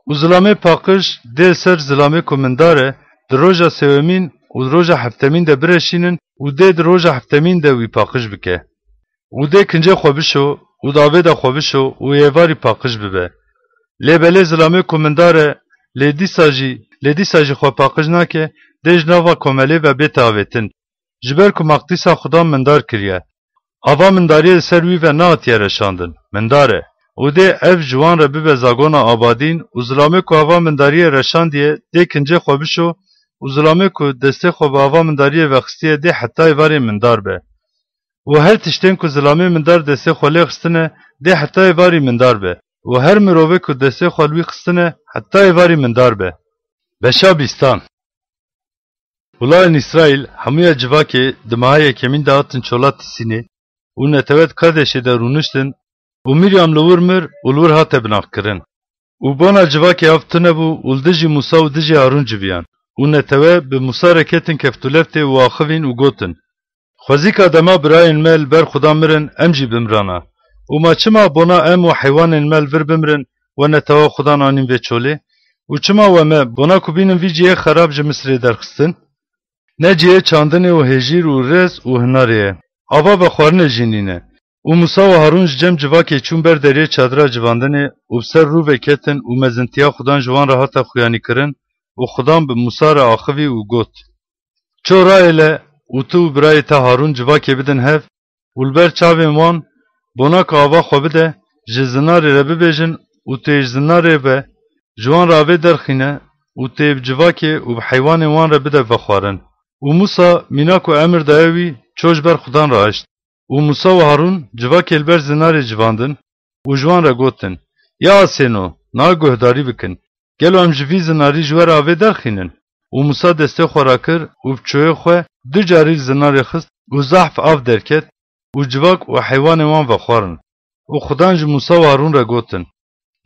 Û zilamê paqij dê li ser zilamê ku mindar e, di roja sêwemîn û di roja heftemîn de bireşînin û dê di roja heftemîn de wî paqij bike. Û dê kincê xwe bişo û di avê de xwe bişo û êvarî paqij bibe. Lê belê zilamê ku mindar e, lê dîsa jî, lê dîsa jî xwe paqij nake, dê ji nava komelê ve bête avêtin. Ji ber ku maqdîsa xudan mindar kiriye. Ava mindariyê li ser wî ve nehatiye reşandin. Mindar e. Û dê ev ji wan re bibe zagona abadîn û zilamê ku ava mindariyê reşandiye, dê kincê xwe bişo û zilamê ku destê xwe bi ava mindariyê vexistiye, dê heta êvarê mindar be. Û her tiştên ku zilamê mindar destê xwe lê xistine, dê heta êvarî mindar be. Û her mirovê ku destê xwe li wî xistine, heta êvarî mindar be. Beşa bîstan. Û lawên Îsraîl hemûya civakê di meha yekemîn de hatin çola Tisînê û netewe di Kadeşê de rûniştin û Mîryam li wir mir û li wir hate binavkirin. Û bona civakê av tune bû û li dijî Mûsa û dijî Harûn civiyan. Û netewe bi Mûsa re ketin keftûleftê û axivîn û gotin, Xwezîka dema birayên me li ber xudan mirin, em jî bimirana. Û ma çima bona em û heywanên me li vir bimirin, we netewa xudan anîn vê çolê? Û çima we me, bona ku bînin vî cihê xerab ji Misirê derxistin? Ne cihê çandinê û hêjîr û rêz û hinarê ye. Ava vexwarinê jî nîne. Û Musa û Harûn ji cem civakê çûn ber deriyê çadira civandinê û bi ser rûvê ketin û mezintiya Xudan ji wan re hate xuyanîkirin û Xudan bi Musa re axivî û got, Ço rayêle û tu û birayê te Harûn civakê bidin hev û li ber çavên wan bona ku ava xwe bide, ji zinarê re bibêjin û tu yê ji zinarê ve ji wan re avê derxîne û tu yê bi civakê û bi heywanên wan re bide vexwarin. Û Musa mîna ku emir daye wî ço ji ber Xudan re hişt. Û Musa û Harûn civakê li ber zinarê civandin û ji wan re gotin, Ya asêno, niha guhdarî bikin. Gelo em ji vî zinarî ji we re avê derxînin? Û Musa destê xwe rakir û bi çoyê xwe du carî li zinarê xist û zehf av derket û civak û heywanên wan vexwarin. Û Xudan ji Musa û Harûn re gotin,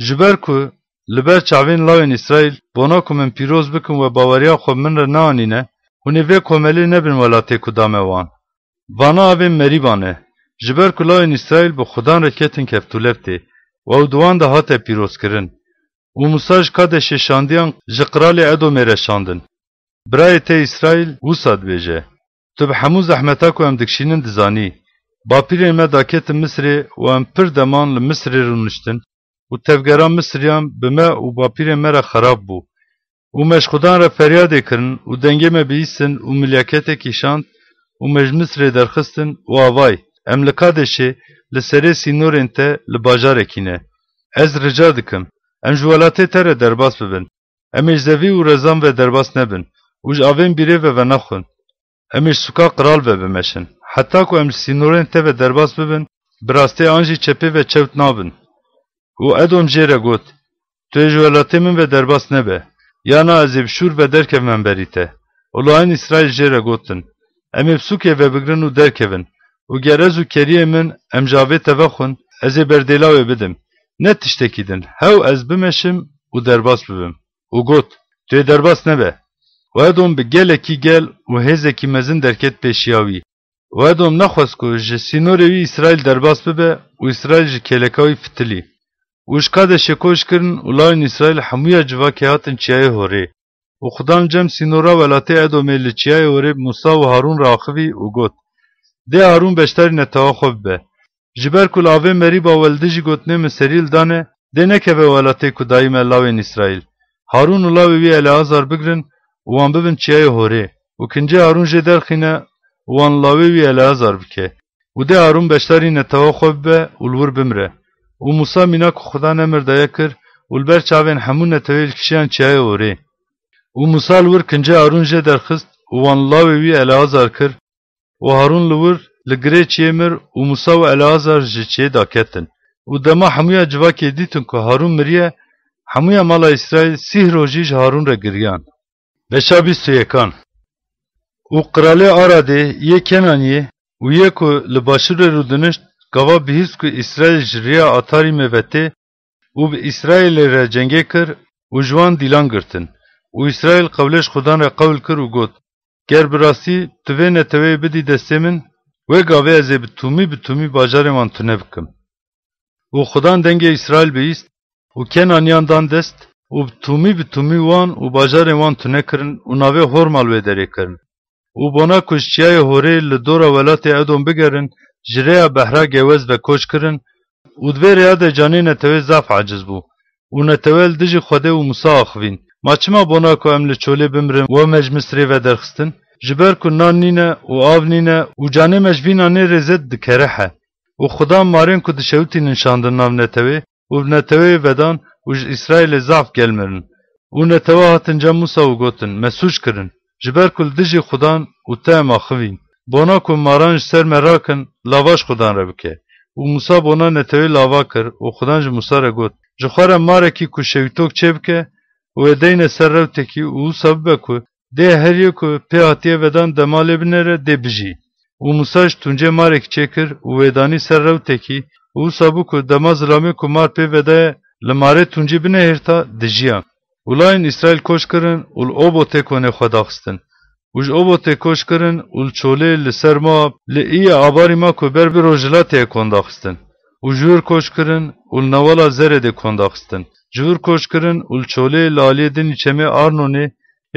Ji ber ku li ber çavên lawên Îsraîl bona ku min pîroz bikin we baweriya xwe bi min re neanîne, hûn ê vê komelê nebin welatê ku dame wan. Vana avên Merîba ne, ji ber ku lawên Îsraîl bi Xudan re ketin keftûleftê û ew di wan de hate pîrozkirin. Û Musa ji Kadeşê şandiyan ji qiralê Edomê re şandin. Birayê te Îsraîl wisa dibêje, Tu bi hemû zehmeta ku em dikişînin dizanî. Bapîrên me daketin Misirê û em pir deman li Misirê rûniştin û tevgera Misiriyan bi me û bapîrên me re xerab bû. Û me ji Xudan re feryadê kirin û dengê me bihîstin û milyaketê kîşand û me ji Misirê derxistin û avay, em li Kadeşê li serê sînorên te li bajarekî ne. Ez rica dikim, em ji welatê te re derbas bibin. Em ê ji zevî û rezan ve derbas nebin û ji avên bîrê ve venexwin. Em ê ji sûka qiral ve bimeşin. Heta ku em ji sînorên te ve derbas bibin, bi rastê an jî çepê ve çewt nabin. Û Edom jê re got, Tu yê ji welatê min ve derbas nebe, ya na ez ê bi şûr ve derkevim hemberî te. Û layên Îsraîl jê re gotin, Em ê bi sûkê ve bigrin û derkevin. Û ger ez û keriyê min em ji avê te vexwin, ez ê berdêla wê bidim. Ne tiştekî din, hew ez bimeşim û derbas bibim. Û got, Tu yê derbas nebe. Û Edom bi gelekî gel û hêzekî mezin derket pêşiya wî. Û Edom nexwest ku ji sînorê wî Îsraîl derbas bibe û Îsraîl ji kêleka wî fitilî. Û ji Kadeşê koç kirin û lawên Îsraîl hemûya civakê hatin çiyayê Horê. Û Xudan cem sînora welatê Edomê li çiyayê Horê Musa û Harûn re axivî û got, Dê Harûn beşdarî netewa xwe bibe. Ji ber ku li avê Merîba we li dijî gotinê min serî li dane, dê nekeve welatê ku dayî me lawên Îsraîl. Harûn û lawê wî Eleazar bigrin û wan bibin çiyayê Horê û kincê Harûn jê derxîne û wan lawê wî Eleazar bike. Û dê Harûn beşdarî netewa xwe bibe û li wir bimire. Û Musa mîna ku Xudan emir daye kir û li ber çavên hemû neteweyê li kişiyan çiyayê Horê. Û Musa li wir kincê Harûn jê derxist û wan lawê wî Eleazar kir, û Harûn li wir li girê çiyê mir û Musa û Eleazar ji çiyê daketin. Û dema hemûya civakê dîtin ku Harûn miriye, hemûya mala Îsraîl sîh rojî ji Harûn re giriyan. Beşa bîst û yekan. Û qiralê Aradê yê Kenaniyê û yê ku li başûrê rûdinişt, gava bihîst ku Îsraîl ji riya Atarîmê ve tê û bi Îsraîlê re cengê kir û ji wan dîlan girtin. Û Îsraîl qewlê ji Xudan re qewl kir û got, Ger bi rastî tu vê neteweyê bidî destê min, wê gavê ez ê bi tûmî bi tûmî bajarên wan tune bikim. Û Xudan dengê Îsraîl bihîst û Kenaniyan dan dest û bi tûmî bi tûmî wan û bajarên wan tune kirin û navê Horma li wê derê kirin. Û bona ku ji çiyayê Horê li dora welatê Edom bigerin, ji rêya behra gewez ve koç kirin û di vê rêya de canê netewê zaf aciz bû û netewe li dijî Xwedê û Musa axivîn, Ma çima bona ku em li çolê bimirin we me ji Misirê ve derxistin? Ji ber ku nan nîne û av nîne û canê me ji vî nanê rê zêde dikerihe. Û Xudan marên ku dişewitînin şandin nav netewê û bi neteweyê vedan û ji Îsraîlê zaf gel mirin. Û netewe hatin cem Musa û gotin, Me sûc kirin, ji ber ku li dijî Xudan û te em axivîn. Bona ku maran ji ser me rakin, lava ji Xudan re bike. Û Musa bona netewê lava kir û Xudan ji Musa re got, Ji xwe re marekî ku şewîtok çêbike û wê deyne ser rewtekî û wisa bibe ku dê her yê ku pê hatiye vedan dema lê binêre dê bijî. Û Musa ji tuncê marek çêkir û wê danî ser rewtekî û wisa bû ku dema zilamê ku mar pê vedaye li marê tuncî binihêrta, dijiya. Û layên Îsraîl koç kirin û li Obotê konê xwe daxistin. Û ji Obotê koç kirin û li çolê li ser Moab, li Îye Abarîma ku ber bi rojhilatê ye kon daxistin. Û ji wir koç kirin û li newala Zeredê kon daxistin. ji wir koç kirin û li çolê li aliyê dinî çemê Arnonê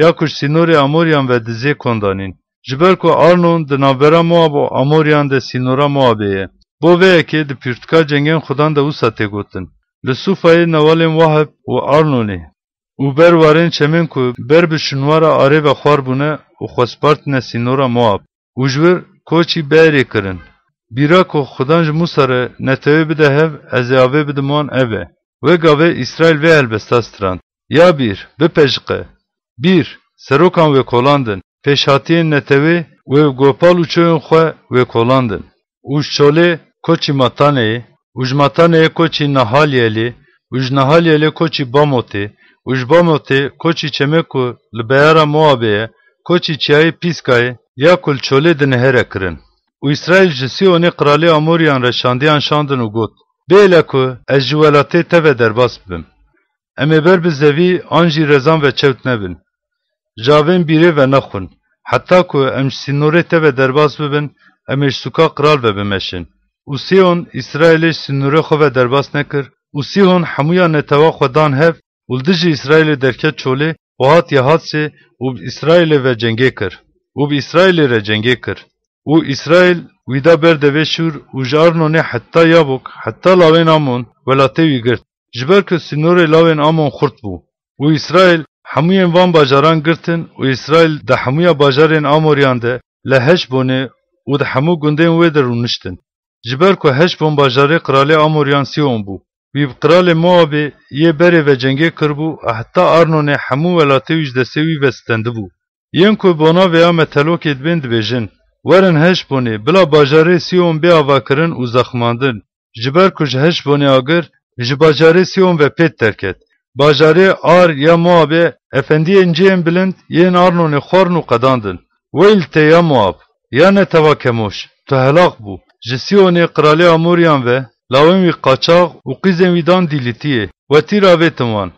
ya ku ji sînorê Amoriyan ve dizê kon danîn. Ji ber ku Arnon di navbera Moab û Amoriyan de sînora Moabê ye. Bo vê yekê di pîrtika cengên Xudan de wisa tê gotin. Li Sûfayê newalên Waheb û Arnonê û ber warên çemên ku ber bi şûnwara arê ve xwar bûne û xwe spartine sînora Moab û ji wir koçî Beerê kirin. Bîra ku Xudan ji Mûsa re netewê bide hev, ez ê avê bidim wan ev e. Wê gavê Îsraîl vê helbesta strand. Ya bîr, bipejiqe. Bîr, serokan wê kolandin, pêşhatiyên netewê wê bi gopal û çoyên xwe wê kolandin. Û ji çolê koçî Mataneyê, û ji Mataneyê koçî Nahalyelê, û ji Nahalyelê koçî Bamotê, û ji Bamotê koçî çemê ku li beyara Moabê ye, koçî çiyayê Pîskayê, ya ku li çolê dinihêre kirin. Û Îsraîl ji Sîyonê qralê Amoriyan re şandiyan şandin û got, Bêle ku ez ji welatê te ve derbas bibim. Em ê ber bi zevî an jî rezan ve çewt nebin. Ji avên bîrê ve nexwin. Heta ku em ji sînorê te ve derbas bibin, em ê ji sûka qral ve bimeşin. Û Sîhon Îsraîlê ji sînorê xwe ve derbas nekir, û Sîhon hemûya netewa xwe dan hev û li dijî Îsraîlê derket çolê û hatiye Hadsê û bi Îsraîlê ve cengê kir û bi Îsraîlê re cengê kir. Û Îsraîl wî da ber devê Şûr û ji Arnonê heta Yabok, heta lawên Amon, welatê wî girt. Ji ber ku sînorê lawên Amon xurt bû. Û Îsraîl hemûyên van bajaran girtin û Îsraîl di hemûya bajarên Amoriyan de li Heşbonê û di hemû gundên wê de rûniştin. Ji ber ku Heşbon bajarê qralê Amoriyan Sîhon bû. Wî bi qralê Moabê yê berê ve cengê kiribû û heta Arnonê hemû welatê wî ji destê wî ve stendibû. Yên ku bona vêya metelokê dibên dibêjin, Werin Heşbonê, bila bajarê Sîhon bê avakirin û zexmandin, ji ber ku ji Heşbonê agir ji bajarê Sîhon ve pêt derket. Bajarê Ar ya Moabê, efendiyên cihên bilind yên Arnonê xwarin û qedandin. Weyl te ya Moab, ya netewa Kemoş, tu helaq bû. Ji Sîyonê qralê Amoriyan ve, lawên wî qaçax û qîzên wî dan Dîlîtiyê. We tîr avêtin wan.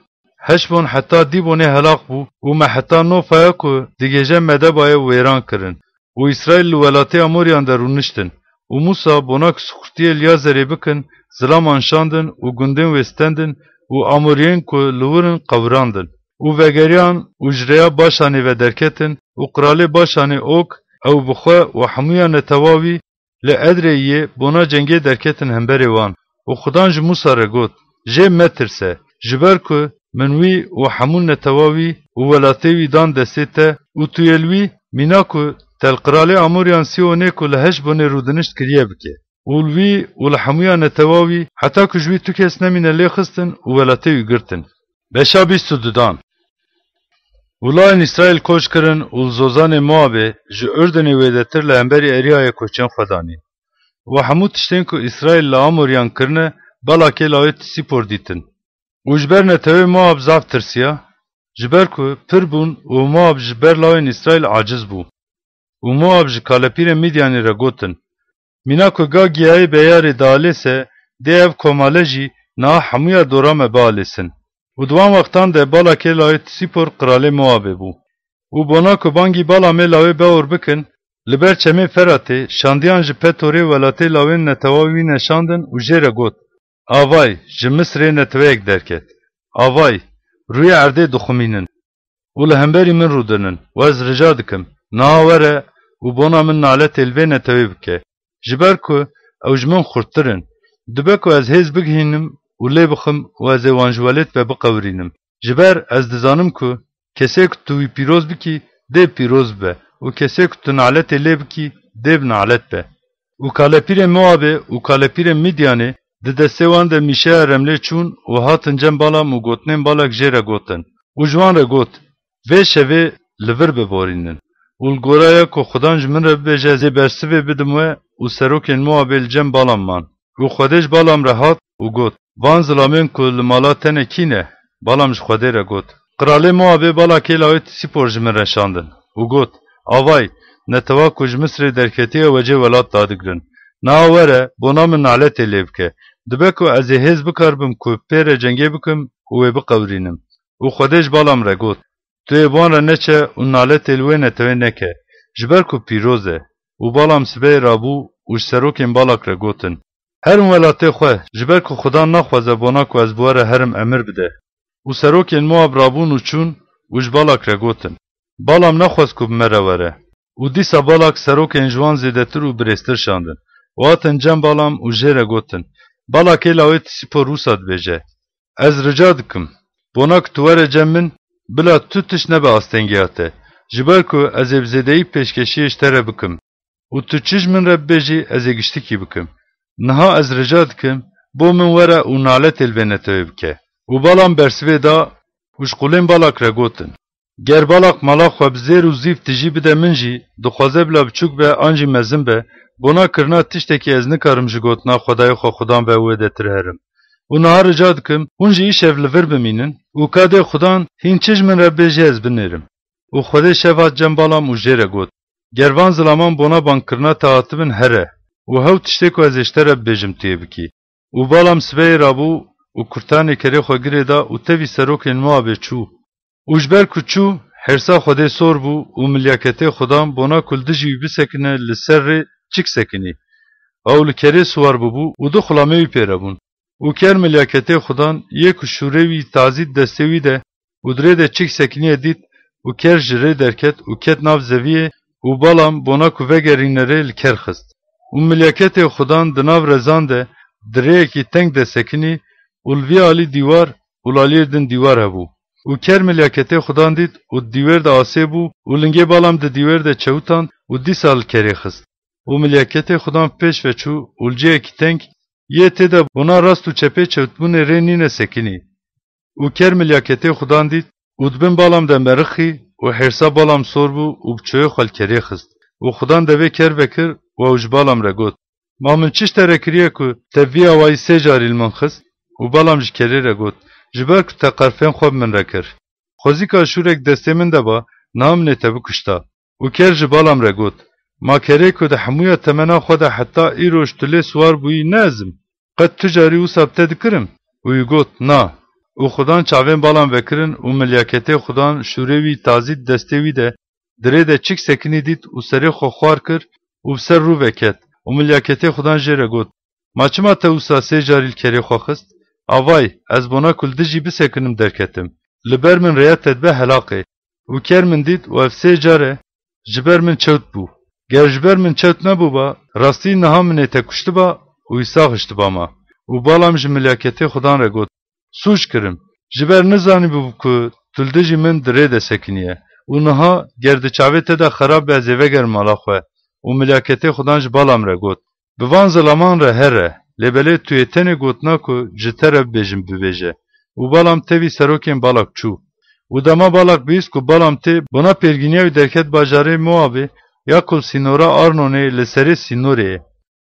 Heşbon heta Dîbonê helaq bû û me heta Nofaya ku digêje Medebayê wêran kirin. Û Îsraîl li welatê Amoriyan de rûniştin. Û Mûsa bona ku sikurtiyê Elyazerê bikin, zilaman şandin û gundên wê stendin û Amoriyên ku li wir in qewirandin. Û vegeriyan û ji rêya Başanê ve derketin û qralê Başanê Ok, ew bi xwe û hemûya netewa wî li Edreyiyê bona cengê derketin hemberê wan. Û Xudan ji Mûsa re got, Jê metirse, ji ber ku min wî û hemû netewa wî û welatê wî dan destê te û tu yê li wî mîna ku te li qralê Amoriyan Sîyonê ku li Heşbonê rûdinişt kiriye bike. Û li wî û li hemûya netewa wî, heta ku ji wî tu kes nemîne lê xistin û welatê wî girtin. Beşa bîst û dudan. Û layên Îsraîl koç kirin û li zozanê Moabê ji Urdinê wêdetir li hemberî Eriyayê koçên xwe danîn. Û hemû tiştên ku Îsraîl li Amoriyan kirine, Balakê lawê Tisîpor dîtin. Û ji ber netewê Moab zaf tirsiya, ji ber ku pir bûn û Moab ji ber lawên Îsraîl aciz bû. Û Moab ji kalepîrên Midyanê re gotin, Mîna ku ga giyayê beyarê dialêse, dê ev komale jî niha hemûya dora me bialêsin. Û di wan wextan de Balakê lawê Tisîpor qralê Moabê bû. Û bona ku bangî Balamê lawê Beor bikin, li ber çemê Feratê şandiyan ji Petorê welatê lawên netewa wî neşandin û jê re got, Avay, ji Misirê neteweyek derket. Avay, rûyê erdê dixumînin û li hemberî min rûdinin û ez rica dikim, niha were û bona min naletê li vê netewê bike, ji ber ku ew ji min xurttir in. Dibe ku ez hêz bigihînim û lê bixim û ez ê wan ji welêt ve biqewirînim. Ji ber ez dizanim ku kesê ku tu wî pîroz bikî, dê pîroz bibe û kesê ku tu naletê lê bikî, dê bi nalet be. Û kalepîrên Moabê û kalepîrên Midyanê di destê wan de mîşeya remlê çûn û hatin cem Balam û gotinên Balak jê re gotin. Û ji wan re got, Vê şevê li vir biborînin. Û li gora ya ku Xudan ji min re bibêje, ez ê bersivê bidim we û serokên Moabê li cem Balam man. Û Xwedê ji Balam re hat û got, Van zilamên ku li mala te ne kî ne? Balam ji Xwedê re got, Qiralê Moabê Balakê lawê Tisîpor ji min re şandin û got, Avay, netewa ku ji Misirê derketiye wecê welat dadigrin. Niha were, bona min naletê lê bike. Dibe ku ez ê hêz bikaribim ku pê re cengê bikim û wê biqewirînim. Û Xwedê ji Balam re got, Tu yê bi wan re neçe û naletê li wê netewê neke, ji ber ku pîroz e. Û Balam sibehê rabû û ji serokên Balak re gotin, Herin welatê xwe, ji ber ku Xudan naxwaze bona ku ez bi we re herim emir bide. û serokên Moab rabûn û çûn û ji Balak re gotin, Balam nexwest ku bi me re were. Û dîsa Balak serokên ji wan zêdetir û birêztir şandin û hatin cem Balam û jê re gotin, Balakê lawê Tisîpor wisa dibêje, Ez rica dikim, bona ku tu were cem min, bila tu tişt nebe astengîya te, ji ber ku ez ê bi zêdeyî pêşkêşiyê ji te re bikim û tu çi ji min re bibêjî, ez ê giştikî bikim. Niha ez rica dikim, bo min were û naletê li vê netewê bike. Û Balam bersivê da û ji qulên Balak re gotin, Ger Balak mala xwe bi zêr û zîv tijî bide min jî, dixwaze bila biçûk be an jî mezin be, bona kirina tiştekî ez nikarim ji gotina Xwedayê xwe Xudan ve wê de tir herim. Û niha rica dikim, hûn jî îşev li vir bimînin û ka dê Xudan hîn çi ji min re bêjê ez binêrim. Û Xwedê şev hat cem Balam û jê re got, Ger van zilaman bona bangkirina te hatibin here û hew tiştê ku ez ê ji te re bibêjim tu yê bikî. Û Balam sibehê rabû û kurtanê kerê xwe girê da û tevî serokên Moabê çû. Û ji ber ku çû, hêrsa Xwedê sor bû û milyaketê Xudan bona ku li dijî wî bisekine li ser rê çik sekinî. Ew li kerê siwar bûbû û du xulamê wî pê re bûn. Û ker milyaketê Xudan yê ku şûrê wî tazî di destê wî de û di rê de çik sekiniye dît û ker ji rê derket û ket nav zeviyê û Balam bona ku vegerîne rê li ker xist. Û milyaketê Xudan di nav rezan de di rêyekî teng de sekinî û li vî alî dîwar û li aliyê din dîwar hebû. Û ker milyaketê Xudan dît û di dîwêr de asê bû û lingê Balam di dîwêr de çewitand û dîsa li kerê xist. Û milyaketê Xudan pêş ve çû û li cihekî teng yê tê de bona rast û çepê çewtbûnê rê nîne sekinî. Û ker milyaketê Xudan dît û di bin Balam de merixî û hêrsa Balam sor bû û bi çoyê xwe li kerê xist. Û Xudan devê ker vekir û ew ji Balam re got, Ma min çi ji te re kiriye ku te vî awayî sê carî li min xist? Û Balam ji kerê re got, Ji ber ku te qerfên xwe bi min re kir. Xwezîka şûrek destê min de ba, niha min ê te bikuşta. Û ker ji Balam re got, Ma kerê ku di hemûya temena xwe de heta îroj tu lê siwar bûyî ne ez im? Qet tu carî wisa bi te dikirim? Û wî got, Na. Û Xudan çavên Balam vekirin û milyaketê Xudan şûrê wî tazî di destê wî de, di rê de çik sekinî dît û serê xwe xwar kir û bi ser rû ve ket. Û milyaketê Xudan jê re got, Ma çima te wisa sê carî li kerê xwe xist? Avay, ez bona ku li dijî bisekinim derketim. Li ber min rêya te dibe helaqê. Û ker min dît û ev sê car e ji ber min çewt bû. Ger ji ber min çewt nebûba, rastî niha min ê te kuştiba û wî sax hiştiba ma. Û Balam ji milyaketê Xudan re got, Sûc kirim, ji ber nizanîbû ku tu li dijî min di rê de sekiniye. Û niha ger di çavê te de xerab be, ez ê vegerim mala xwe. Û milyaketê Xudan ji Balam re got, Bi van zilaman re here, lê belê tu yê tenê gotina ku ji te re bibêjim bibêje. Û Balam tevî serokên Balak çû. Û dema Balak bihîst ku Balam tê, bona pêrgîniya wî derket bajarê Moabê, ya ku li sînora Arnonê li serê sînorê ye.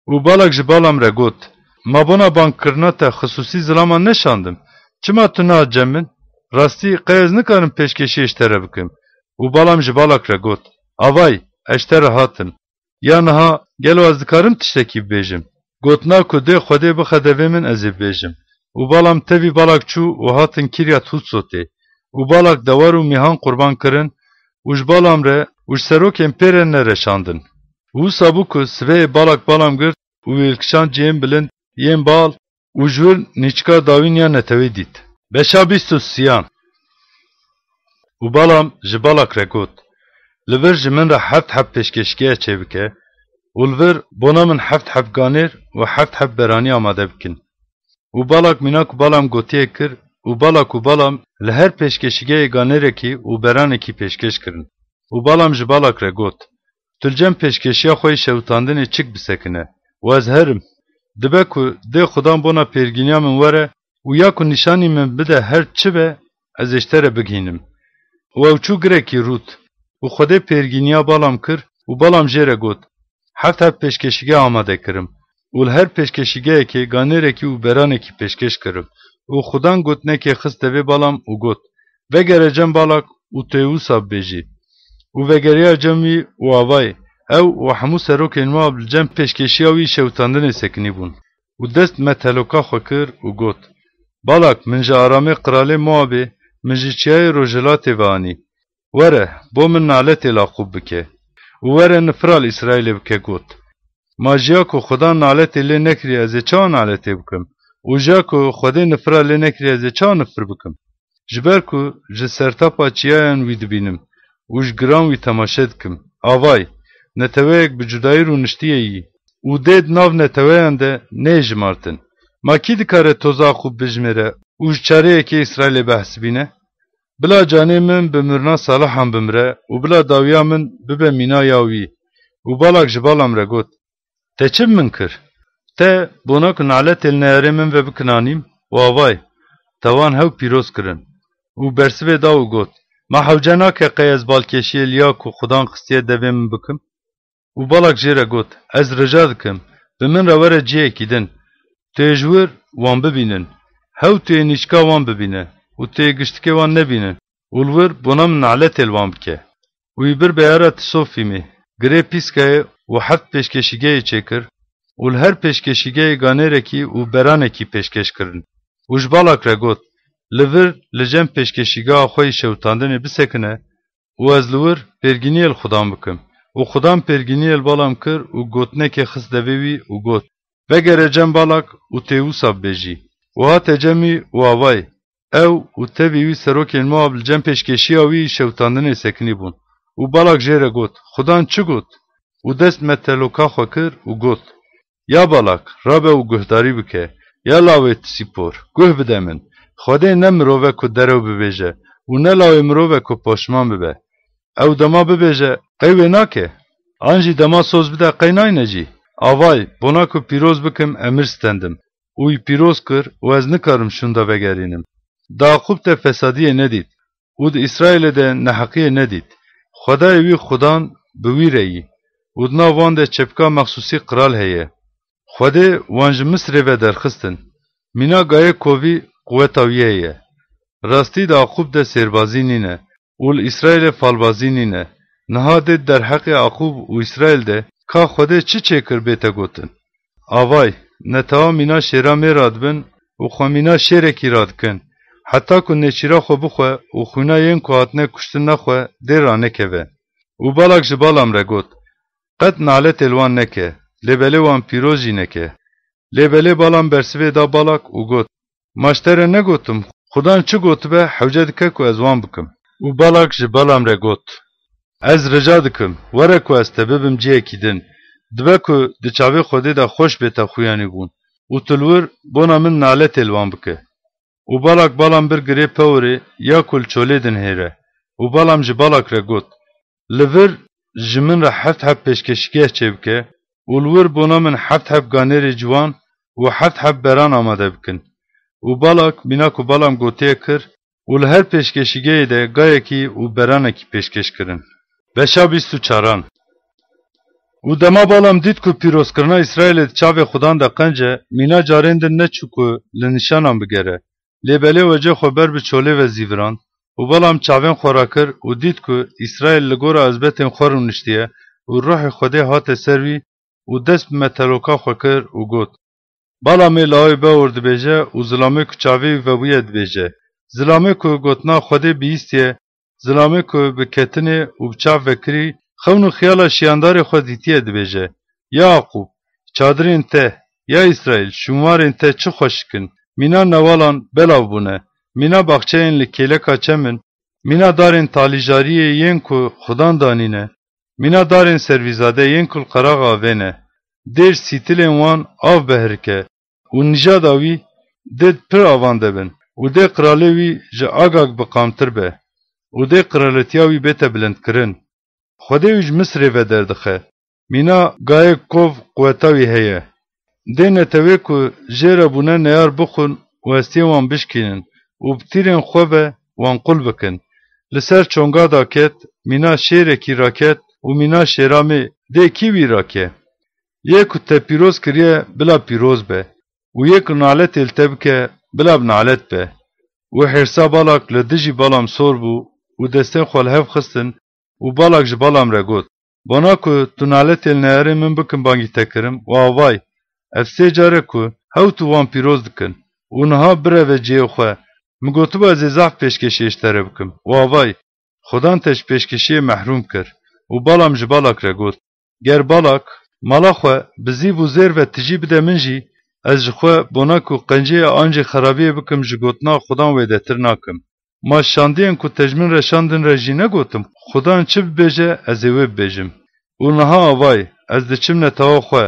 Û Balak ji Balam re got, Ma bona bangkirina te xisûsî zilaman neşandim? Çima tu nehat cem min? Rastî, qey ez nikarim pêşkêşiyê ji te re bikim. Û Balam ji Balak re got, Avay, ez ji te re hatim. Ya niha, gelo ez dikarim tiştekî bibêjim? Gotina ku dê Xwedê bixe devê min, ez ê bibêjim. Û Balam tevî Balak çû û hatin Kiryat Hutsotê. Û Balak dewar û mîhan qurban kirin û ji Balam re û ji serokên pê re nereşandin. Û wisa bû ku sibehê Balak Balam girt û wî li kişand cihên bilind yên bal û ji wir nîçika dawîn ya netewê dît. Beşa bîst û siyan. Û Balam ji Balak re got, Li vir ji min re heft heb pêşkêşgeya çêbike û li vir bona min heft heb ganêr û heft heb beranî amade bikin. Û Balak mîna ku Balam gotiye kir û Balak û Balam li her pêşkêşîgehê ganêrekî û beranekî pêşkêş kirin. Û Balam ji Balak re got, Tu li cem pêşkêşiya xwe yî şewitandinê çik bisekine û ez herim. Dibe ku dê Xudan bona pêrgîniya min were û ya ku nîşanî min bide her çi be, ez ê ji te re bigihînim. Û ew çû girekî rût û Xwedê pêrgîniya Balam kir û Balam jê re got, Heft heb pêşkêşîgeh amade kirim û li her pêşkêşîgehekê ganêrekî û beranekî pêşkêş kirim. Û Xudan gotinekê xist devê Balam û got, Vegere cem Balak û tu yê wisa bibêjî. Û vegeriya cem wî û avayê, ew û hemû serokên Moab li cem pêşkêşiya wî şewitandinê sekinî bûn. Û dest meteloka xwe kir û got, Balak, min ji Aramê qiralê Moabê, min ji çiyayê rojhilatê ve anî. Were, bo min naletê laqûb bike. Û were nifira li Îsraîlê bike got, Ma jiya ku Xudan naletê lê nekiriye ez ê çawa naletê bikim? Û jiya ku Xwedê nifira lê nekiriye ez ê çawa nifir bikim? ji ber ku ji sertapa çiyayan wî dibînim û ji giran wî temaşe dikim. Avay, neteweyek bi cudayî rûniştiye yî û dê di nav neteweyan de neyê jimartin. Ma kî dikare toza Aqûb bijmêre û ji çareyekê Îsraîlê behs bîne? Bila canê min bi mirina salihan bimire û bila dawiya min bibe mîna ya wî. Û Balak ji Balam re got, Te çi bi min kir? Te bona ku naletê li neyarê min ve bikinanîm û avay, te wan hew pîroz kirin. Û bersivê da û got, Ma hewce nake qey ez balkêşiyê li ya ku Xudan xistiye devê min bikim? Û Balak jê re got, Ez rica dikim, bi min re were cihekî din. Tu yê ji wir wan bibînin. Hew tu yê nîşka wan bibîne û tu yê giştikê wan nebînin û li wir bona min naletê li wan bike. Û wî bir beyara Tisofîmê, girê pîskayê û heft pêşkeşîgehê çêkir û li her pêşkeşîgehê ganêrekî û beranekî pêşkeş kirin. Û ji Balak re got, Li vir li cem pêşkeşîgeha xwe yî şewitandinê bisekine û ez li wir pêrgîniyê li Xudan bikim. Û Xudan pêrgîniyê li Balam kir û gotinekê xist devê wî û got, Vegere cem Balak û tê wisa bibêjî. Û hate cem wî û avayî, ew û tevî wî serokên Moab li cem pêşkeşiya wî yî şewitandinê sekinî bûn. Û Balak jê re got, Xudan çi got? Û dest meteloka xwe kir û got, Ya Balak, rabe û guhdarî bike. Ya lawê Sîpor, guh bide min. Xwedê ne mirov e ku derew bibêje û ne lawê mirov e ku poşman bibe. Ew dema bibêje, qey wê nake? An jî dema soz bide, qey nayne jî? Avay, bona ku pîroz bikim, emir stendim û wî pîroz kir û ez nikarim şûnda vegerînim. Di Aqûb de fesadiyê nedît û di Îsraîlê de neheqiyê nedît. Xwedayê wî Xudan bi wî re yî û di nav wan de çepika mexsûsî qral heye. Xwedê wan ji Misrê ve derxistin. Mîna gayê kovî quweta wî heye. Rastî di Aqûb de sêrbazî nîne û li Îsraîlê falbazî nîne. Niha dê derheqê Aqûb û Îsraîl de ka Xwedê çi çêkir bête gotin. Avay, netewa mîna şêra mê radibin û xwe mîna şêrekî radikin, heta ku nêçîra xwe bixwe û xwîna yên ku hatine kuştin nexwe dê ranekeve. Û Balak ji Balam re got, Qet naletê li wan neke, lê belê wan pîroz jî neke. Lê belê Balam bersivê da Balak û got, Ma ji te re negotim, Xudan çi gotibe hewce dike ku ez wan bikim. Û Balak ji Balam re got, Ez rica dikim, were ku ez te bibim cihekî din. Dibe ku di çavê Xwedê de xweş bête xuyanîbûn û tu li wir bona min naletê li wan bike. Û Balak Balam bir girê Peorê ya ku li çolê dinihêre. Û Balam ji Balak re got, Li vir ji min re heft heb pêşkeşîgeh çêbike û li wir bona min heft heb ganêrê ciwan û heft heb beran amade bikin. Û Balak mîna ku Balam gotiye kir û li her pêşkeşîgehê de gayekî û beranekî pêşkeş kirin. Beşa bîst û çaran. Û dema Balam dît ku pîrozkirina Îsraîlê di çavê Xudan de qenc e, mîna carên din neçû ku li nîşanan bigere. Lê belê wecê xwe ber bi çolê ve zîvirand û Balam çavên xwe rakir û dît ku Îsraîl li gora ezbetên xwe rûniştiye û ruhê Xwedê hate ser wî û dest bi meteloka xwe kir û got, Balamê lawê Beor dibêje û zilamê ku çavê wî vebûye dibêje, zilamê ku gotina Xwedê bihîstiye, zilamê ku bi ketinê û bi çav vekirî xewn û xiyala şiyandarê xwe dîtiye dibêje, Ya Aqûb, çadirên te, ya Îsraîl, şûnwarên te çi xweşik in, mîna newalan belav bûne, mîna baxçeyên li kêleka çem in, mîna darên talîjariyê yên ku Xudan danîne, mîna darên servîzade yên ku li qeraxa avê ne. Dê ji sîtilên wan av behrike û nîjada wî dê di pir avan de bin û dê qiralê wî ji Agag bi qamtir be û dê qiraletiya wî bête bilindkirin. Xwedê wî ji Misrê ve derdixe. Mîna gayê kov quweta wî heye. Dê netewê ku jê re bûne neyar bixwin û hestiyên wan bişkînin û bi tîrên xwe ve wan qul bikin. Li ser çonga da ket, mîna şêrekî raket û mîna şêramê dê kî wî rake? Yê ku te pîroz kiriye, bila pîroz be û yê ku naletê li te bike, bila bi nalet be. Û hêrsa Balak li dijî Balam sor bû û destên xwe li hev xistin û Balak ji Balam re got, Bona ku tu naletê li neyarê min bikin bangî te kirim û avay, ev sê car e ku hew tu wan pîroz dikin û niha bireve cihê xwe, min gotiba ez ê zehf pêşkêşiyê ji te re bikim û avay, Xudan te ji pêşkêşiyê mehrûm kir. Û Balam ji Balak re got, Ger Balak mala xwe bi zîv û zêr ve tijî bide min jî, ez ji xwe bona ku qenciyê an jî xerabiyê bikim ji gotina Xudan wêdetir nakim. Ma şandiyên ku te ji min re şandin re jî negotim? Xudan çi bibêje, ez ê wê bibêjim. Û niha avayî, ez diçim netewa xwe.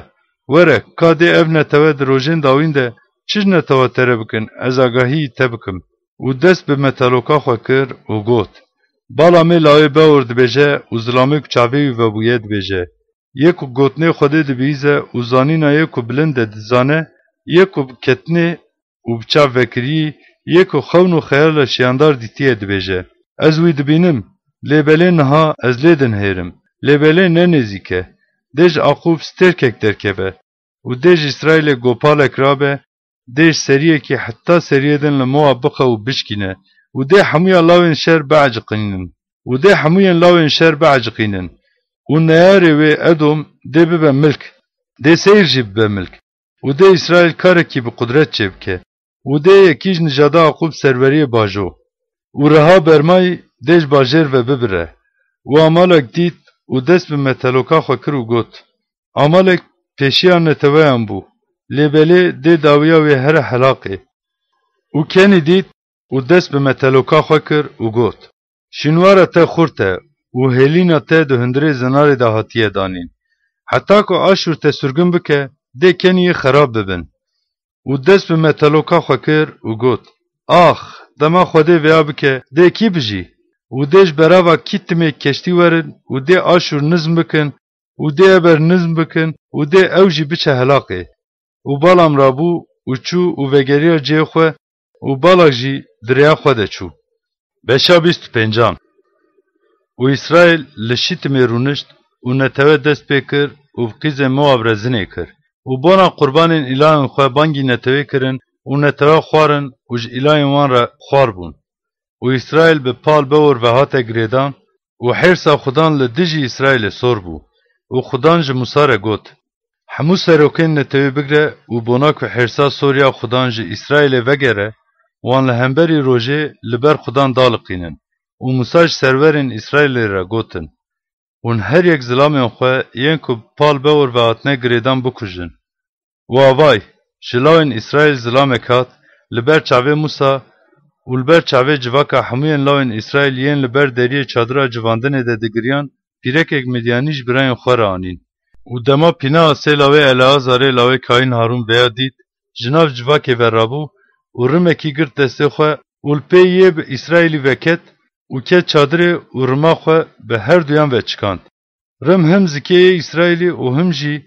Were, ka dê ev netewe di rojên dawîn de çi ji netewa te re bikin, ez agahî te bikim. Û dest bi metaloka xwe kir û got, Bala me lawê Beor dibêje û zilamê ku çavê wî vebûye dibêje, Yê ku gotinê Xwedê dibihîze û zanîna yê ku bilind e dizane, yê ku bi ketinê û bi çav vekiriyî, yê ku xewn û xeyala şiyandar dîtiye dibêje, Ez wî dibînim, lê belê niha ez lê dinihêrim, lê belê ne nêzîk e. Dê ji Aqûb stêrkek derkeve û dê ji Îsraîlê gopalek rabe, dê ji seriyekî heta seriyê din li Moab bixe û bişkîne û dê hemûya lawên şer bieciqînin û dê hemûyên lawên şer bieciqînin û neyarê wê Edom dê bibe milk, dê Seyr jî bibe milk û dê Îsraîl karekî bi qudret çêbike û dê yekî ji nijada Aqûb serweriyê bajo û riha bermayî dê ji bajêr ve bibire. Û Amalek dît û dest bi meteloka xwe kir û got, Amalek pêşiya neteweyan bû, lê belê dê dawiya wê here helaqê. Û Kenî dît û dest bi meteloka xwe kir û got, Şînwara te xurt e û hêlîna te di hundirê zinarê de hatiye danîn. Heta ku Aşûr te sirgûn bike, dê Keniyê xerab bibin. Û dest bi meteloka xwe kir û got, Ax, dema Xwedê vêya bike, dê kî bijî? Û dê ji berava kî timê keştî werin û dê Aşûr nizm bikin û dê eber nizm bikin û dê ew jî biçe helaqê. Û Balam rabû û çû û vegeriya cihê xwe û Balak jî di rêya xwe de çû. Beşa bîst û pêncan. Û Îsraîl li Şîtimê rûnişt û netewe dest pê kir û bi qîzên Moab re zinê kir. Û bona qurbanên îlayên xwe bangî netewê kirin û netewe xwarin û ji îlayên wan re xwar bûn. Û Îsraîl bi Pal Bewor ve hate girêdan û hêrsa Xudan li dijî Îsraîlê sor bû. Û Xudan ji Musa re got, Hemû serokên netewê bigre û bona ku hêrsa sor ya Xudan ji Îsraîlê vegere, wan li hemberî rojê li ber Xudan daliqînin. Û Musa ji serwerên Îsraîlê re gotin, Hûn her yek zilamên xwe yên ku bi Pal Bewor ve hatine girêdan bikujin. Û avay, ji lawên Îsraîl zilamek hat, li ber çavê Musa û li ber çavê civaka hemûyên lawên Îsraîl yên li ber deriyê çadira civandinê de digiriyan, pîrekek Midyanî ji birayên xwe re anîn. Û dema Pînehasê lawê Eleazarê lawê kayîn Harûn vêya dît, ji nav civakê ve rabû û rimekî girt destê xwe û li pê yê bi Îsraîlî ve ket û ket çadirê û rima xwe bi her duyan ve çikand. Rim him zikê yê Îsraîlî û him jî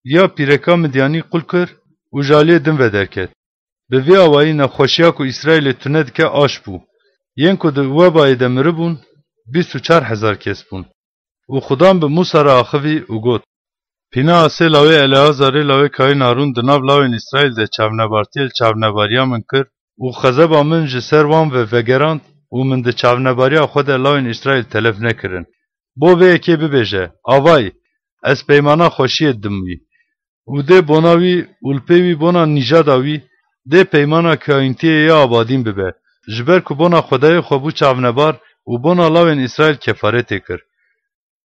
ya pîreka Midyanî qul kir û ji aliyê din ve derket. Bi vî awayî nexweşiya ku Îsraîlê tune dike aş bû. Yên ku di webayê de miribûn, bîst û çar hezar kes bûn. Û Xudan bi Musa re axivî û got, Pînehasê lawê Eleazarê lawê kayîn Harûn di nav lawên Îsraîl de çavnebartiyê li çavnebariya min kir û xezeba min ji ser wan ve vegerand û min di çavnebariya xwe de lawên Îsraîl telef nekirin. Bo vê yekê bibêje, Avayî, ez peymana xweşiyê didim wî. Û dê bona wî û li pê wî bona nîjada wî, dê peymana kayîntiyê ya abadîn bibe, ji ber ku bona Xwedayê xwe bû çavnebar û bona lawên Îsraîl kefaretê kir.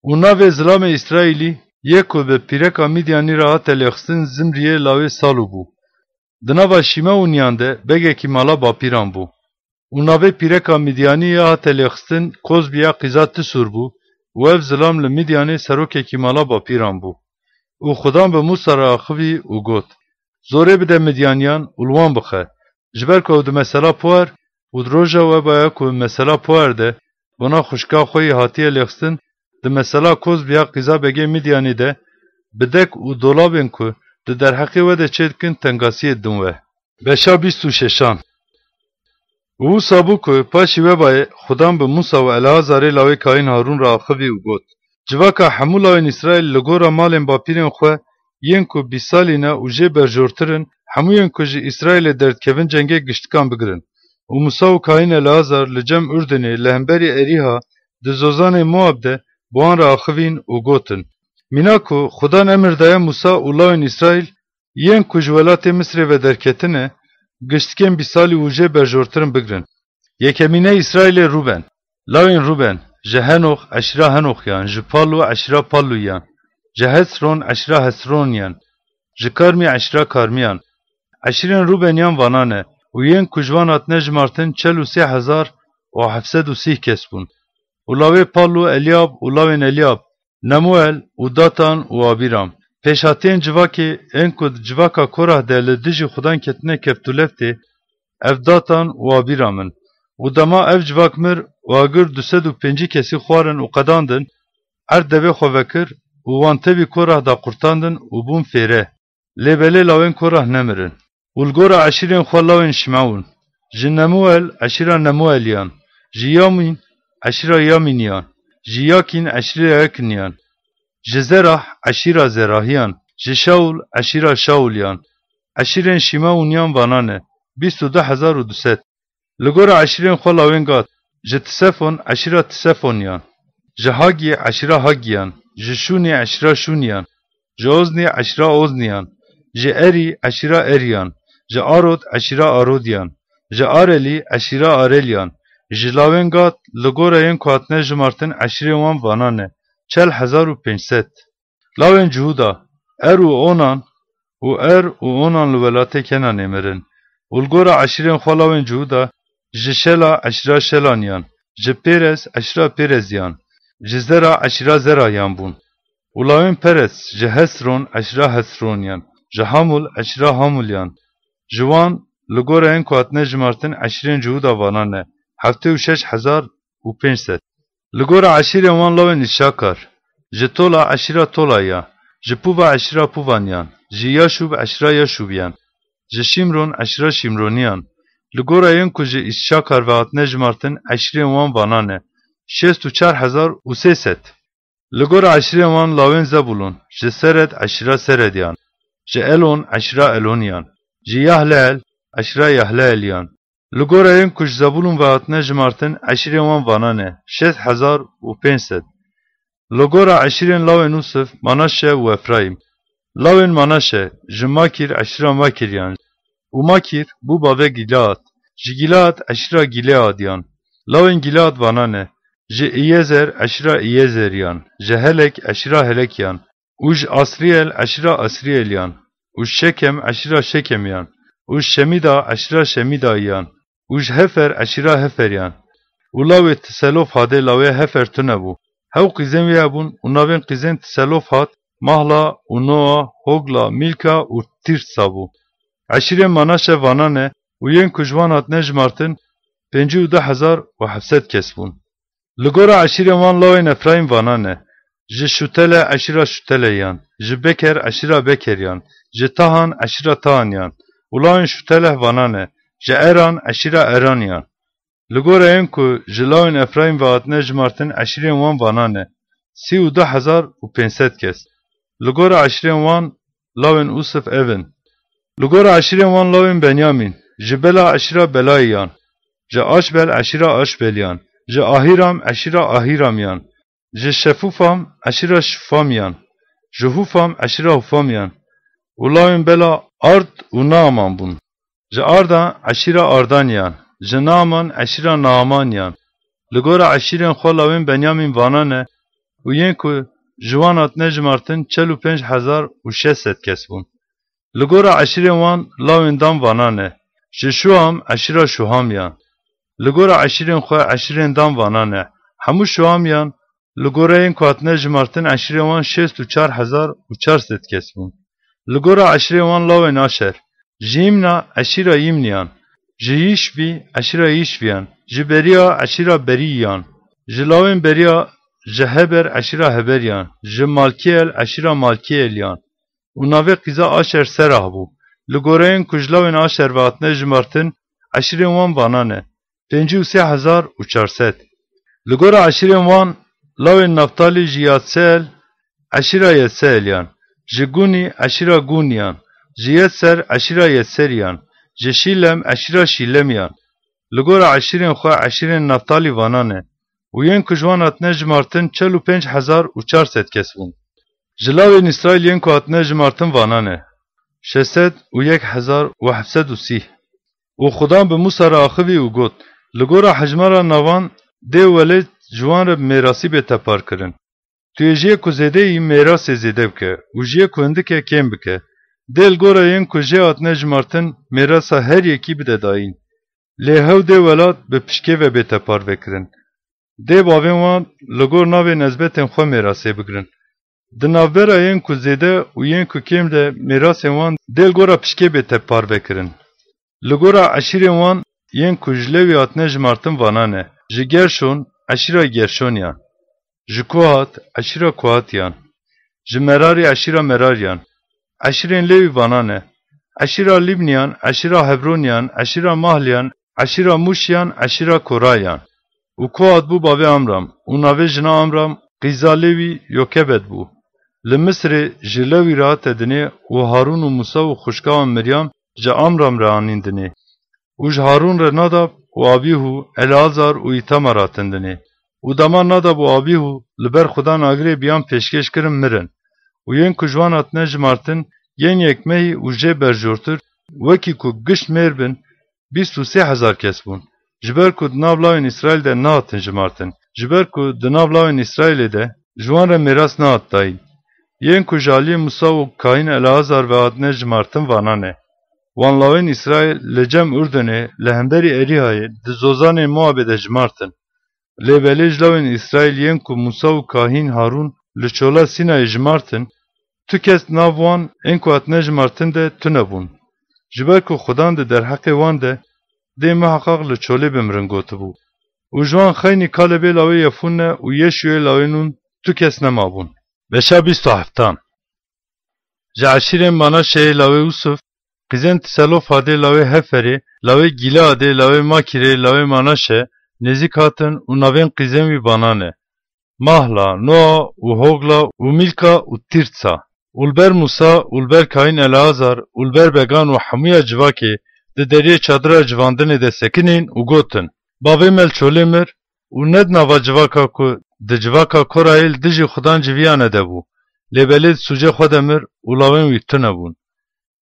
Û navê zilamê Îsraîlî yê ku bi pîreka Midyanî re hate lêxistin Zimriyê lawê Salû bû. Di nava Şîmewûniyan de begekî mala bapîran bû. Û navê pîreka Midyanî ya hate lêxistin Kozbiya qîza Tisûr bû û ev zilam li Midyanê serokekî mala bapîran bû. Û Xudan bi Musa re axivî û got, Zorê bide Midyaniyan û li wan bixe, ji ber ku ew di mesela Poer û di roja webaya ku mesela Poer de bona xwişka xwe yî hatiye lêxistin, di mesela Kozbiya qîza begê Midyanê de, bi dek û dolabên ku di derheqê we de çêdikin tengasiyê didin we. Beşa bîst û şeşan. Û wisa bû ku paşî webayê Xudan bi Musa û Eleazarê lawê kayîn Harûn re axivî û got, Civaka hemû lawên Îsraîl li gora malên bapîrên xwe yên ku bîst salî ne û jê berjortir in, hemûyên ku ji Îsraîlê derdikevin cengê giştikan bigirin. Û Musa û kayîn Eleazar li cem Urdinê li hemberî Erîha di zozanê Moab de bi wan re axivîn û gotin, Mîna ku Xudan emir daye Musa û lawên Îsraîl yên ku ji welatê Misrê ve derketine, giştikên bîst salî û jê berjortirin bigrin. Yekemîne Îsraîlê Rûben. Lawên Rûben, ji Henox, eşîra Henoxiyan, ji Pallu, eşîra Palluyiyan, ji Hesron, eşîra Hesroniyan, ji Karmî, eşîra Karmiyan. Eşîrên Rûbeniyan vana ne û yên ku ji wan hatine jimartin çel û sê hezar û heft sed û sîh kes bûn. Û lawê Pal û Elyab û lawên Elyab, Nemuel û Datan û Abîram. Pêşhatiyên civakê ên ku di civaka Korah de li dijî Xudan ketine keftûleftê, ev Datan û Abîram in. Û dema ev civak mir û agir du sed û pêncî kesî xwarin û qedandin, erd devê xwe vekir û wan tevî Korah da qurtandin û bûn fêre. Lê belê lawên Korah nemirin. Û li gora eşîrên xwe lawên Şimeûn: ji Nemuel, eşîra Nemueliyan; ji Yamîn, eşîra Yamîniyan; ji Yakîn, eşîra Yakîniyan; ji Zerah, eşîra Zerahiyan; ji Şaûl, eşîra Şaûliyan. Eşîrên Şimeûniyan vana ne: bîst û du hezar û du sed. Li gora eşîrên xwe lawên Gad: ji Tisefon, eşîra Tisefoniyan; ji Hagî, eşîra Hagîyan; ji Şûnî, eşîra Şûniyan; ji Oznî, eşîra Ozniyan; ji Erî, eşîra Eriyan; ji Arod, eşîra Arodiyan; ji Arelî, eşîra Areliyan; ji lawên Gad, li gora yên ku hatine jimartin, eşîrên wan vana ne: çel hezar û pênc sed. Lawên Cihûda: Er û Onan û Er û Onan li welatê Kenanê mirin. Û li gora eşîrên xwe lawên Cihûda: ji Şela, eşîra Şelaniyan; ji Pêrez, eşîra Pêreziyan; ji Zera, eşîra Zerahiyan bûn. Û lawên Perez: ji Hesron, eşîra Hesroniyan; ji Hamûl, eşîra Hamûliyan. Ji wan, li gora yên ku hatine jimartin, eşîrên Cihûda vana ne: heftê û şeş hezar û pênc sed. Li gora eşîrên wan lawên Îsakar: ji Tola, eşîra Tolayiyan; ji Pûva, eşîra Pûvaniyan; ji Yaşûb, eşîra Yaşûbiyan; ji Şîmron, eşîra Şîmroniyan. Li gora yên ku ji Îsakar ve hatine jimartin, eşîrên wan vana ne: şêst û çar hezar û sê sed. Li gora eşîrên wan lawên Zebûlon: ji Sered, eşîra Serediyan; ji Elon, eşîra Eloniyan; ji Yahleel, eşîra Yahleeliyan. Li gora yên ku ji Zebûlon ve hatine jimartin, eşîrên wan vana ne: şêst hezar û pênc sed. Li gora eşîrên lawên Ûsif: Manaşe û Efraîm. Lawên Manaşe: ji Makîr, eşîra Makîriyan û Makîr bû bavê Gîlead; ji Gîlead, eşîra Gîleadiyan. Lawên Gîlead vana ne: ji Îyezer, eşîra Îyezeriyan; ji Helek, eşîra Helekiyan; û ji Asrîel, eşîra Asrîeliyan; û ji Şekem, eşîra Şekemiyan; û ji Şemîda, eşîra Şemîdaiyan; û ji Hefer, eşîra Heferiyan. Û lawê Tiselofhadê lawê Hefer tune bû. Hew qîzên wî hebûn û navên qîzên Tiselofhad Mahla û Noa, Hogla, Mîlka û Tîrsa bû. Eşîrên Manaşe vana ne û yên ku ji wan hatine jimartin, pêncî û du hezar û heft sed kes bûn. Li gora eşîrên wan lawên Efraîm vana ne: ji Şutele, eşîra Şuteleyan; ji Beker, eşîra Bekeriyan; ji Tahan, eşîra Tahaniyan. Û lawên Şuteleh vana ne: ji Eran, eşîra Eraniyan. Li gora yên ku ji lawên Efraîm ve hatine jimartin, eşîrên wan vana ne: sî û du hezar û pênc sed kes. Li gora eşîrên wan lawên Ûsif ev in: Li gora eşîrên wan lawên Benyamîn: ji Bela, eşîra Belayiyan; ji Aşbel, eşîra Aşbeliyan; ji Ahîram, eşîra Ahîramiyan; ji Şefûfam, eşîra Şufamiyan; ji Hûfam, eşîra Hûfamiyan. Û lawên Bela Ard û Naaman bûn. Ji Arda, eşîra Ardaniyan; ji Naaman, eşîra Naamaniyan. Li gora eşîrên xwe lawên Benyamîn vana ne û yên ku ji wan hatine jimartin, çel û pênc hezar û şeş sed kes bûn. Li gora eşîrên wan lawên Dan vana ne: ji Şuham, eşîra Şuhamiyan. Li gora eşîrên xwe eşîrên Dan vana ne: hemû Şuhamiyan. Li gora yên ku hatine jimartin, eşîrên wan şêst û çar hezar û çar sed kes bûn. Li gora eşîrên wan lawên Aşer: ji Yîmna, eşîra Yîmniyan; ji Yîşbî, eşîra Yîşbiyan; ji Beriya, eşîra Beriyiyan; ji lawên Beriya: ji Heber, eşîra Heberiyan; ji Malkiyel, eşîra Malkiyeliyan. Û navê qîza Aşer Serah bû. Li goreyên ku ji lawên Aşer ve hatine jimartin, eşîrên wan vana ne: pêncî û sê hezar û çar sed. Li gora eşîrên wan, lawên Naftalî: ji Yadsel, eşîra Yedseeliyan; ji Gûnî, eşîra Gûniyan; ji Yedser, eşîra Yedseriyan; ji Şîlem, eşîra Şîlemiyan. Li gora eşîrên xwe eşîrên Naftalî vana ne û yên ku ji wan hatine jimartin, çel û pênc hezar û çar sed kes bûn. Ji lawên Îsraîl yên ku hatine jimartin vana ne: şeş sed û yek hezar û heft sed û sî. Û Xudan bi Mûsa re axivî û got: Li gora hejmara navan dê û welêt ji wan re bi mêrasî bê teparkirin. Tu yê ji yê ku zêde yî mêrasê zêde bike û ji yê ku hindik e kêm bike. Dê li gora yên ku jê hatine jimartin mêrasa her yekî bide dayîn. Lê hew dê welat bi pişkê ve bête parvekirin. Dê bavên wan li gor navê nezbetên xwe mêrasê bigirin. Di navbera yên ku zêde û yên ku kêm de mêrasên wan dê li gora pişkê bête parvekirin. Li gora eşîrên wan yên ku ji Lewî hatine jimartin vana ne: ji Gerşon, eşîra Gerşoniyan; ji Kohat, eşîra Kohatiyan; ji Merarî, eşîra Merariyan. Eşîrên Lewî vana ne: eşîra Lîbniyan, eşîra Hebroniyan, eşîra Mahliyan, eşîra Mûşiyan, eşîra Korayan. Û Kohat bû bavê Amram, û navê jina Amram qîza Lewî Yokebed bû. Li Misirê ji Lewî re hate dinê, û Harûn û Musa û xwişka wan Miryam ji Amram re anîn dinê. Û ji Harûn re Nadab û Abîhû, Eleazar û Îtamar hatin dinê. Û dema Nadab û Abîhû li ber Xudan agirê biyan pêşkêş kirin, mirin. Û yên ku ji wan hatine jimartin yên yekmehî û jê berjortir, wekî ku gişt mêr bin, bîst û sê hezar kes bûn, ji ber ku di nav lawên Îsraîl de nehatin jimartin, ji ber ku di nav lawên Îsraîlê de ji wan re mêras nehat dayîn. Yên ku ji aliyê Musa û kahîn Eleazar ve hatine jimartin vana ne: Wan lawên Îsraîl li cem Urdunê, li hemberî Erîhayê, di zozanên Moabê de jimartin. Lê belê ji lawên Îsraîl yên ku Musa û kahîn Harûn li çola Sînayê jimartin, tu kes di nav wan ên ku hatine jimartin de tune bûn. Ji ber ku Xudan di derheqê wan de dê miheqaq li çolê bimirin gotibû. Û ji wan xeynî Kalebê lawê Yefûne û Yeşûyê lawê Nûn tu kes nemabûn. Beşa bîst û heftan. Ji eşîrên Manaşeyê lawê Ûsif, qîzên Tiselofadê lawê Heferê, lawê Gîleadê, lawê Makîrê, lawê Manaşe nêzîk hatin û navên qîzên wî vana ne: Mahla, Noa û Hogla û Mîlka û Tîrtsa. Û li ber Musa û li ber kahîn Eleazar û li ber began û hemûya civakê di deriyê çadira civandinê de sekinîn û gotin: Bavê me li çolê mir û ne di nava civaka ku di civaka Korayê li dijî Xudan civiyane de bû, lê belê di sûcê xwe de mir û lawên wî tune bûn.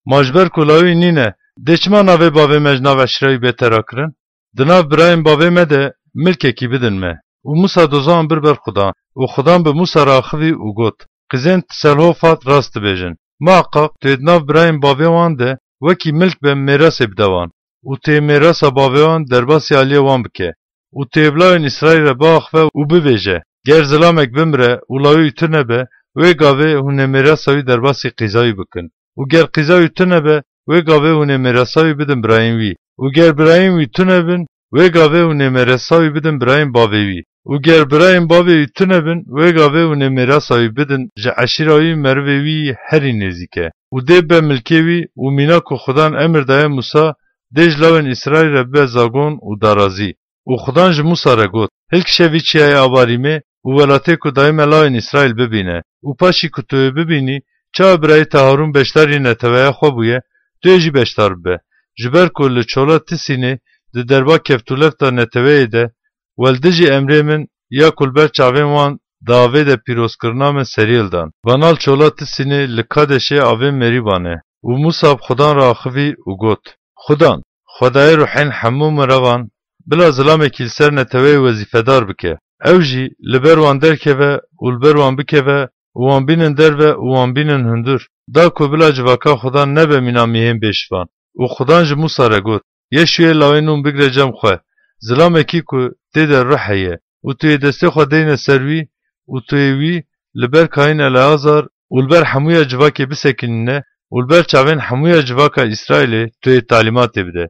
Ma ji ber ku lawê wî nîne, dê çima navê bavê me ji nav eşîra wî bête rakirin? Di nav birayên bavê me de milkekî bidin me. Û Musa doza wan bir ber Xudan. Û Xudan bi Musa re axivî û got: Qîzên Tiselhofat rast dibêjin. Miheqaq tu yê di nav birayên bavê wan de wekî milk be mêrasê bide wan. Û tu yê mêrasa bavê wan derbasî aliyê wan bike. Û tu yê bi lawên Îsraîl re biaxive û bibêje: Ger zilamek bimire û lawê wî tune be, wê gavê hûn ê mêrasa wî derbasî qîza wî bikin. Û ger qîza wî tune be, wê gavê hûn ê mêresa wî bidin birayên wî. Û ger birayên wî tune bin, wê gavê hûn ê mêresa wî bidin birayên bavê wî. Û ger birayên bavê wî tune bin, wê gavê hûn ê mêresa wî bidin ji eşîra wî, merivê wî yî herî nêzîk e. Û dê bibe milkê wî û mîna ku Xudan emir daye Musa, dê ji lawên Îsraîl re bibe zagon û darazî. Û Xudan ji Musa re got: Hilkişe vî çiyayê ava Rîmê û welatê ku dayê me lawên Îsraîl bibîne. Û paşî ku tu wê bibînî, çawa birayê te Harûn beşdarî neteweya xwe bûye, tu yê jî beşdar bibe. Ji ber ku li çola Tisînê, di derba keftûlefta neteweyê de, we li dijî emrê min ya ku li ber çavên wan di avê de pîrozkirina min serî hildan. Vana li çola Tisînê li Kadeşê avê Merîba ne. Û Musa bi Xudan re axivî û got: Xudan, Xwedayê ruhên hemû mirevan, bila zilamekî li ser neteweyê wezîfedar bike. Ew jî li ber wan derkeve û li ber wan bikeve û wan bînin derve û wan bînin hundir, da ku bila civaka Xudan nebe mîna mîhên bêşivan. Û Xudan ji Musa re got: Yeşûyê lawê Nûn bigire cem xwe, zilamekî ku tê de ruh heye, û tu yê destê xwe deyne ser wî, û tu yê wî li ber kahîn Eleazar û li ber hemûya civakê bisekinîne û li ber çavên hemûya civaka Îsraîlê tu yê talîmatê bide.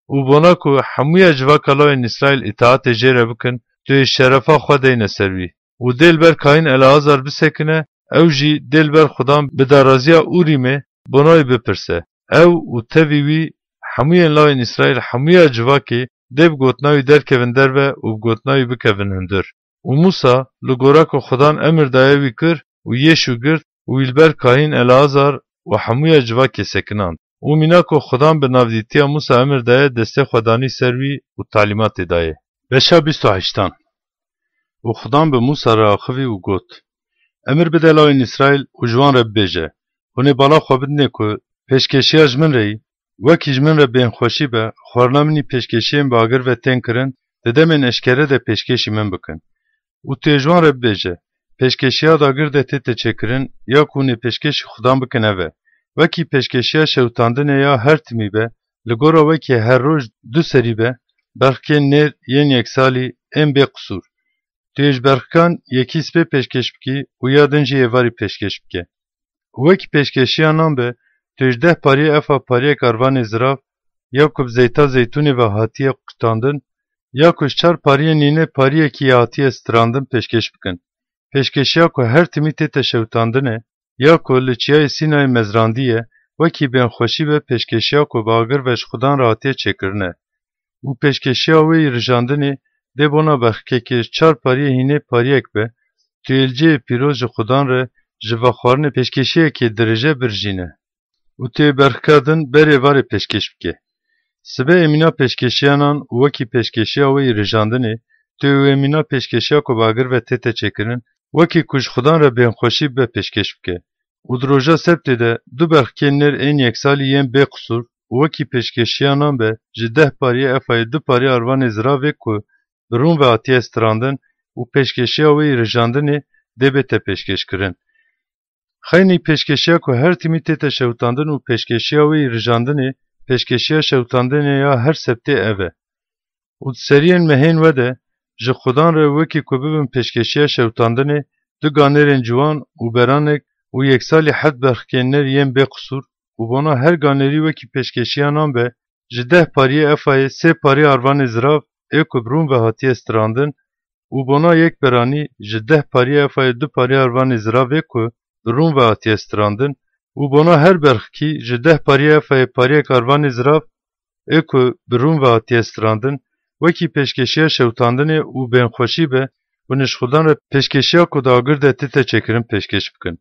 Û bona ku hemûya civaka lawên Îsraîl îtaetê jê re bikin, tu yê şerefa xwe deyne ser wî. Û dê li ber kahîn Eleazar bisekine, ew jî dê li ber Xudan bi daraziya Ûrîmê bona wî bipirse. Ew û tevî wî, hemûyên lawên Îsraîl, hemûya civakê dê bi gotina wî derkevin derve û bi gotina wî bikevin hundir. Û Musa, li gora ku Xudan emir daye, wî kir û Yeşû girt û wî li ber kahîn Eleazar û hemûya civakê sekinand. Û mîna ku Xudan bi navdîtiya Musa emir daye, destê xwe danî ser wî û talîmatê daye. Beşa bîst û heştan. Û Xudan bi Musa re axivî û got: Emir bide lawên Îsraîl û ji wan re bibêje: Hûn ê bala xwe bidinê ku pêşkêşiya ji min re yî, wekî ji min re bên xweşî be, xwarina min î pêşkêşiyên bi agir ve tên kirin, di demên eşkere de pêşkêşî min bikin. Û tu yê ji wan re bibêje: Pêşkêşiya di agir de tête çêkirin, ya ku hûn ê pêşkêşî Xudan bikin ev e: Wekî pêşkêşiya şewitandinê ya her timî be, li gora wekî her roj du serî be, berxkên nêr yên yeksalî ên bê qisûr. Tu yê ji berxikan yekî spê pêşkêş bikî û ya din jî êvarî pêşkêş bike. Û wekî pêşkêşiya nan be, tu yê ji deh pariyê efa pariyek arvanê zirav, ya ku bi zeyta zeytûnê ve hatiye qutandin, ya ku ji çar pariyên nînê pariyekî hatiye strandin pêşkêş bikin. Pêşkêşiya ku her timî tête şewitandinê, ya ku li Çiyayê Sînayê mezrandî ye, wekî bênxweşî be pêşkêşiya ku bi agir ve ji Xudan re hatiye çêkirine. Û pêşkêşiya wê yî rijandinê dê bona berxikekê ji çar pariyê hînê pariyek be, tu yê li cihê pîroz ji Xudan re ji vexwarinê pêşkêşiyekê dirêje birijîne. Û tu yê berxika din berê varê pêşkêş bike. Sibe êmîna pêşkêşiya nan û wekî pêşkêşiya wê yî rijandinê, tu yê êmîna pêşkêşiya ku bi agir ve tête çêkirin, wekî ku ji Xudan re bênxweşî bibe pêşkêş bike. Û di roja sebtê de du berxikên nêr ên yeksalî yên bê qisûr û wekî pêşkêşiya nan be, ji deh pariyê efayê du pariyê arvanê ziravê ku bi rûn ve hatiye strandin û pêşkêşiya wê yî rijandinê dê bête pêşkêşkirin. Xeynî pêşkêşiya ku her timî tête şewitandin û pêşkêşiya wê yî rijandinê, pêşkêşiya şewitandinê ya her sebtê ev e. Û di seriyên mehên we de ji Xudan re wekî ku bibin pêşkêşiya şewitandinê, du ganêrên ciwan û beranek û yeksalî heft berxikên nêr yên bê qisûr û bona her ganêrî wekî pêşkêşiya nan be, ji deh pariyê efayê sê pariyê arvanê zirav ê ku bi rûn ve hatiye strandin û bona yek beranî ji deh pariyê efayê du pariyê arvanê ziravê ku bi rûn ve hatiye strandin û bona her berxikî ji deh pariyê efayê pariyek arvanê zirav ê ku bi rûn ve hatiye strandin, wekî pêşkêşiya şewitandinê û bênxweşî be, hûn ê ji Xudan re pêşkêşiya ku di agir de tête çêkirin pêşkêş bikin.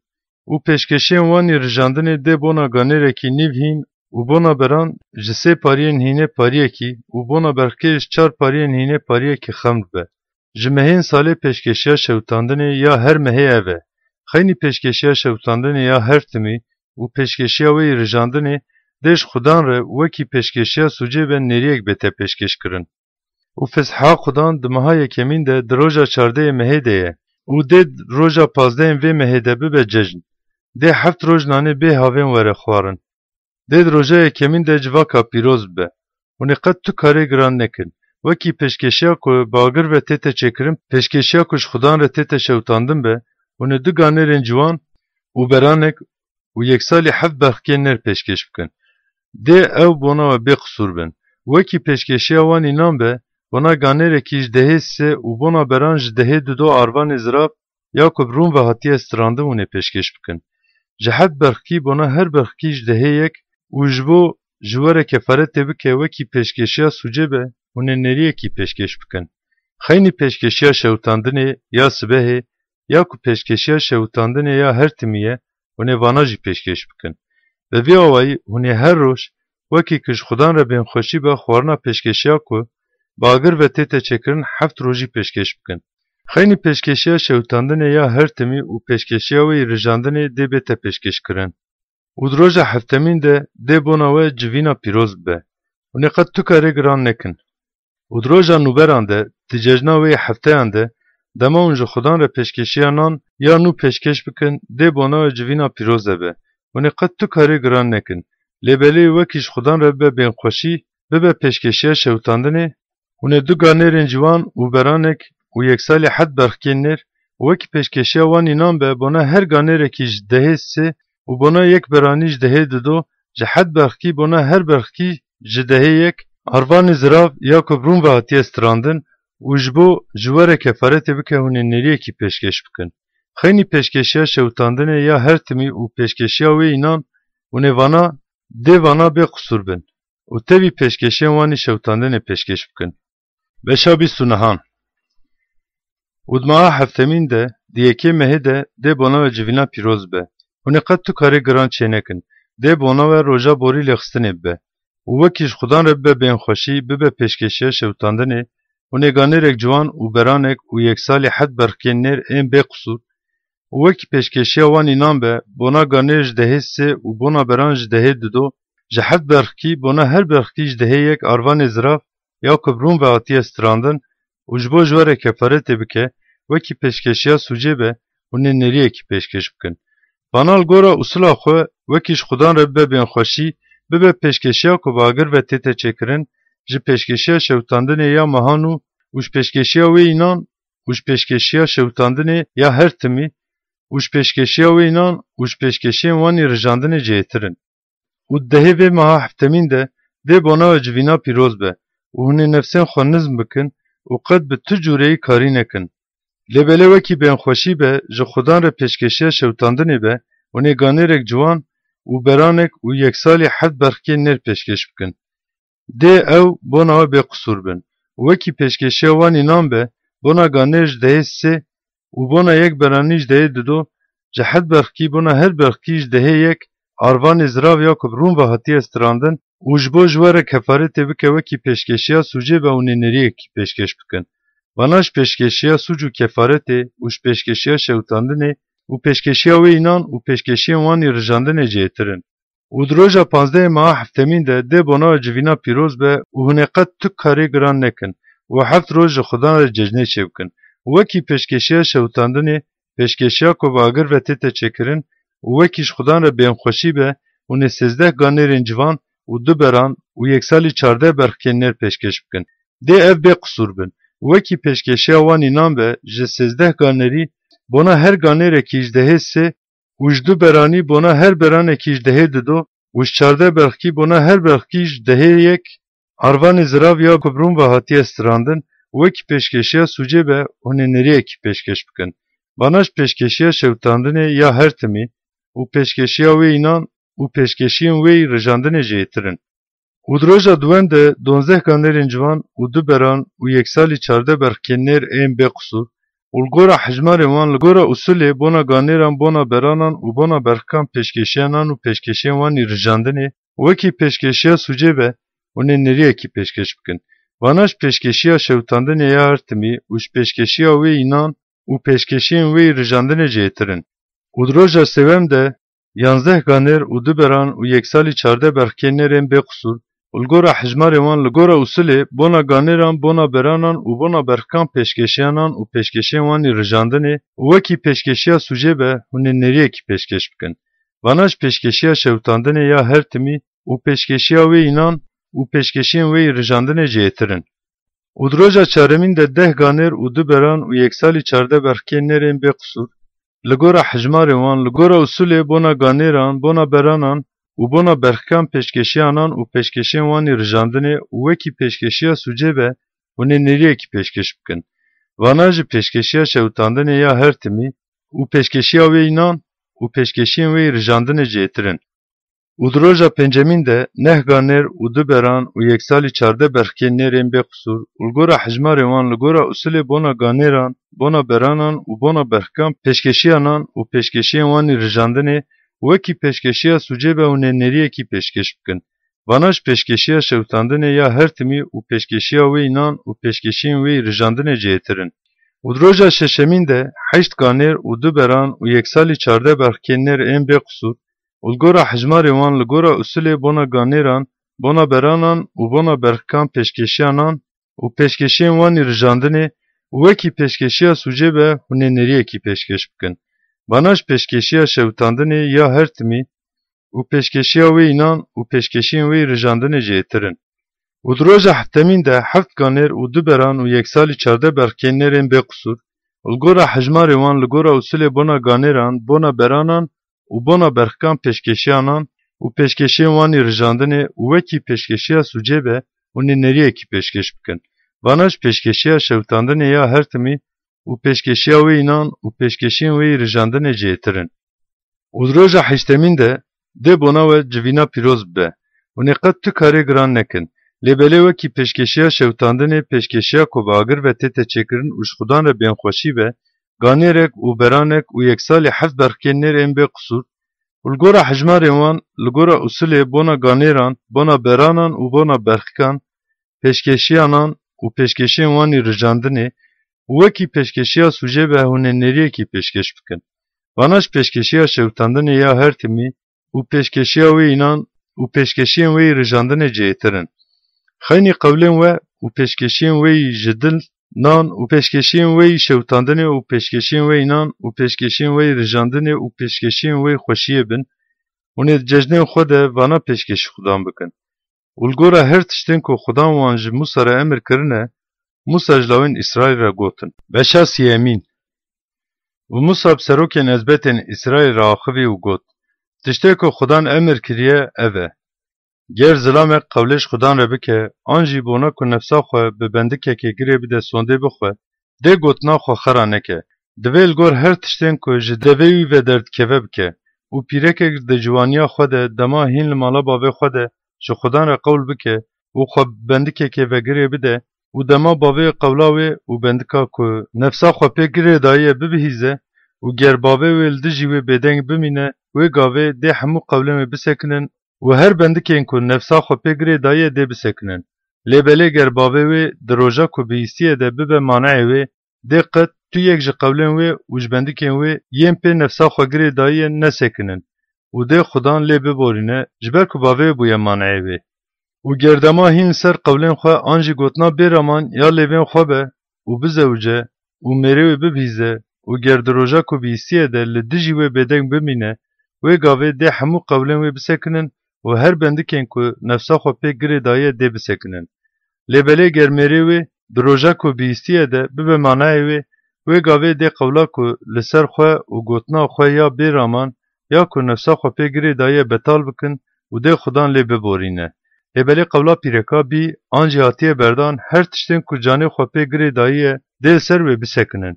Û pêşkêşiyên wan yî rijandinê dê bona ganêrekî nîv hîn û bona beran ji sê pariyên hînê pariyekî û bona berxikê ji çar pariyên hînê pariyekî xemr be. Ji mehên salê pêşkêşiya şewitandinê ya her mehê ev e. Xeynî pêşkêşiya şewitandinê ya her timî û pêşkêşiya wê yî rijandinê dê ji Xudan re wekî pêşkêşiya sûcê be nêriyek bête pêşkêşkirin. Û Fesha Xudan di meha yekemîn de di roja çardeyê mehê de ye. Û dê roja pazdehên vê mehê de bibe cejn. Dê heft roj nanê bê havên were xwarin. Dê di roja yekemîn de civaka pîroz bibe. Hûn ê qet tu karê giran nekin. Wekî pêşkêşiya ku bi agir ve tête çêkirin, pêşkêşiya ku ji Xudan re tête şewitandin be, hûn ê du ganêrên ciwan û beranek û yeksalî heft berxikên nêr pêşkêş bikin. Dê ew bona we bê qisûr bin. Wekî pêşkêşiya wan înan be, bona ganêrekî ji dehê sê û bona beran ji dehê dido arvanê zirav ya ku bi rûn ve hatiye strandin hûn ê pêşkêş bikin. Ji heft berxikî bona her berxikî ji dehê yek û ji bo ji we re kefaretê bike wekî pêşkêşiya sûcê be, hûn ê nêriyekî pêşkêş bikin. Xeynî pêşkêşiya şewitandinê ya sibehê ya ku pêşkêşiya şewitandinê ya her timî ye, hûn ê vana jî pêşkêş bikin. Bi vî awayî hûn ê her roj wekî ku ji Xudan re bênxweşî be xwarina pêşkêşiya ku bi agir ve tête çêkirin heft rojî pêşkêş bikin. Xeynî pêşkêşiya şewitandinê ya her timî û pêşkêşiya wê yî rijandinê dê bête pêşkêşkirin. Û di roja heftemîn de dê bona we civîna pîroz bibe. Hûn ê qet tu karê giran nekin. Û di roja nûberan de, di cejna wê yê hefteyan de, dema hûn ji Xudan re pêşkêşiya nan ya nû pêşkêş bikin, dê bona we civîna pîroz de be. Hûn ê qet tu karê giran nekin. Lê belê wekî ji Xudan re bibe bênxweşî, bibe pêşkêşiya şewitandinê, hûn ê du ganêrên ciwan û beranek û yeksalî heft berxikên nêr û wekî pêşkêşiya wan înan be, bona her ganêrekî ji dehê sê û bona yek beranî ji dehê dido, ji heft berxikî bona her berxikî ji dehê yek, arvanê zirav ya ku bi rûn ve hatiye strandin û ji bo ji we re kefaretê bike hûn ê nêriyekî pêşkêş bikin. Xeynî pêşkêşiya şewitandinê ya her timî û pêşkêşiya wê înan hûn ê vana dê vana bê qisûr bin û tevî pêşkêşiyên wan î şewitandinê pêşkêş bikin. Beşa bîst û nehan. Û di meha heftemîn de, di yekê mehê de dê bona we civîna pîroz be. Hûn ê qet tu karê giran çênekin. Dê bona we roja borî lêxistinê bibe. Û wekî ji Xudan re bibe bênxweşî, bibe pêşkêşiya şewitandinê, hûn ê ganêrek ciwan û beranek û yeksalî heft berxikên nêr ên bê qisûr, û wekî pêşkêşiya wan înan be, bona ganêr ji dehê sê û bona beran ji dehê dido, ji heft berxikî bona her berxikî ji dehê yek arvanê zirav ya ku bi rûn ve hatiye strandin û ji bo ji we re kefaretê bike, wekî pêşkêşiya sûcê be, hûn ê nêriyekî pêşkêş bikin. Vana li gora usula xwe, wekî ji Xudan re bibe bênxweşî, bibe pêşkêşiya ku bi agir ve tête çêkirin, ji pêşkêşiya şewitandinê ya mehan û, û ji pêşkêşiya wê înan, û ji pêşkêşiya şewitandinê ya her timî, û ji pêşkêşiya wê înan, û ji pêşkêşiyên wan î rijandinê cihêtir in. Û di dehê vê meha heftemîn de dê bona we civîna pîroz be û hûn ê nefsên xwe nizm bikin û qet bi tu cûreyî karî nekin. Lê belê wekî bênxweşî be, ji xudan re pêşkêşiya şewitandinê be, hûn ê ganêrek ciwan û beranek û yeksalî heft berxikên nêr pêşkêş bikin. Dê ew bona we bê qisûr bin. Û wekî pêşkêşiya wan înan be, bona ganêr ji dehê sê û bona yek beranî ji dehê dido, ji heft berxikî bona her berxikî ji dehê yek arvanê zirav ya ku bi rûn ve hatiye stirandin û ji bo ji we re kefaretê bike wekî pêşkêşiya sûcê be hûn ê nêriyekî pêşkêş bikin. Vana ji pêşkêşiya sûc û kefaretê û ji pêşkêşiya şewitandinê û pêşkêşiya wê înan û pêşkêşiyên wan î rijandinê cihêtir in. Û di roja panzdehê meha heftemîn de dê bona we civîna pîroz be û hûn ê qet tu karê giran nekin û heft roj ji xudan re cejnê çêbikin. Û wekî pêşkêşiya şewitandinê, pêşkêşiya ku bi agir ve tête çêkirin û wekî ji xudan re bênxweşî be, hûn ê sêzdeh ganêrên civan û du beran û yeksalî çardeh berxikên nêr pêşkêş bikin. Dê ev bê qisûr bin. Û wekî pêşkêşiya wan înan be, ji sêzdeh ganêrî bona her ganêrekî ji dehê sê û ji du beranî bona her beranekî ji dehê dido û ji çardeh berxikî bona her berxikî ji dehê yek arvanê zirav ya ku bi rûn ve hatiye stirandin û wekî pêşkêşiya sûcê be hûn ê nêriyekî pêşkêş bikin. Vana ji pêşkêşiya şewitandinê ya her timî û pêşkêşiya wê înan û pêşkêşiyên wê yî rijandinê jêtir in. Û di roja duwen de donzdeh ganêrên ciwan û du beran û yeksalî çardeh berxikên nêr ên bê qisûr û li gora hejmarên wan, li gora usulê bona ganêran, bona beranan û bona berxikan pêşkêşiya nan û pêşkêşiyên wan î rijandinê û wekî pêşkêşiya sûcê be hûn ê nêriyekî pêşkêş bikin. Vana ji pêşkêşiya şewitandinê ya her timî û ji pêşkêşiya wê înan û pêşkêşiyên wê yî rijandinê cihêtir in. Û di roja sêwem de yanzdeh ganêr û du beran û yeksalî çardeh berxikên nêr ên bê qisûr û li gora hejmarê wan, li gora usulê bona ganêran, bona beranan û bona berxikan pêşkêşiya nan û pêşkêşiyên wan î rijandinê û wekî pêşkêşiya sûcê be hûn ê nêriyekî pêşkêş bikin. Vana ji pêşkêşiya şewitandinê ya her timî û pêşkêşiya wê înan û pêşkêşiyên wê yî rijandinê cihêtir in. Û di roja çaremîn de deh ganêr û du beran û yeksalî çardeh berxikên nêr ên bê qisûr, li gora hejmarên wan, li gora usulê bona ganêran, bona beranan û bona berxikan pêşkêşiya nan û pêşkêşiyên wan î rijandinê û wekî pêşkêşiya sûcê be hûn ê nêriyekî pêşkêş bikin. Vana ji pêşkêşiya şewitandinê ya her timî û pêşkêşiya wê înan û pêşkêşiyên wê yî rijandinê cihêtir in. Û di roja pêncemîn de neh ganêr û du beran û yeksalî çardeh berxikên nêr ên bê qisûr û li gora hejmarê wan, li gora usulê bona ganêran, bona beranan û bona berxikan pêşkêşiya nan û pêşkêşiyên wan î rijandinê û wekî pêşkêşiya sûcê be hûn ê nêriyekî pêşkêş bikin. Vana ji pêşkêşiya şewitandinê ya her timî û pêşkêşiya wê înan û pêşkêşiyên wê yî rijandinê cihêtir in. Û di roja şeşemîn de heşt ganêr û du beran û yeksalî çardeh berxikên nêr ên bê qisûr û li gora hejmarê wan, li gora usulê bona ganêran, bona beranan û bona berxikan pêşkêşiya nan û pêşkêşiyên wan î rijandinê û wekî pêşkêşiya sûcê be hûn ê nêriyekî pêşkêş bikin. Vana ji pêşkêşiya şewitandinê ya her timî û pêşkêşiya wê înan û pêşkêşiyên wê yî rijandinê cihêtir in. Û di roja heftemîn de heft ganêr û du beran û yeksalî çardeh berxikên nêr ên bê qisûr û li gora hejmarê wan, li gora usulê bona ganêran, bona beranan û bona berxikan pêşkêşiya nan û pêşkêşiyên wan î rijandinê û wekî pêşkêşiya sûcê be hûn ê nêriyekî pêşkêş bikin. Vana ji pêşkêşiya şewitandinê ya her timî û pêşkêşiya wê înan û pêşkêşiyên wê yî rijandinê cihêtir in. Û di roja heştemîn de dê bona we civîna pîroz bibe. Hûn ê qet tu karê giran nekin. Lê belê wekî pêşkêşiya şewitandinê, pêşkêşiya ku bi agir ve tête çêkirin û ji xudan re bênxweşî be, ganêrek û beranek û yeksalî heft berxikên nêr ên bê qisûr û li gora hejmarên wan, li gora usulê bona ganêran, bona beranan û bona berxikan pêşkêşiya nan û pêşkêşiyên wan î rijandinê û wekî pêşkêşiya sûcê be hûn ê nêriyekî pêşkêş bikin. Vana ji pêşkêşiya şewitandinê ya her timî û pêşkêşiya wê înan û pêşkêşiyên wê yî rijandinê cihêtir in. Xeynî qewlên we û pêşkêşiyên wê yî ji dil, nan û pêşkêşiyên wê yî şewitandinê û pêşkêşiyên wê înan û pêşkêşiyên wê yî rijandinê û pêşkêşiyên wê yî xweşiyê bin. Hûn ê di cejnên xwe de vana pêşkêşî xudan bikin. Û li gora her tiştên ku Xudan wan ji Musa re emir kirine, Musa ji lawên Îsraîl re gotin. Beşa siyemîn. Û Musa bi serokên ezbetên Îsraîl re axivî û got, Tiştê ku Xudan emir kiriye ev e. Ger zilamek qewlê ji Xudan re bike, an jî bona ku nefsa xwe bi bendikekê girê bide sondê bixwe, dê gotina xwe xera neke. Divê li gor her tiştên ku ji devê wî ve derdikeve bike û pîrekek di ciwaniya xwe de dema hîn li mala bavê xwe de ji Xudan re qewl bike û xwe bi bendikekê ve girê bide û dema bavê qewla wê û bendika ku nefsa xwe pê girê dayiye bibihîze û ger bavê wê li dijî wê bêdeng bimîne, wê gavê dê hemû qewlên wê bisekinin û her bendikên ku nefsa xwe pê girê dayiye dê bisekinin. Lê belê ger bavê wê di roja ku bihîstiye de bibe maneyê wê, dê qet tu yek ji qewlên wê û ji bendikên wê yên pê nefsa xwe girê dayiye nesekinin û dê Xudan lê biborîne, ji ber ku bavê wê bûye maneyê wê. Û ger dema hîn li ser qewlên xwe an jî gotina bêraman ya lêvên xwe be û bizewice û mêrê wê bibihîze û ger di roja ku bihîstiye de li dijî wê bêdeng bimîne, wê gavê dê hemû qewlên wê bisekinin û her bendikên ku nefsa xwe pê girê daye dê bisekinin. Lê belê ger mêrê wê di roja ku bihîstiye de bibe manayê wê, wê gavê dê qewla ku li ser xwe û gotina xwe ya bêraman ya ku nefsa xwe pê girê daye betal bikin û dê Xudan lê biborîne. Lê belê qewla pîreka bî, an jî hatiye berdan, her tiştên ku canê xwe pê girê dayiye, dê li ser wê bisekinin.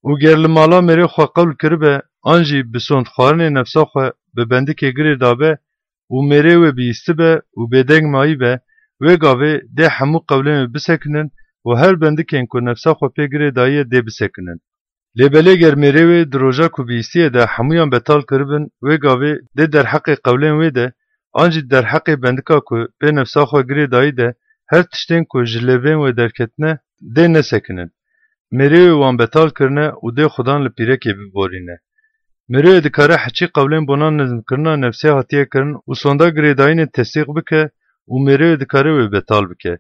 Û ger li mala mêrê xwe qewl kiribe, an jî bi sondxwarinê nefsa xwe bi bendikê girê dabe û mêrê wê bihîstibe û bêdeng mayî be, wê gavê dê hemû qewlên wê bisekinin û her bendikên ku nefsa xwe pê girê dayiye dê bisekinin. Lê belê ger mêrê wê di roja ku bihîstiye de hemûyan betal kiribin, wê gavê dê derheqê qewlên wê de, an jî derheqê bendika ku pê nefsa xwe girê dayî de, her tiştên ku ji lêvên wê derketine, dê nesekinin. Mêrê wê wan betal kirine û dê Xudan li pîrekê biborîne. Mêrê wê dikare heçî qewlên bona nizmkirina nefsê hatiye kirin û sonda girêdayînê tesdîq bike û mêrê wê dikare wê betal bike.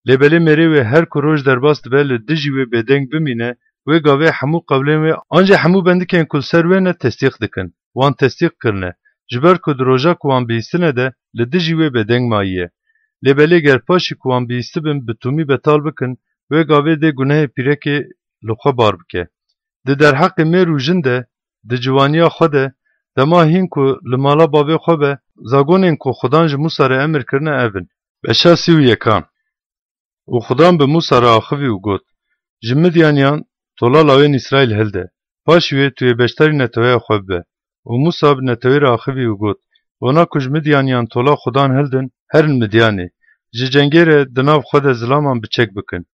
Lê belê mêrê wê her ku roj derbas dibe li dijî wê bêdeng bimîne, wê gavê hemû qewlên wê an jî hemû bendikên ku li ser wê ne tesdîq dikin, wan tesdîq kirine, ji ber ku di roja ku wan bihîstine de li dijî wê bêdeng mayiye. Lê belê ger paşî ku wan bihîstibin bi tûmî betal bikin, wê gavê dê gunehê pîrekê li xwe bar bike. Di derheqê mêr û jin de, di ciwaniya xwe de, dema hîn ku li mala bavê xwe be, zagonên ku Xudan ji Musa re emir kirine ev in. Beşa sî û yekan. Û Xudan bi Musa re axivî û got, Ji Midyaniyan tola lawên Îsraîl hilde, paşî wê tu yê beşdarî neteweya xwe bibe. Û Musa bi netewê re axivî û got, Bona ku ji Midyaniyan tola Xudan hildin, herin Midyanê, ji cengê re di nav xwe de zilaman bi çek bikin.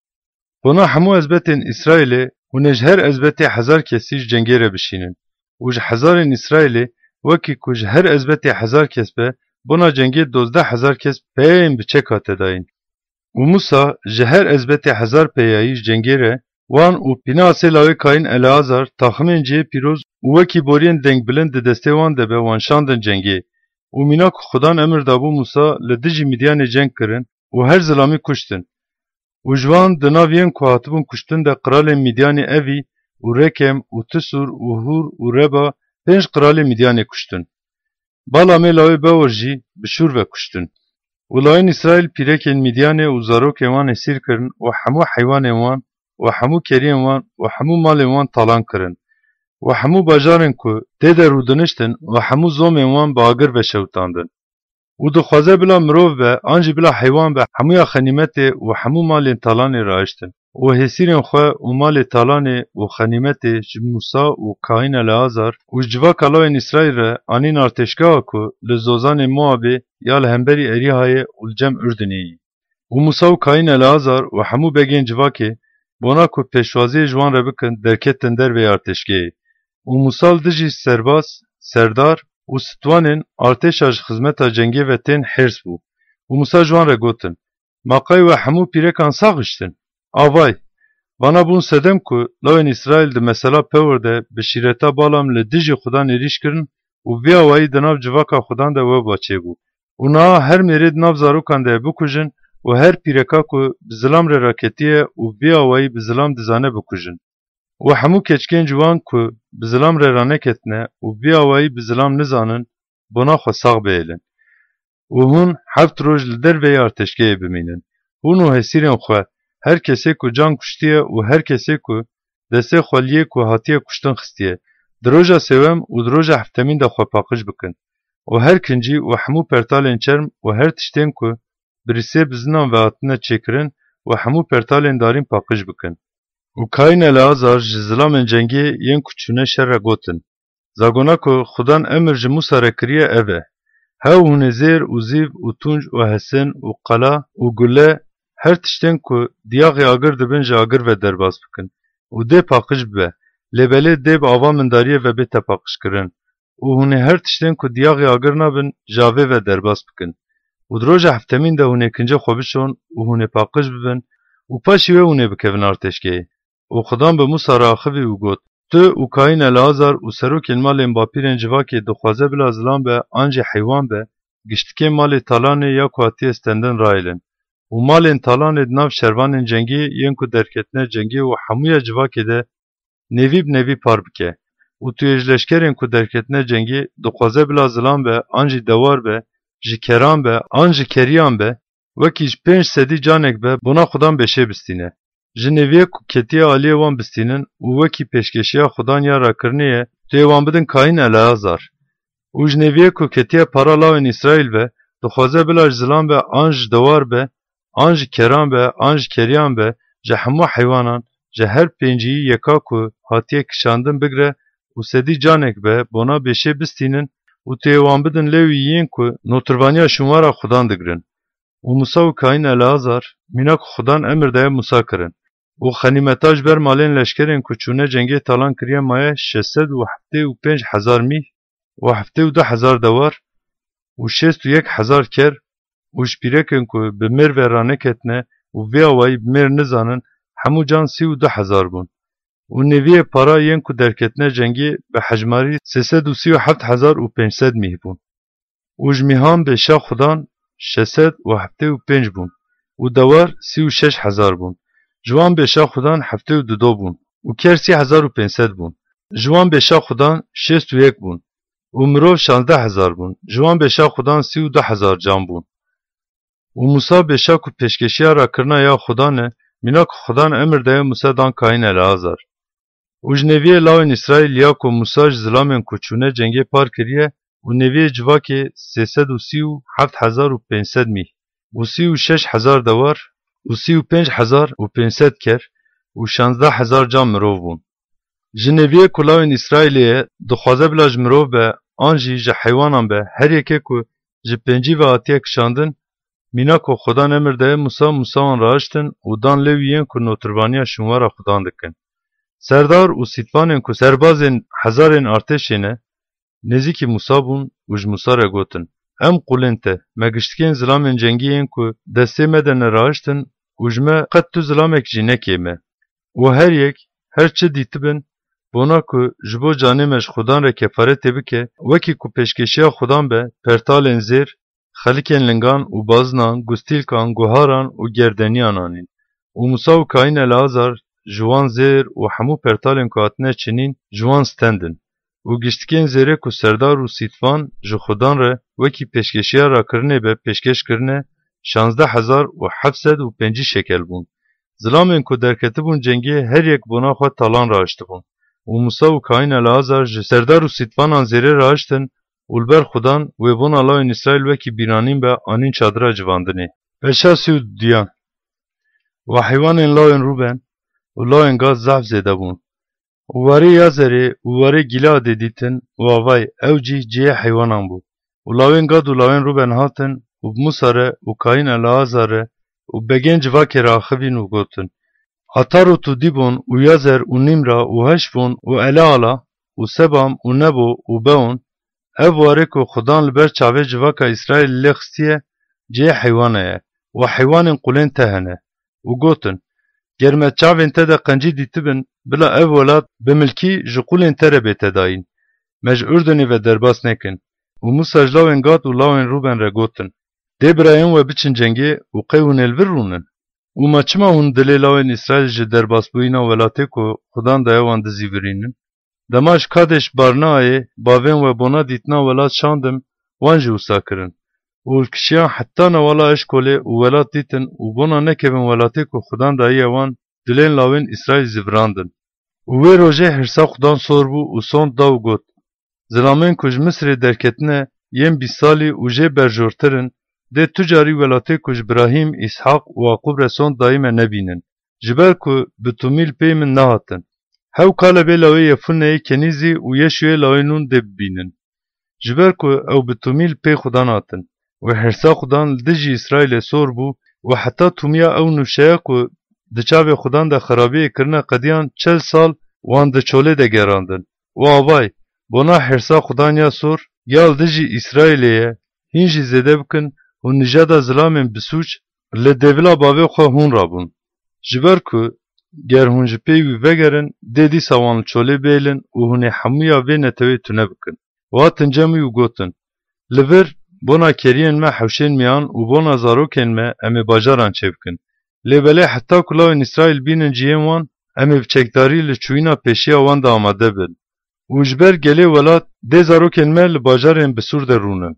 Bona hemû ezbetên Îsraîlê hûn ê ji her ezbetê hezar kesî ji cengê re bişînin û ji hezarên Îsraîlê, wekî ku ji her ezbetê hezar kes be, bona cengê dozdeh hezar kes peyeyên bi çek hate dayîn. Û Musa ji her ezbetê hezar peyayî ji cengê re wan û Pînehasê lawê kayîn Eleazar taximên cihê pîroz û wekî boriyên dengbilind di destê wan de be wan şandin cengê. Û mîna ku Xudan emir dabû Musa li dijî Midyanê ceng kirin û her zilamî kuştin. Û ji wan di nav yên ku hatibûn kuştin de qiralên Midyanê Evî û Rekem û Tisûr û Hûr û Reba pênc qiralê Midyanê kuştin. Balamê lawê Bewor jî bi şûr ve kuştin. Û lawên Îsraîl pîrekên Midyanê û zarokên wan esîr kirin û hemû heywanên wan û hemû keriyên wan û hemû malên wan talan kirin. Û hemû bajarên ku tê de rûdiniştin û hemû zomên wan bi agir ve şewitandin. Û dixwaze bila mirov be, an jî bila heywan be, hemûya xenîmetê û hemû malên talanê rahiştin. Û hêsîrên xwe û malê talanê û xenîmetê ji Musa û kayîn Eleazar û ji civaka lawên Îsraîl re anîn artêşgeha ku li zozanê Moabê ya li hemberî Erîhayê û li cem Urdinê yî. Û Musa û kayîn Eleazar û hemû begên civakê, bona ku pêşwaziyê ji wan re bikin, derketin derveyê artêşgehê. Û Musa li dijî serbaz, serdar û sitwanên artêşa ji xizmeta cengê ve tên hêrs bû. Û Musa ji wan re gotin, Ma qey we hemû pîrekan sax hiştin? Avay! Vana bûn sedem ku lawên Îsraîl di mesela Pewir de bi şîreta Balam li dijî Xudan êrîş kirin û vî awayî di nav civaka Xudan de weba çêbû. Û niha her mêrê di nav zarokan de bikujin û her pîreka ku bi zilam re raketiye û vî awayî bi zilam dizane bikujin. Û hemû keçikên ciwan ku bi zilam re raneketine û vî awayî bi zilam nizanin, bona xwe sax bihêlin. û hûn heft roj li derveyî artêşgehê bimînin. Hûn û hesîrên xwe, her kesê ku can kuştiye û her kesê ku destê xwe li yê ku hatiye kuştin xistiye, di roja sêwem û di roja heftemîn de xwe paqij bikin. Û her kincî û hemû pertalên çerm û her tiştên ku bi rîsê bizinan ve hatine çêkirin û hemû pertalên darîn paqij bikin. Û Kayîn Eleazar ji zilamên cengê yên ku çûne şer re gotin, Zagona ku Xudan emir ji Mûsa re kiriye ev e, Hew hûn ê zêr û zîv û tûnc û hesin û qela û gule, her tiştên ku diyaxê agir dibin ji agir ve derbas bikin û dê paqij bibe, lê belê dê bi ava mindariyê ve bête paqijkirin û hûn ê her tiştên ku diyaxê agir nabin ji avê ve derbas bikin. Û di roja heftemîn de hûn ê kincê xwe bişon û hûn ê paqij bibin û paşî wê hûn ê bikevin artêşgehê. Û Xudan bi Mûsa re axivî û got, Tu û Kayîn Eleazar û serokên malên bapîrên civakê dixwaze bila zilam be an jî heywan be, giştikê malê talanê ya ku hatiye stendin rayêlin û malên talanê di nav şervanên cengê yên ku derketine cengê û hemûya civakê de nêvî bi nêvî par bike. Û tu yê ji leşkerên ku derketine cengê dixwaze bila zilam be an jî dewar be, ji keran be an ji keriyan be, wekî ji pênc sedî canek be bona Xudan bêşê bistîne. Ji nêviyê ku ketiye aliyê wan bistînin û wekî pêşkeşiya Xudan ya rakirinê ye, tu yê wan bidin Kayîn Eleazar. Û ji nêviyê ku ketiye para lawên Îsraîl ve, dixwaze bila ji zilam be an ji dewar be, an ji keran be, an ji keriyan be, ji hemû heywanan, ji her pêncî yeka ku hatiye kişandin bigre û sedî canek be, bona bêşê bistînin û tu yê wan bidin Lewî yên ku notirbaniya şûnwara Xudan digirin. Û Musa û Kayîn Eleazar mîna ku Xudan emir daye Musa kirin. Û xenîmeta ji ber malên leşkerên ku çûne cengê talan kiriye maye şeş sed û heftê û pênc hezar mîh û heftê û du hezar dewar û şêst û yek hezar ker û ji pîrekên ku bi mêr ve raneketine û vê awayî bi mêr nizanin, hemû can sî û du hezar bûn. Û nêviyê para yên ku derketine cengê bi hejmarî sê sed û sî û heft hezar û pênc sed mîh bûn. Û ji mîhan bêşa Xudan şeş sed û heftê û pênc bûn û dewar sî û şeş hezar bûn. Ji wan bêşa Xudan heftê û du do bûn û ker sî hezar û pênc sed bûn. Ji wan bêşa Xudan şêst û yek bûn û mirov şazdeh hezar bûn. Ji wan bêşa Xudan sî û du hezar can bûn. Û Musa bêşa ku pêşkeşiya rakirina ya Xudan e, mîna ku Xudan emir daye Musa dan Kayîn Eleazar. Û ji nêviyê lawên Îsraîl ya ku Musa ji zilamên ku çûne cengê par kiriye û nêviyê civakê sê sed û sî û heft hezar û pênc sed mîh û sî û şeş hezar dewar û sî û pênc hezar û pênc sed ker û şazdeh hezar can mirov bûn. Ji nêviyê ku lawên Îsraîlê ye, dixwaze bila ji mirov be, an jî ji heywanan be, her yekê ku ji pêncî ve hatiye kişandin, mîna ku Xudan emir daye Musa, Musa wan rahiştin û dan Lewî yên ku notirbaniya şûnwara Xudan dikin. Serdar û sîtvanên ku serbazên hezarên artêşê ne, nêzîkî Musa bûn û ji Musa re gotin, Em qûlên te, me giştikên zilamên cengî yên ku destê me de ne rahiştin û ji me qet tu zilamek jî nekêm e. Û her yek, her çi dîtibin, bona ku ji bo canê me ji Xudan re kefaretê bike, wekî ku pêşkeşiya Xudan be, pertalên zêr, xelikên lingan û bazinan, gustîlkan, guharan û gerdeniyan anîn. Û Musa û Kayîn Eleazar ji wan zêr û hemû pertalên ku hatine çinîn ji wan stendin. Û giştikên zêrê ku serdar û sîtvan ji Xudan re wekî pêşkeşiya rakirinê be pêşkeş kirine, şazdeh hezar û heft sed û pêncî şekel bûn. Zilamên ku derketibûn cengê her yek bona xwe talan rahiştibûn. Û Musa û Kayîn Eleazar ji serdar û sîtvanan zêrê rahiştin û li ber Xudan wê bona lawên Îsraîl wekî bîranîn be anîn çadira civandinê. Beşa sî û duyan. Û heywanên lawên Rûben û lawên Gad zehf zêde bûn. Û warê Yazerê û warê Gîleadê dîtin û avay ew cîh cihê heywanan bû. Û lawên Gad û lawên Rûben hatin û bi Musa re û Kayîn Eleazar re û begên civakê re axivîn û gotin, Atarot û Dîbon û Yazer û Nîmra û Heşbon û Eleala û Sebam û Nebo û Beon, ev warê ku Xudan li ber çavê civaka Îsraîlê lê xistiye, cihê heywana ye û heywanên qûlên te hene. Û gotin, Ger me çavên te de qencî dîtibin, bila ev welat bi milkî ji qûlên te re bête dayîn. Me ji Urdunê ve derbas nekin. Û Musa ji lawên Gad û lawên Rûben re gotin, Dê birayên we biçin cengê û qey hûn ê li vir rûnin? Û ma çima hûn dilê lawên Îsraîl ji derbasbûyîna welatê ku Xudan daye wan dizîvirînin? Dema ji Kadeş Barneayê bavên we bona dîtina welat şandim, wan jî wisa kirin. û li kişiyan heta newala Eşkolê û welat dîtin û bona nekevin welatê ku Xudan dayiye wan, dilên lawên Îsraîl zivirandin. Û wê rojê hirsa Xudan sor bû û sond da û got, Zilamên ku ji Misirê derketine yên bîst salî û jê berjortir in, dê tu carî welatê ku ji Birahîm, Îshaq û Yaqûb re sond dayî me nebînin. Ji ber ku bi Tumîl pê min nehatin. Hew Kalebê lawê Yefuneyê Kenîzî û Yeşûyê lawê Nûn dê bibînin. Ji ber ku ew bi Tumîl pê Xudan hatin. Û hirsa Xudan li dijî Îsraîlê sor bû û heta Tumiya ew nûşeya ku di çavê Xudan de xerabiyê kirine qediyan çel sal wan di çolê de gerandin. Û avay, bona hirsa Xudan ya sor, ya li dijî Îsraîlê ye, hîn jî zêde bikin û nijada zilamên bi sûc li dêvila bavê xwe hûn rabûn. Ji ber ku ger hûn ji pê wî vegerin, dê dîsa wan li çolê bêlin û hûn ê hemûya vê netewê tune bikin. Û hatin cem wî û gotin, Li vir bona keriyên me hewşên miyan û bona zarokên me em ê bajaran çêbikin. Lê belê heta ku lawên Îsraîl bînin cihên wan, em ê bi çekdarî li çûyîna pêşiya wan de amade bin. Û ji ber gelê welat dê zarokên me li bajarên bi sûr de rûnin.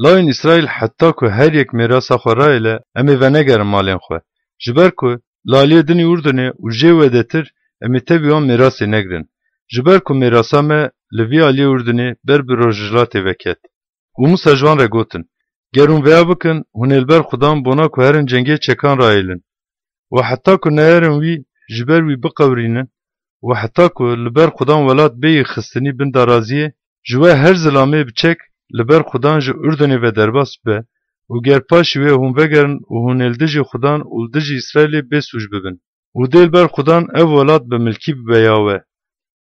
Lawên Îsraîl heta ku her yek mêrasa xwe rayêle, em ê venegerin malên xwe. Ji ber ku li aliyê din ê Urdunê û jê wedetir em ê tevî wan mêrasê negrin. Ji ber ku mêrasa me li vî aliyê Urdunê ber bi rojhilatê veket. Û Musa ji wan re gotin, Ger hûn vêya bikin, hûn ê li ber Xudan bona ku herin cengê çekan rayêlin. Û heta ku neherin wî ji ber wî biqewirînin û heta ku li ber Xudan welat bêyî xistinî bin daraziyê, ji we her zilamê bi çek li ber Xudan ji Urdunê ve derbas bibe û ger paşî wê hûn vegerin û hûn ê li dijî Xudan û li dijî Îsraîlê bêsûc bibin. Û dê li ber Xudan ev welat bi milkî bibe ya we.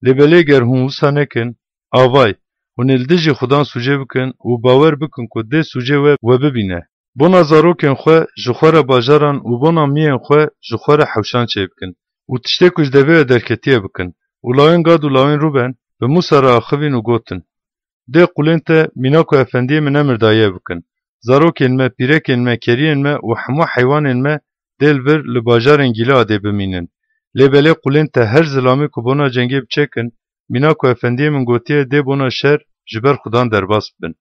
Lê belê ger hûn wisa nekin, avay, hûn ê li dijî Xudan sûcê bikin û bawer bikin ku dê sûcê we we bibîne. Bona zarokên xwe ji xwe re bajaran û bona miyên xwe ji xwe re hewşan çêbikin û tiştê ku ji devê we derketiye bikin. Û lawên Gad û lawên Rûben bi Musa re axivîn û gotin, Dê qulên te mîna ku efendiyê min emir daye bikin. Zarokên me, pîrekên me, keriyên me û hemû heywanên me dê li vir li bajarên Gîleadê bimînin. Lê belê qulên te her zilamê ku bona cengê biçekin, mîna ku efendiyê min gotiye dê bona şer ji ber Xudan derbas bibin.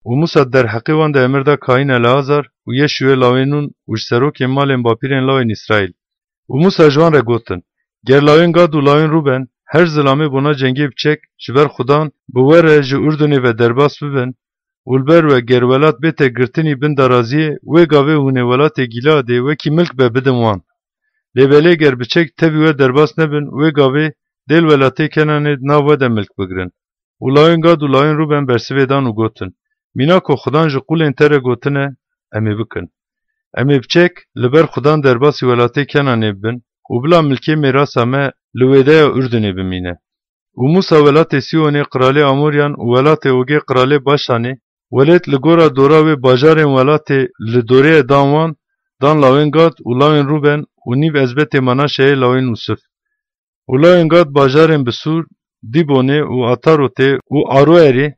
Û Musa di derheqê wan de emir da Kayîn, Eleazar û Yeşûyê lawê Nûn û ji serokên malên bapîrên lawên Îsraîl. Û Musa ji wan re gotin, Ger lawên Gad û lawên Rûben her zilamê bona cengê biçek ji ber Xudan bi we re ji Urdunê ve derbas bibin û li ber we ger welat bête girtinî bin daraziyê, wê gavê hûn ê welatê Gîleadê wekî milk be bidin wan. Lê belê ger biçek tevî we derbas nebin, wê gavê dê li welatê Kenanê di nav we de milk bigrin. Û lawên Gad û lawên Rûben bersivê dan û gotin, Mîna ku Xudan ji qûlên te re gotine, em ê bikin. Em ê biçek li ber Xudan derbasî welatê Kenanê bibin û bila milkê mêrasa me li wêdeya Urdunê bimîne. Û Musa welatê Sîyonê qiralê Amoriyan û welatê Ogê qiralê Başanê welêt li gora dora wê bajarên welatê li dorê ye dan wan, dan lawên Gad û lawên Rûben û nîv ezbetê Manaşeyê lawên Ûsif. Û lawên Gad bajarên bi sûr, Dîbonê û Atarotê û Aroerê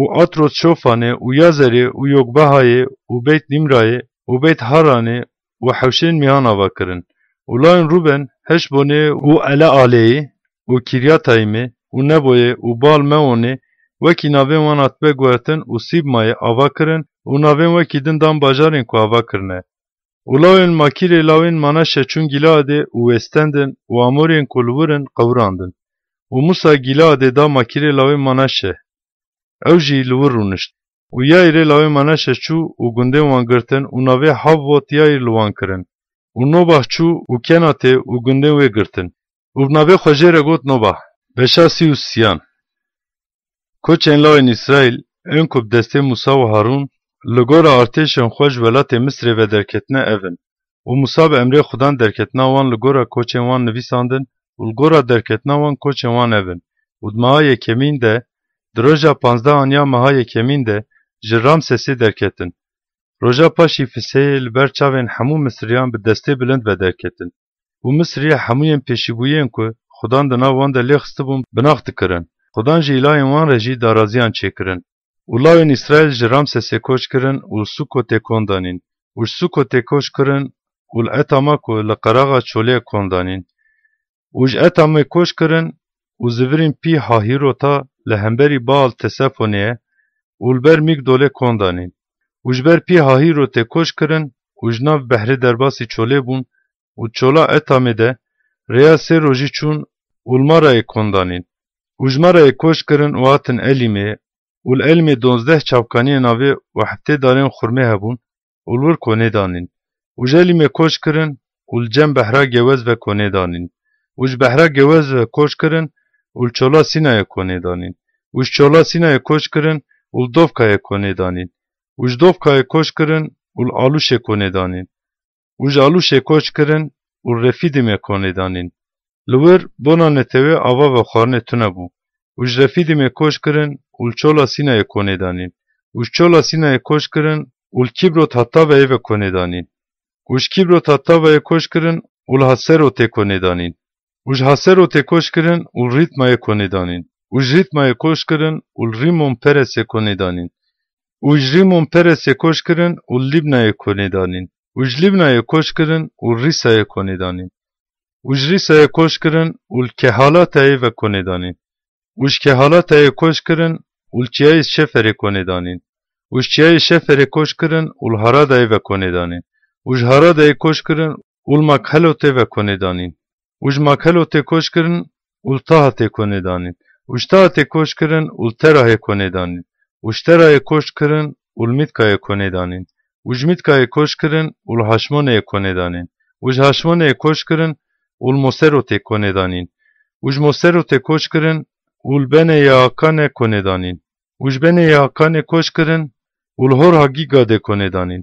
û Atrot Şofanê û Yazerê û Yokbehayê û Beyt Nîmrayê û Beyt Haranê û hewşên Mîhan ava kirin. Û lawên Rûben, Heşbonê û Elealeyê û Kiryatayîmê û Neboyê û Baal Meonê wekî navên wan hatibe guhertin û Sîbmayê ava kirin û navên wekî din dan bajarên ku ava kirine. Û lawên Makîrê lawên Manaşe çûn Gîleadê û wê stendin û Amorên ku li wir in qewirandin. Û Musa Gîleadê da Makîrê lawên Manaşe. Ew jî li wir rûnişt. Û Yaîrê lawê Manaşe çû û gundên wan girtin û navê Havvot Yaîr li wan kirin. Û Nobah çû û Kenatê û gundên wê girtin. Û bi navê xwe jê re got Nobah. Beşa sî û siyan. Koçên lawên Îsraîl, ên ku bi destê Musa û Harûn li gora artêşên xwe ji welatê Misirê ve derketine ev in. Û Musa bi emrê Xudan derketina wan li gora koçên wan nivîsandin û li gora derketina wan koçên wan ev in. Û di meha yekemîn de, di roja panzdeh aniya meha yekemîn de ji Ramsesê derketin. Roja paşî Fiseyê li ber çavên hemû Misiriyan bi destê bilind ve derketin. Û Misirî hemûyên pêşîbûyên ku Xudan di nav wan de lê xistibûn, binax dikirin. Xudan ji îlahên wan re jî daraziyan çêkirin. Û lawên Îsraîl ji Ramsesê koç kirin û li Sukotê kon danîn. Û ji Sukotê koç kirin û li Etama ku li qeraxa çolê ye kon danîn. Û ji Etamê koç kirin û zivirîn Pî Hahîrota li hemberî Baal Tesefonê ye û li ber Mîgdolê kon danîn. û ji ber Pî Hahîrotê koç kirin û ji nav behrê derbasî çolê bûn û çola Etamê de rêya sê rojî çûn û li Marayê kon danîn. Û ji Marayê koç kirin û hatin Elîmê û li Elîmê donzdeh çavkaniyên avê û heftê darên xurmê hebûn û li wir konê danîn. Û ji Elîmê koç kirin û li cem behra Gewez ve konê danîn. Û ji behra Gewez ve koç kirin û li çola Sînayê konê danîn. Û ji çola Sînayê koç kirin û li Dovkayê konê danîn. Û ji Dovkayê koç kirin û li Alûşê konê danîn. Û ji Alûşê koç kirin û li Refîdîmê konê danîn. Li wir bona netewê ava vexwarinê tune bû. Û ji Refîdîmê koç kirin û li çola Sînayê konê danîn. Û ji çola Sînayê koç kirin û li Kîbrot Hatavayê ve konê danîn. Û ji Kîbrot Hatavayê koç kirin û li Haserotê konê danîn. Û ji Haserotê koç kirin û li Rîtmayê konê danîn. Û ji Rîtmayê koç kirin û li Rîmon Peresê konê danîn. Û ji Rîmon Peresê koç kirin û li Lîbnayê konê danîn. Û ji Lîbnayê koç kirin û li Rîsayê konê danîn. Û ji Rîsayê koç kirin û li Kehalatayê ve konê danîn. Û ji Kehalatayê koç kirin û li çiyayê Şeferê konê danîn. Û ji çiyayê Şeferê koç kirin û li Haradayê ve konê danîn. Û ji Haradayê koç kirin û li Makhelotê ve konê danîn. Û ji Makhelotê koç kirin û li Tahatê konê danîn. Û ji Tahatê koç kirin û li Terahê konê danîn. Û ji Terahê koç kirin û li Mîtkayê konê danîn. Û ji Mîtkayê koç kirin û li Haşmoneyê konê danîn. Û ji Haşmoneyê koç kirin û li Moserotê konê danîn. Û ji Moserotê koç kirin û li Benê Yaakanê konê danîn. Û ji Benê Yaakanê koç kirin û li Hor Hagîgadê konê danîn.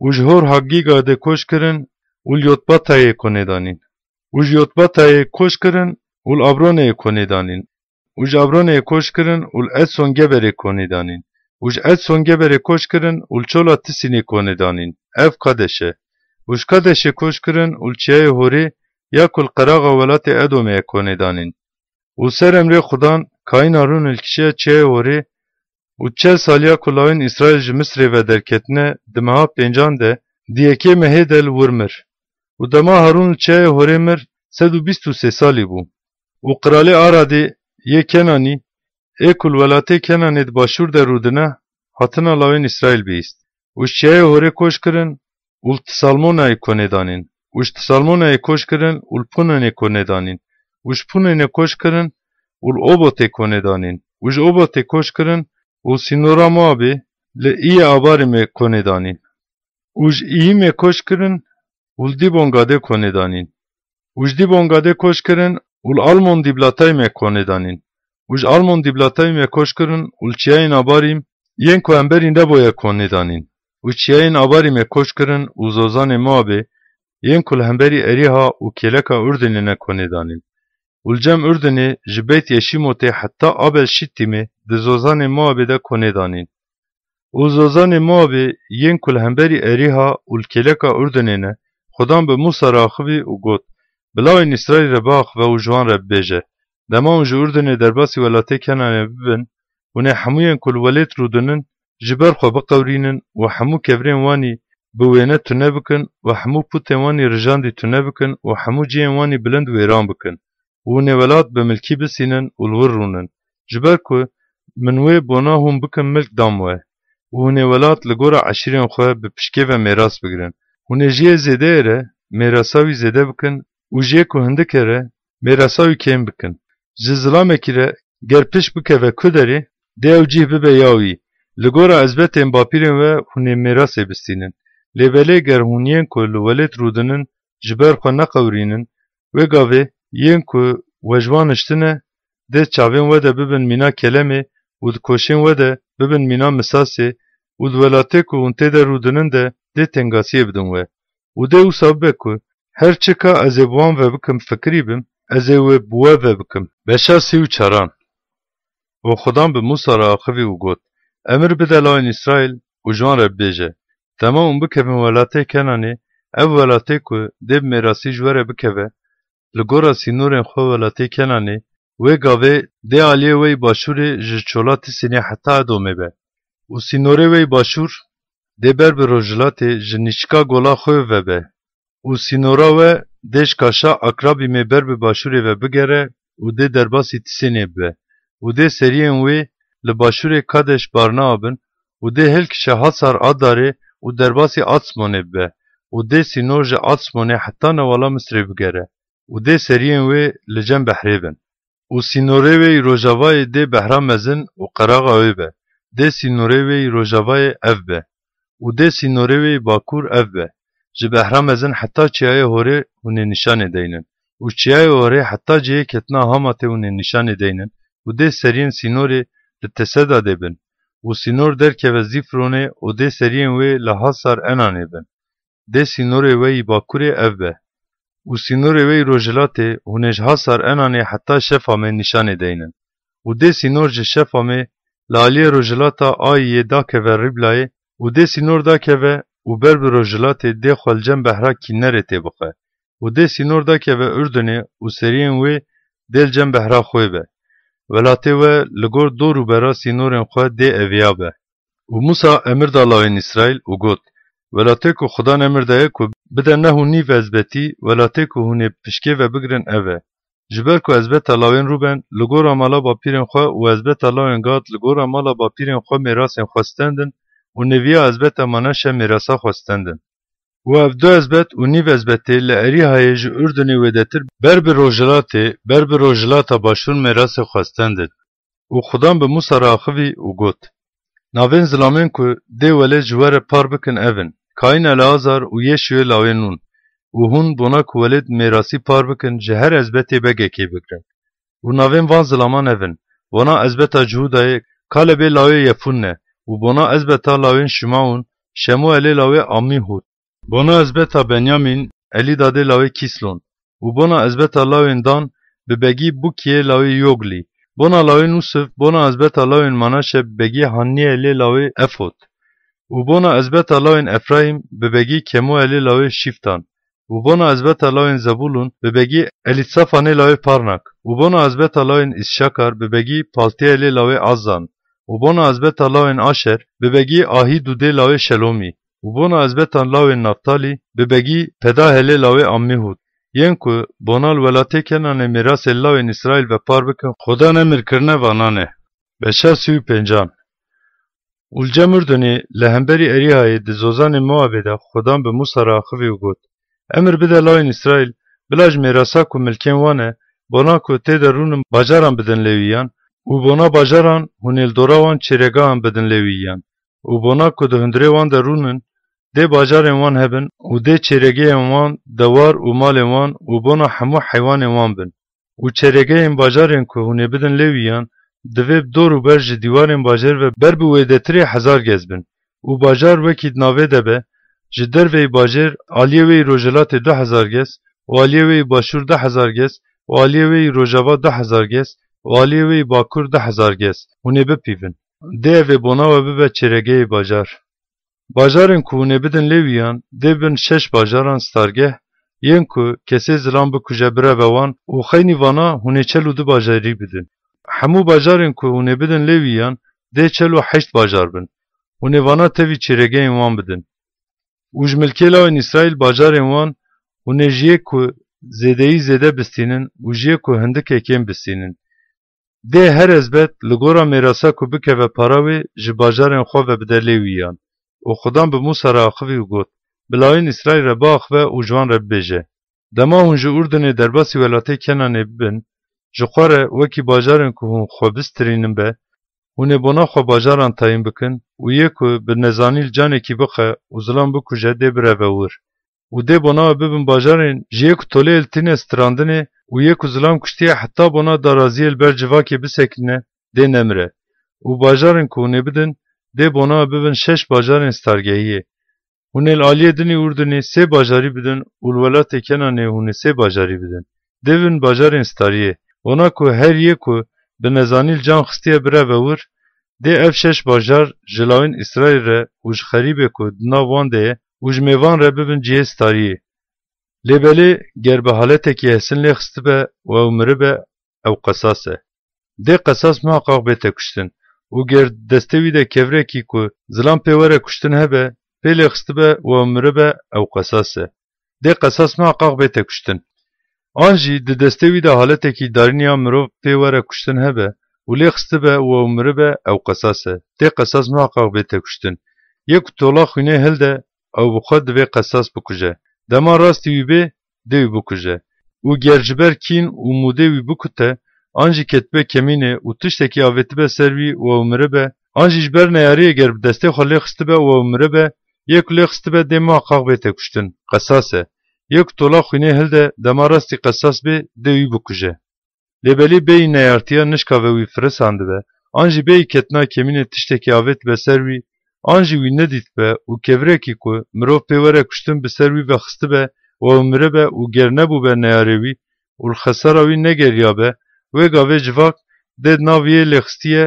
Û ji Hor Hagîgadê koç kirin û li Yotbatayê konê danîn. Û ji Yotbatayê koç kirin û li Abroneyê konê danîn. Û ji Abroneyê koç kirin û li Etson Geberê konê danîn. Û ji Etson Geberê koç kirin û li çola Tisînê konê danîn. Ev Kadeş e. Û ji Kadeşê koç kirin û li çiyayê Horê ya ku li qeraxa welatê Edomê ye konê danîn. Û ser emrê Xudan Kayîn Harûn hilkişiya çiyayê Horê û çel saliya ku lawên Îsraîl ji Misrê ve derketine, di meha pêncan de, di yekê mehê de li wir mir. Û dema Harûn li çiyayê Horê mir, sed û bîst û sê salî bû. Û qiralê Aradê yê Kenanî, ê ku li welatê Kenanê di başûr de rûdine, hatina lawên Îsraîl bihîst. Û ji çiyayê Horê koş kirin û li Tisalmonayê konê danîn. Û ji Tisalmonayê koş kirin û li Pûnenê konê danîn. Û ji Pûnenê koş kirin û li Obotê konê danîn. Û ji Obotê koş kirin û sînora Moabê li Îyê Abarîmê konê danîn. Û ji Îyîmê koş kirin û li Dîbon Gadê konê danîn. Û ji Dîbon Gadê koş kirin û li Almon Dîblatayîmê konê danîn. Û ji Almon Dîblatayîmê koş kirin û li çiyayên Abarîm yên ku hemberî Neboye konê danîn. Û çiyayên Abarîmê koş kirin û zozanê Moabê yên ku li hemberî Erîha û kêleka Urdinê ne konê danîn. Û li cem Urdinê ji Beyt Yeşîmotê heta Abel Şîttîmê di zozanê Moabê de konê danîn. Û zozanê Moabê yên ku li hemberî Erîha û li kêleka Urdinê ne, Xudan bi Mûsa re axivî û got, Bi lawên Îsraîl re biaxive û ji wan re bibêje, Dema hûn ji Urdinê derbasî welatê Kenanê bibin, hûn ê hemûyên ku li welêt rûdinin, ji ber xwe biqewrînin û hemû kevirên wanî bi wêne tune bikin û hemû pûtên wanî rijandî tune bikin û hemû cihên wanî bilind wêran bikin. Û hûn ê welat bi milkî bisînin û li wir rûnin. Ji ber ku min wê bona hûn bikim milk dam we. Û hûn ê welat li gora eşîrên xwe bi pişkê ve mêras bigirin. Hûn ê ji yê zêdeyê re mêrasa wî zêde bikin û ji yê ku hindik e re mêrasa wî kêm bikin. Ji zilamekî re ger pişk bikeve ku derê, dê ew cih bibe ya wî. Li gora ezbetên bapîrên we hûn ê mêrasê bistînin. Lê belê ger hûn yên ku li welêt rûdinin ji ber xwe neqewirînin, wê gavê yên ku we ji wan hiştine, dê çavên we de bibin mîna kelemê û di koşên we de bibin mîna misasê û di welatê ku hûn tê de rûdinin de dê tengasiyê bidin we. Û dê wisa bibe ku her çika ez ê bi wan ve bikim fikirî bim, ez ê wê bi we ve bikim. Beşa sî û çaran. Û Xudan bi Mûsa re axivî û got, Emir bide lawên Îsraîl û ji wan re bibêje, Dema hûn bikevin welatê Kenanê, ev welatê ku dê bi mêrasî ji we re bikeve, li gora sînorên xwe welatê Kenanê, wê gavê dê aliyê we yî başûrê ji çola Tisînê heta Edomê be. Û sînorê we yî başûr dê ber bi rojhilatê ji nîçika gola xwe ve be. Û sînora we dê ji kaşa Akrabîmê ber bi başûrê ve bigere û dê derbasî Tisênê bibe. Û dê seriyên wê li başûrê Kadeş Barnea bin û dê hilkişe Hasar Adarê û derbasî Atsmonê bibe, û dê sînor ji Atsmonê heta newala Misrê bigere, û dê seriyên wê li cem behrê bin. Û sînorê wê yî rojavayê dê behra mezin û qeraxa wê be, dê sînorê wê yî rojavayê ev be, û dê sînorê wê yî bakur ev be, ji behra mezin heta çiyayê Horê hûn ê nîşanê deynin, û çiyayê Horê heta cihê ketina Hamatê hûn ê nîşanê deynin, û dê seriyên sînorê li Teseda dê bin, û sînor derkeve Zîfronê û dê seriyên wê li Hasar Enanê bin. Dê sînorê we yî bakurê ev be. Û sînorê we yî rojhilatê hûn ê ji Hasar Enanê heta Şefamê nîşanê deynin. Û dê sînor ji Şefamê li aliyê rojhilata Ayiyê dakeve Rîblayê, û dê sînor dakeve û ber bi rojhilatê dê xwe li cem behra Kînnerê tê bixe. Û dê sînor dakeve Urdunê û seriyên wê dê li cem behra xwê be. Welatê we li gor dor û bera sînorên xwe dê eviya be. Û Musa emir da lawên Îsraîl û got, Welatê ku Xudan emir daye ku bide neh û nîv ezbetî, welatê ku hûn ê pişkê ve bigrin ev e. Ji ber ku ezbeta lawên Rûben li gora mala bapîrên xwe û ezbeta lawên Gad li gora mala bapîrên xwe mêrasên xwe stendin û nêviya ezbeta Manaşe mêrasa xwe stendin. Û ev du ezbet û nîv ezbetê li Erîhayê ji Urdunê wêdetir ber bi rojhilatê, ber bi rojhilata başûr mêrasê xwe stendin. Û Xudan bi Musa re axivî û got, Navên zilamên ku dê welêt ji we re par bikin ev in, Kayîn Eleazar û Yêşûyê lawê Nûn, û hûn bona ku welêt mêrasî par bikin ji her ezbetê begekê bigrin. Û navên van zilaman ev in, bona ezbeta Cihûdayê, Kalebê lawê Yefunne, û bona ezbeta lawên Şimaûn, Şemuelê lawê Amîhûd. Bona ezbeta Benyamîn, Elîdadê lawê Kîslon, û bona ezbeta lawên Dan bi begî Bûkiyê lawê Yoglî, bona lawên Ûsif, bona ezbeta lawên Manaşe bi begî Hannielê lawê Efot, û bona ezbeta lawên Efrayîm bi begî Kemuelê lawê Şîftan, û bona ezbeta lawên Zebûlûn bi begî Elîtsafanê lawê Parnak, û bona ezbeta lawên Îsşakar bi begî Paltîelê lawê Azan, û bona ezbeta lawên Aşer bi begî Ahîdûdê lawê Şelomî, û bona ezbeta lawên Naftalî bi begî Pedahelê lawê Ammîhûd, yên ku bona li welatê Kenanê mêrasê lawên Îsraîl ve par bikin, Xudan emir kirine vana ne. Beşa sî û pêncan. Û li cem Urdunê li hemberî Erîhayê di zozanê Moabê de Xudan bi Musa re axivî û got, Emir bide lawên Îsraîl, bila ji mêrasa ku milkên wan e, bona ku tê de rûnin bajaran bidin Lêwîyan, û bona bajaran hûn ê li dora wan çêregehan bidin Lêwîyan, û bona ku di hundirê wan de rûnin, dê bajarên wan hebin, û dê çêregeyên wan, dewar û malên wan û bona hemû heywanên wan bin. Û çêregeyên bajarên ku hûn ê bidin Lêwîyan, divê bi dor û ber ji dîwarên bajêr ve ber bi wêdetirê hezar gez bin. Û bajar wekî di navê de be, ji derveyî bajêr aliyê wê yî rojhilatê du hezar gez, û aliyê wê yî başûr du hezar gez, û aliyê wê yî rojava du hezar gez, û aliyê wê yî bakur du hezar gez, hûn ê bipîvin. Dê ev ê bona we bibe çêregeyê bajar. Bajarên ku hûn ê bidin Lêwîyan, dê bin şeş bajaran stargeh, yên ku kesê zilam bikuje bireve wan, û xeynî vana hûn ê çel û du bajarî bidin. Hemû bajarên ku hûn ê bidin Lêwîyan, dê çel û heşt bajar bin. Hûn ê vana tevî çêregeyên wan bidin. Û ji milkê lawên Îsraîl bajarên wan, hûn ê ji yê ku zêdeyî zêde bistînin û ji yê ku hindikê kêm bistînin. Dê her ezbet li gora mêrasa ku bikeve para wê ji bajarên xwe ve bide Lêwîyan. Û Xudan bi Musa re axivî û got, Bi lawên Îsraîl re biaxive û ji wan re bibêje, Dema hûn ji Urdunê derbasî welatê Kenanê bibin, ji xwe re wekî bajarên ku hûn xwe bistirînin be, hûn ê bona xwe bajaran tayîn bikin û yê ku bi nezanî li canekî bixe û zilam bikuje dê bireve wir. Û dê bona we bibin bajarên ji yê ku toleyê li tîne strandinê û yê ku zilam kuştiye heta bona daraziyê li ber civakê bisekîne dê nemire. Û bajarên ku hûn ê bidin dê bona we bibin şeş bajarên stargehiyê. Hûn ê li aliyê dinê Urdunê sê bajarî bidin û li welatê Kenanê hûn ê sê bajarî bidin. Dê bin bajarên stariyê. Bona ku her yê ku bi nezanî li can xistiye bireve wir, dê ev şeş bajar ji lawên Îsraîl re û ji xerîbê ku di nav wan de ye û ji mêvan re bibin cihê stariyê. Lê belê ger bi haletekî hesin lê xistibe û ew miribe, ew qesas e. Dê qesas muheqaq bête kuştin û ger di destê wî de kevrekî ku zilam pê were kuştin hebe, pê lê xistibe û ew miribe, ew qesas e. Dê qesas muheqaq bête kuştin. An jî di destê wî de haletekî darîn ya mirov pê were kuştin hebe, û lê xistibe û ew miribe, ew qesas e. Dê qesas muheqeq bête kuştin. Yê ku tola xwînê hilde, ew bi xwe divê qesas bikuje. Dema rastî wî bê, dê wî bikuje. Û ger ji ber kîn û mûdê wî bikute, an jî ketibe kemînê û tiştekî avêtibe ser wî û ew miribe, an jî ji ber neyariyê ger bi destê xwe lê xistibe û ew miribe, yê ku lê xistibe dê muheqeq bête kuştin. Qesas e. Yê ku tola xwînê hilde, dema rastî qesas bê, dê wî bikuje. Lê belê bêyî neyartiya nişka ve wî firisandibe, an jî bêyî ketina kemînê tiştekî avêtibe ser wî, an jî wî nedîtibe û kevirekî ku mirov pê were kuştin bi ser wî ve xistibe û ew miribe û ger nebûbe neyarê wî û li xesara wî negeriyabe, wê gavê civak dê di nav yê lêxistiye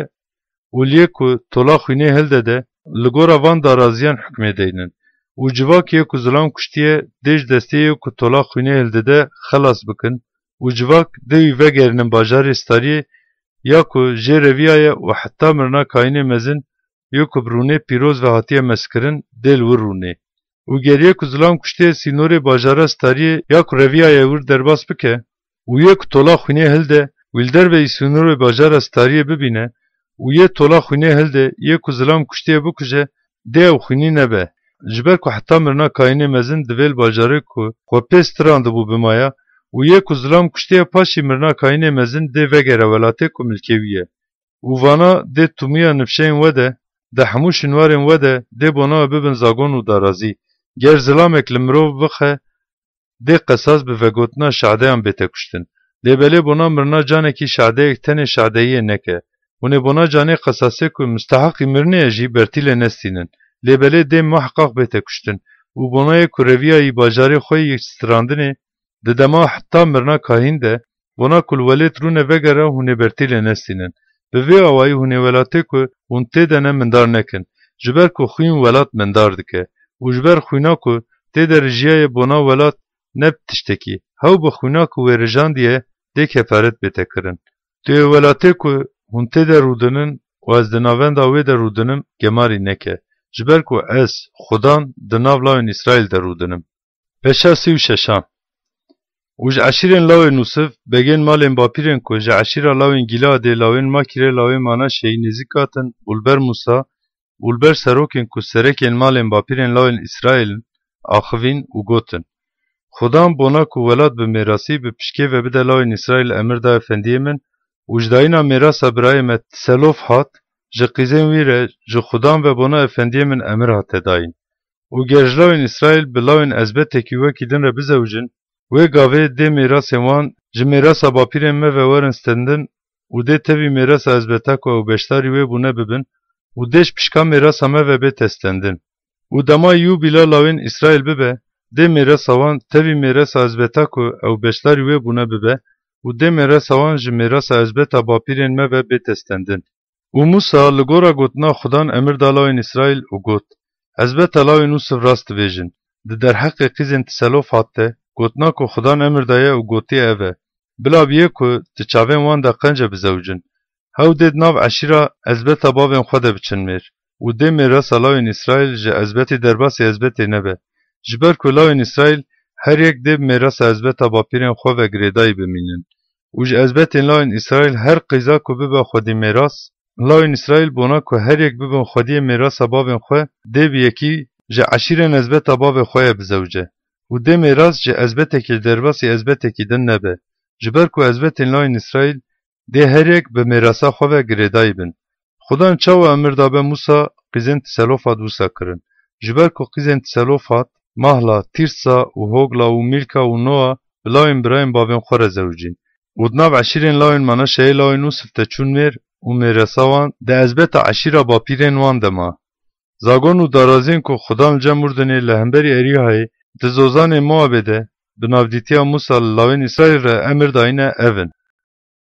û li yê ku tola xwînê hilde de, li gora van daraziyan hukmê deynin. Û civak yê ku zilam kuştiye, dê ji destê yê ku tola xwînê hildide xelas bikin û civak dê wî vegerînin bajarê stariyê, ya ku jê reviyaye û heta mirina kayînê mezin yê ku bi rûnê pîroz ve hatiye meskirin, dê li wir rûnê. Û ger yê ku zilam kuştiye sînorê bajara stariyê ya ku reviyaye wir derbas bike, û yê ku tola xwînê hilde, wî li derveyî sînorê bajara stariyê bibîne, û yê tola xwînê hilde, yê ku zilam kuştiye bikuje, dê ew xwînî nebe. Ji ber ku heta mirina kayînê mezin divê li bajarê ku xwe pê stirandibû bimaya, û yê ku zilam kuştiye paşî mirina kayînê mezin dê vegere welatê ku milkê wî ye. Û vana dê tûmiya nifşeyên we de, di hemû şinwarên we de dê bona we bibin zagon û darazî. Ger zilamek li mirov bixe, dê qesas bi vegotina şadeyan bête kuştin. Lê belê bona mirina canekî şadeyek tenê şadeyiyê neke. Hûn ê bona canê qesasê ku musteheqî mirinê ye jî bertîlê nestînin. Lê belê dê muheqeq bête kuştin. Û bona yê ku reviyayî bajarê xwe yî strandinê, di dema heta mirina kahîn de, bona ku li welêt rûne vegere hûn ê bertîlê nestînin. Bi vê awayî hûn ê welatê ku hûn tê de ne mindar nekin. Ji ber ku xwîn welat mindar dike. Û ji ber xwîna ku tê de rijiyaye bona welat ne bi tiştekî. Hew bi xwîna ku wê rijandiye dê kefaret bête kirin. Tu yê welatê ku hûn tê de rûdinin û ez di navenda wê de rûdinim, gemarî neke. Ji ber ku ez, Xudan, di nav lawên Îsraîl de rûdinim. Peşa sî û şeşan. Û ji eşîrên lawên Ûsiv, begên malên bapîrên ku ji eşîra lawên Gîleadê, lawên Makîrê, lawên Manaşeyî nêzîk hatin û li ber Mûsa û li ber serokên ku serekên malên bapîrên lawên Îsraîl in, axivîn û gotin: Xudan bona ku welat bi mêrasî bi pişkê ve bide lawên Îsraîl emir da efendiyê min û ji dayîna mêrasa birayê me Selofhat, ji qîzên wî re ji Xudan ve bona efendiyê min emir hate dayîn. Û ger ji lawên Îsraîl bi lawên ezbetekî wekî din re bizewicin, wê gavê dê mêrasên wan ji mêrasa bapîrên me ve werin stendin û dê tevî mêrasa ezbeta ku ew beşdarî wê bûne bibin û dê ji pişka mêrasa me ve bête stendin. Û dema yûbîla lawên Îsraîl bibe, dê mêrasa wan tevî mêrasa ezbeta ku ew beşdarî wê bûne bibe û dê mêrasa wan ji mêrasa ezbeta bapîrên me ve bête stendin. Û Mûsa li gora gotina Xudan emir da lawên Îsraîl û got: Ezbeta lawên Ûsiv rast dibêjin. Di derheqê qîzên Tiselofhat de gotina ku Xudan emir daye û gotiye ev e: Bila bi yê ku di çavên wan de qenc e bizewicin. Hew dê di nav eşîra ezbeta bavên xwe de biçin mêr û dê mêrasa lawên Îsraîl ji ezbetê derbasî ezbetê nebe. Ji ber ku lawên Îsraîl her yek dê bi mêrasa ezbeta bapîrên xwe ve girêdayî bimînin. Û ji ezbetên lawên Îsraîl her qîza ku bibe xwedî mêras, lawên Îsraîl bona ku her yek bibin xwediyê mêrasa bavên xwe, dê bi yekî ji eşîrên ezbeta bavê xwe ye bizewice. Û dê mêras ji ezbetekî li derbasî ezbetekî din nebe. Ji ber ku ezbetên lawên Îsraîl dê her yek bi mêrasa xwe ve girêdayî bin. Xudan çawa emir dabe Mûsa, qîzên Tiselofat wisa kirin. Ji ber ku qîzên Tiselofat, Mahla, Tîrsa û Hogla û Mîlka û Noa bi lawên birayên bavên xwe re zewicîn û di nav eşîrên lawên Manaşeyê lawên Ûsif de çûn mêr û mêresa wan di ezbeta eşîra bapîrên wan de ma. Zagon û darazên ku Xudan li cem Urdunê li hemberî Erîhayê di zozanê Moabê de bi navdîtiya Mûsa li lawên Îsraîl re emir dayîne ev in: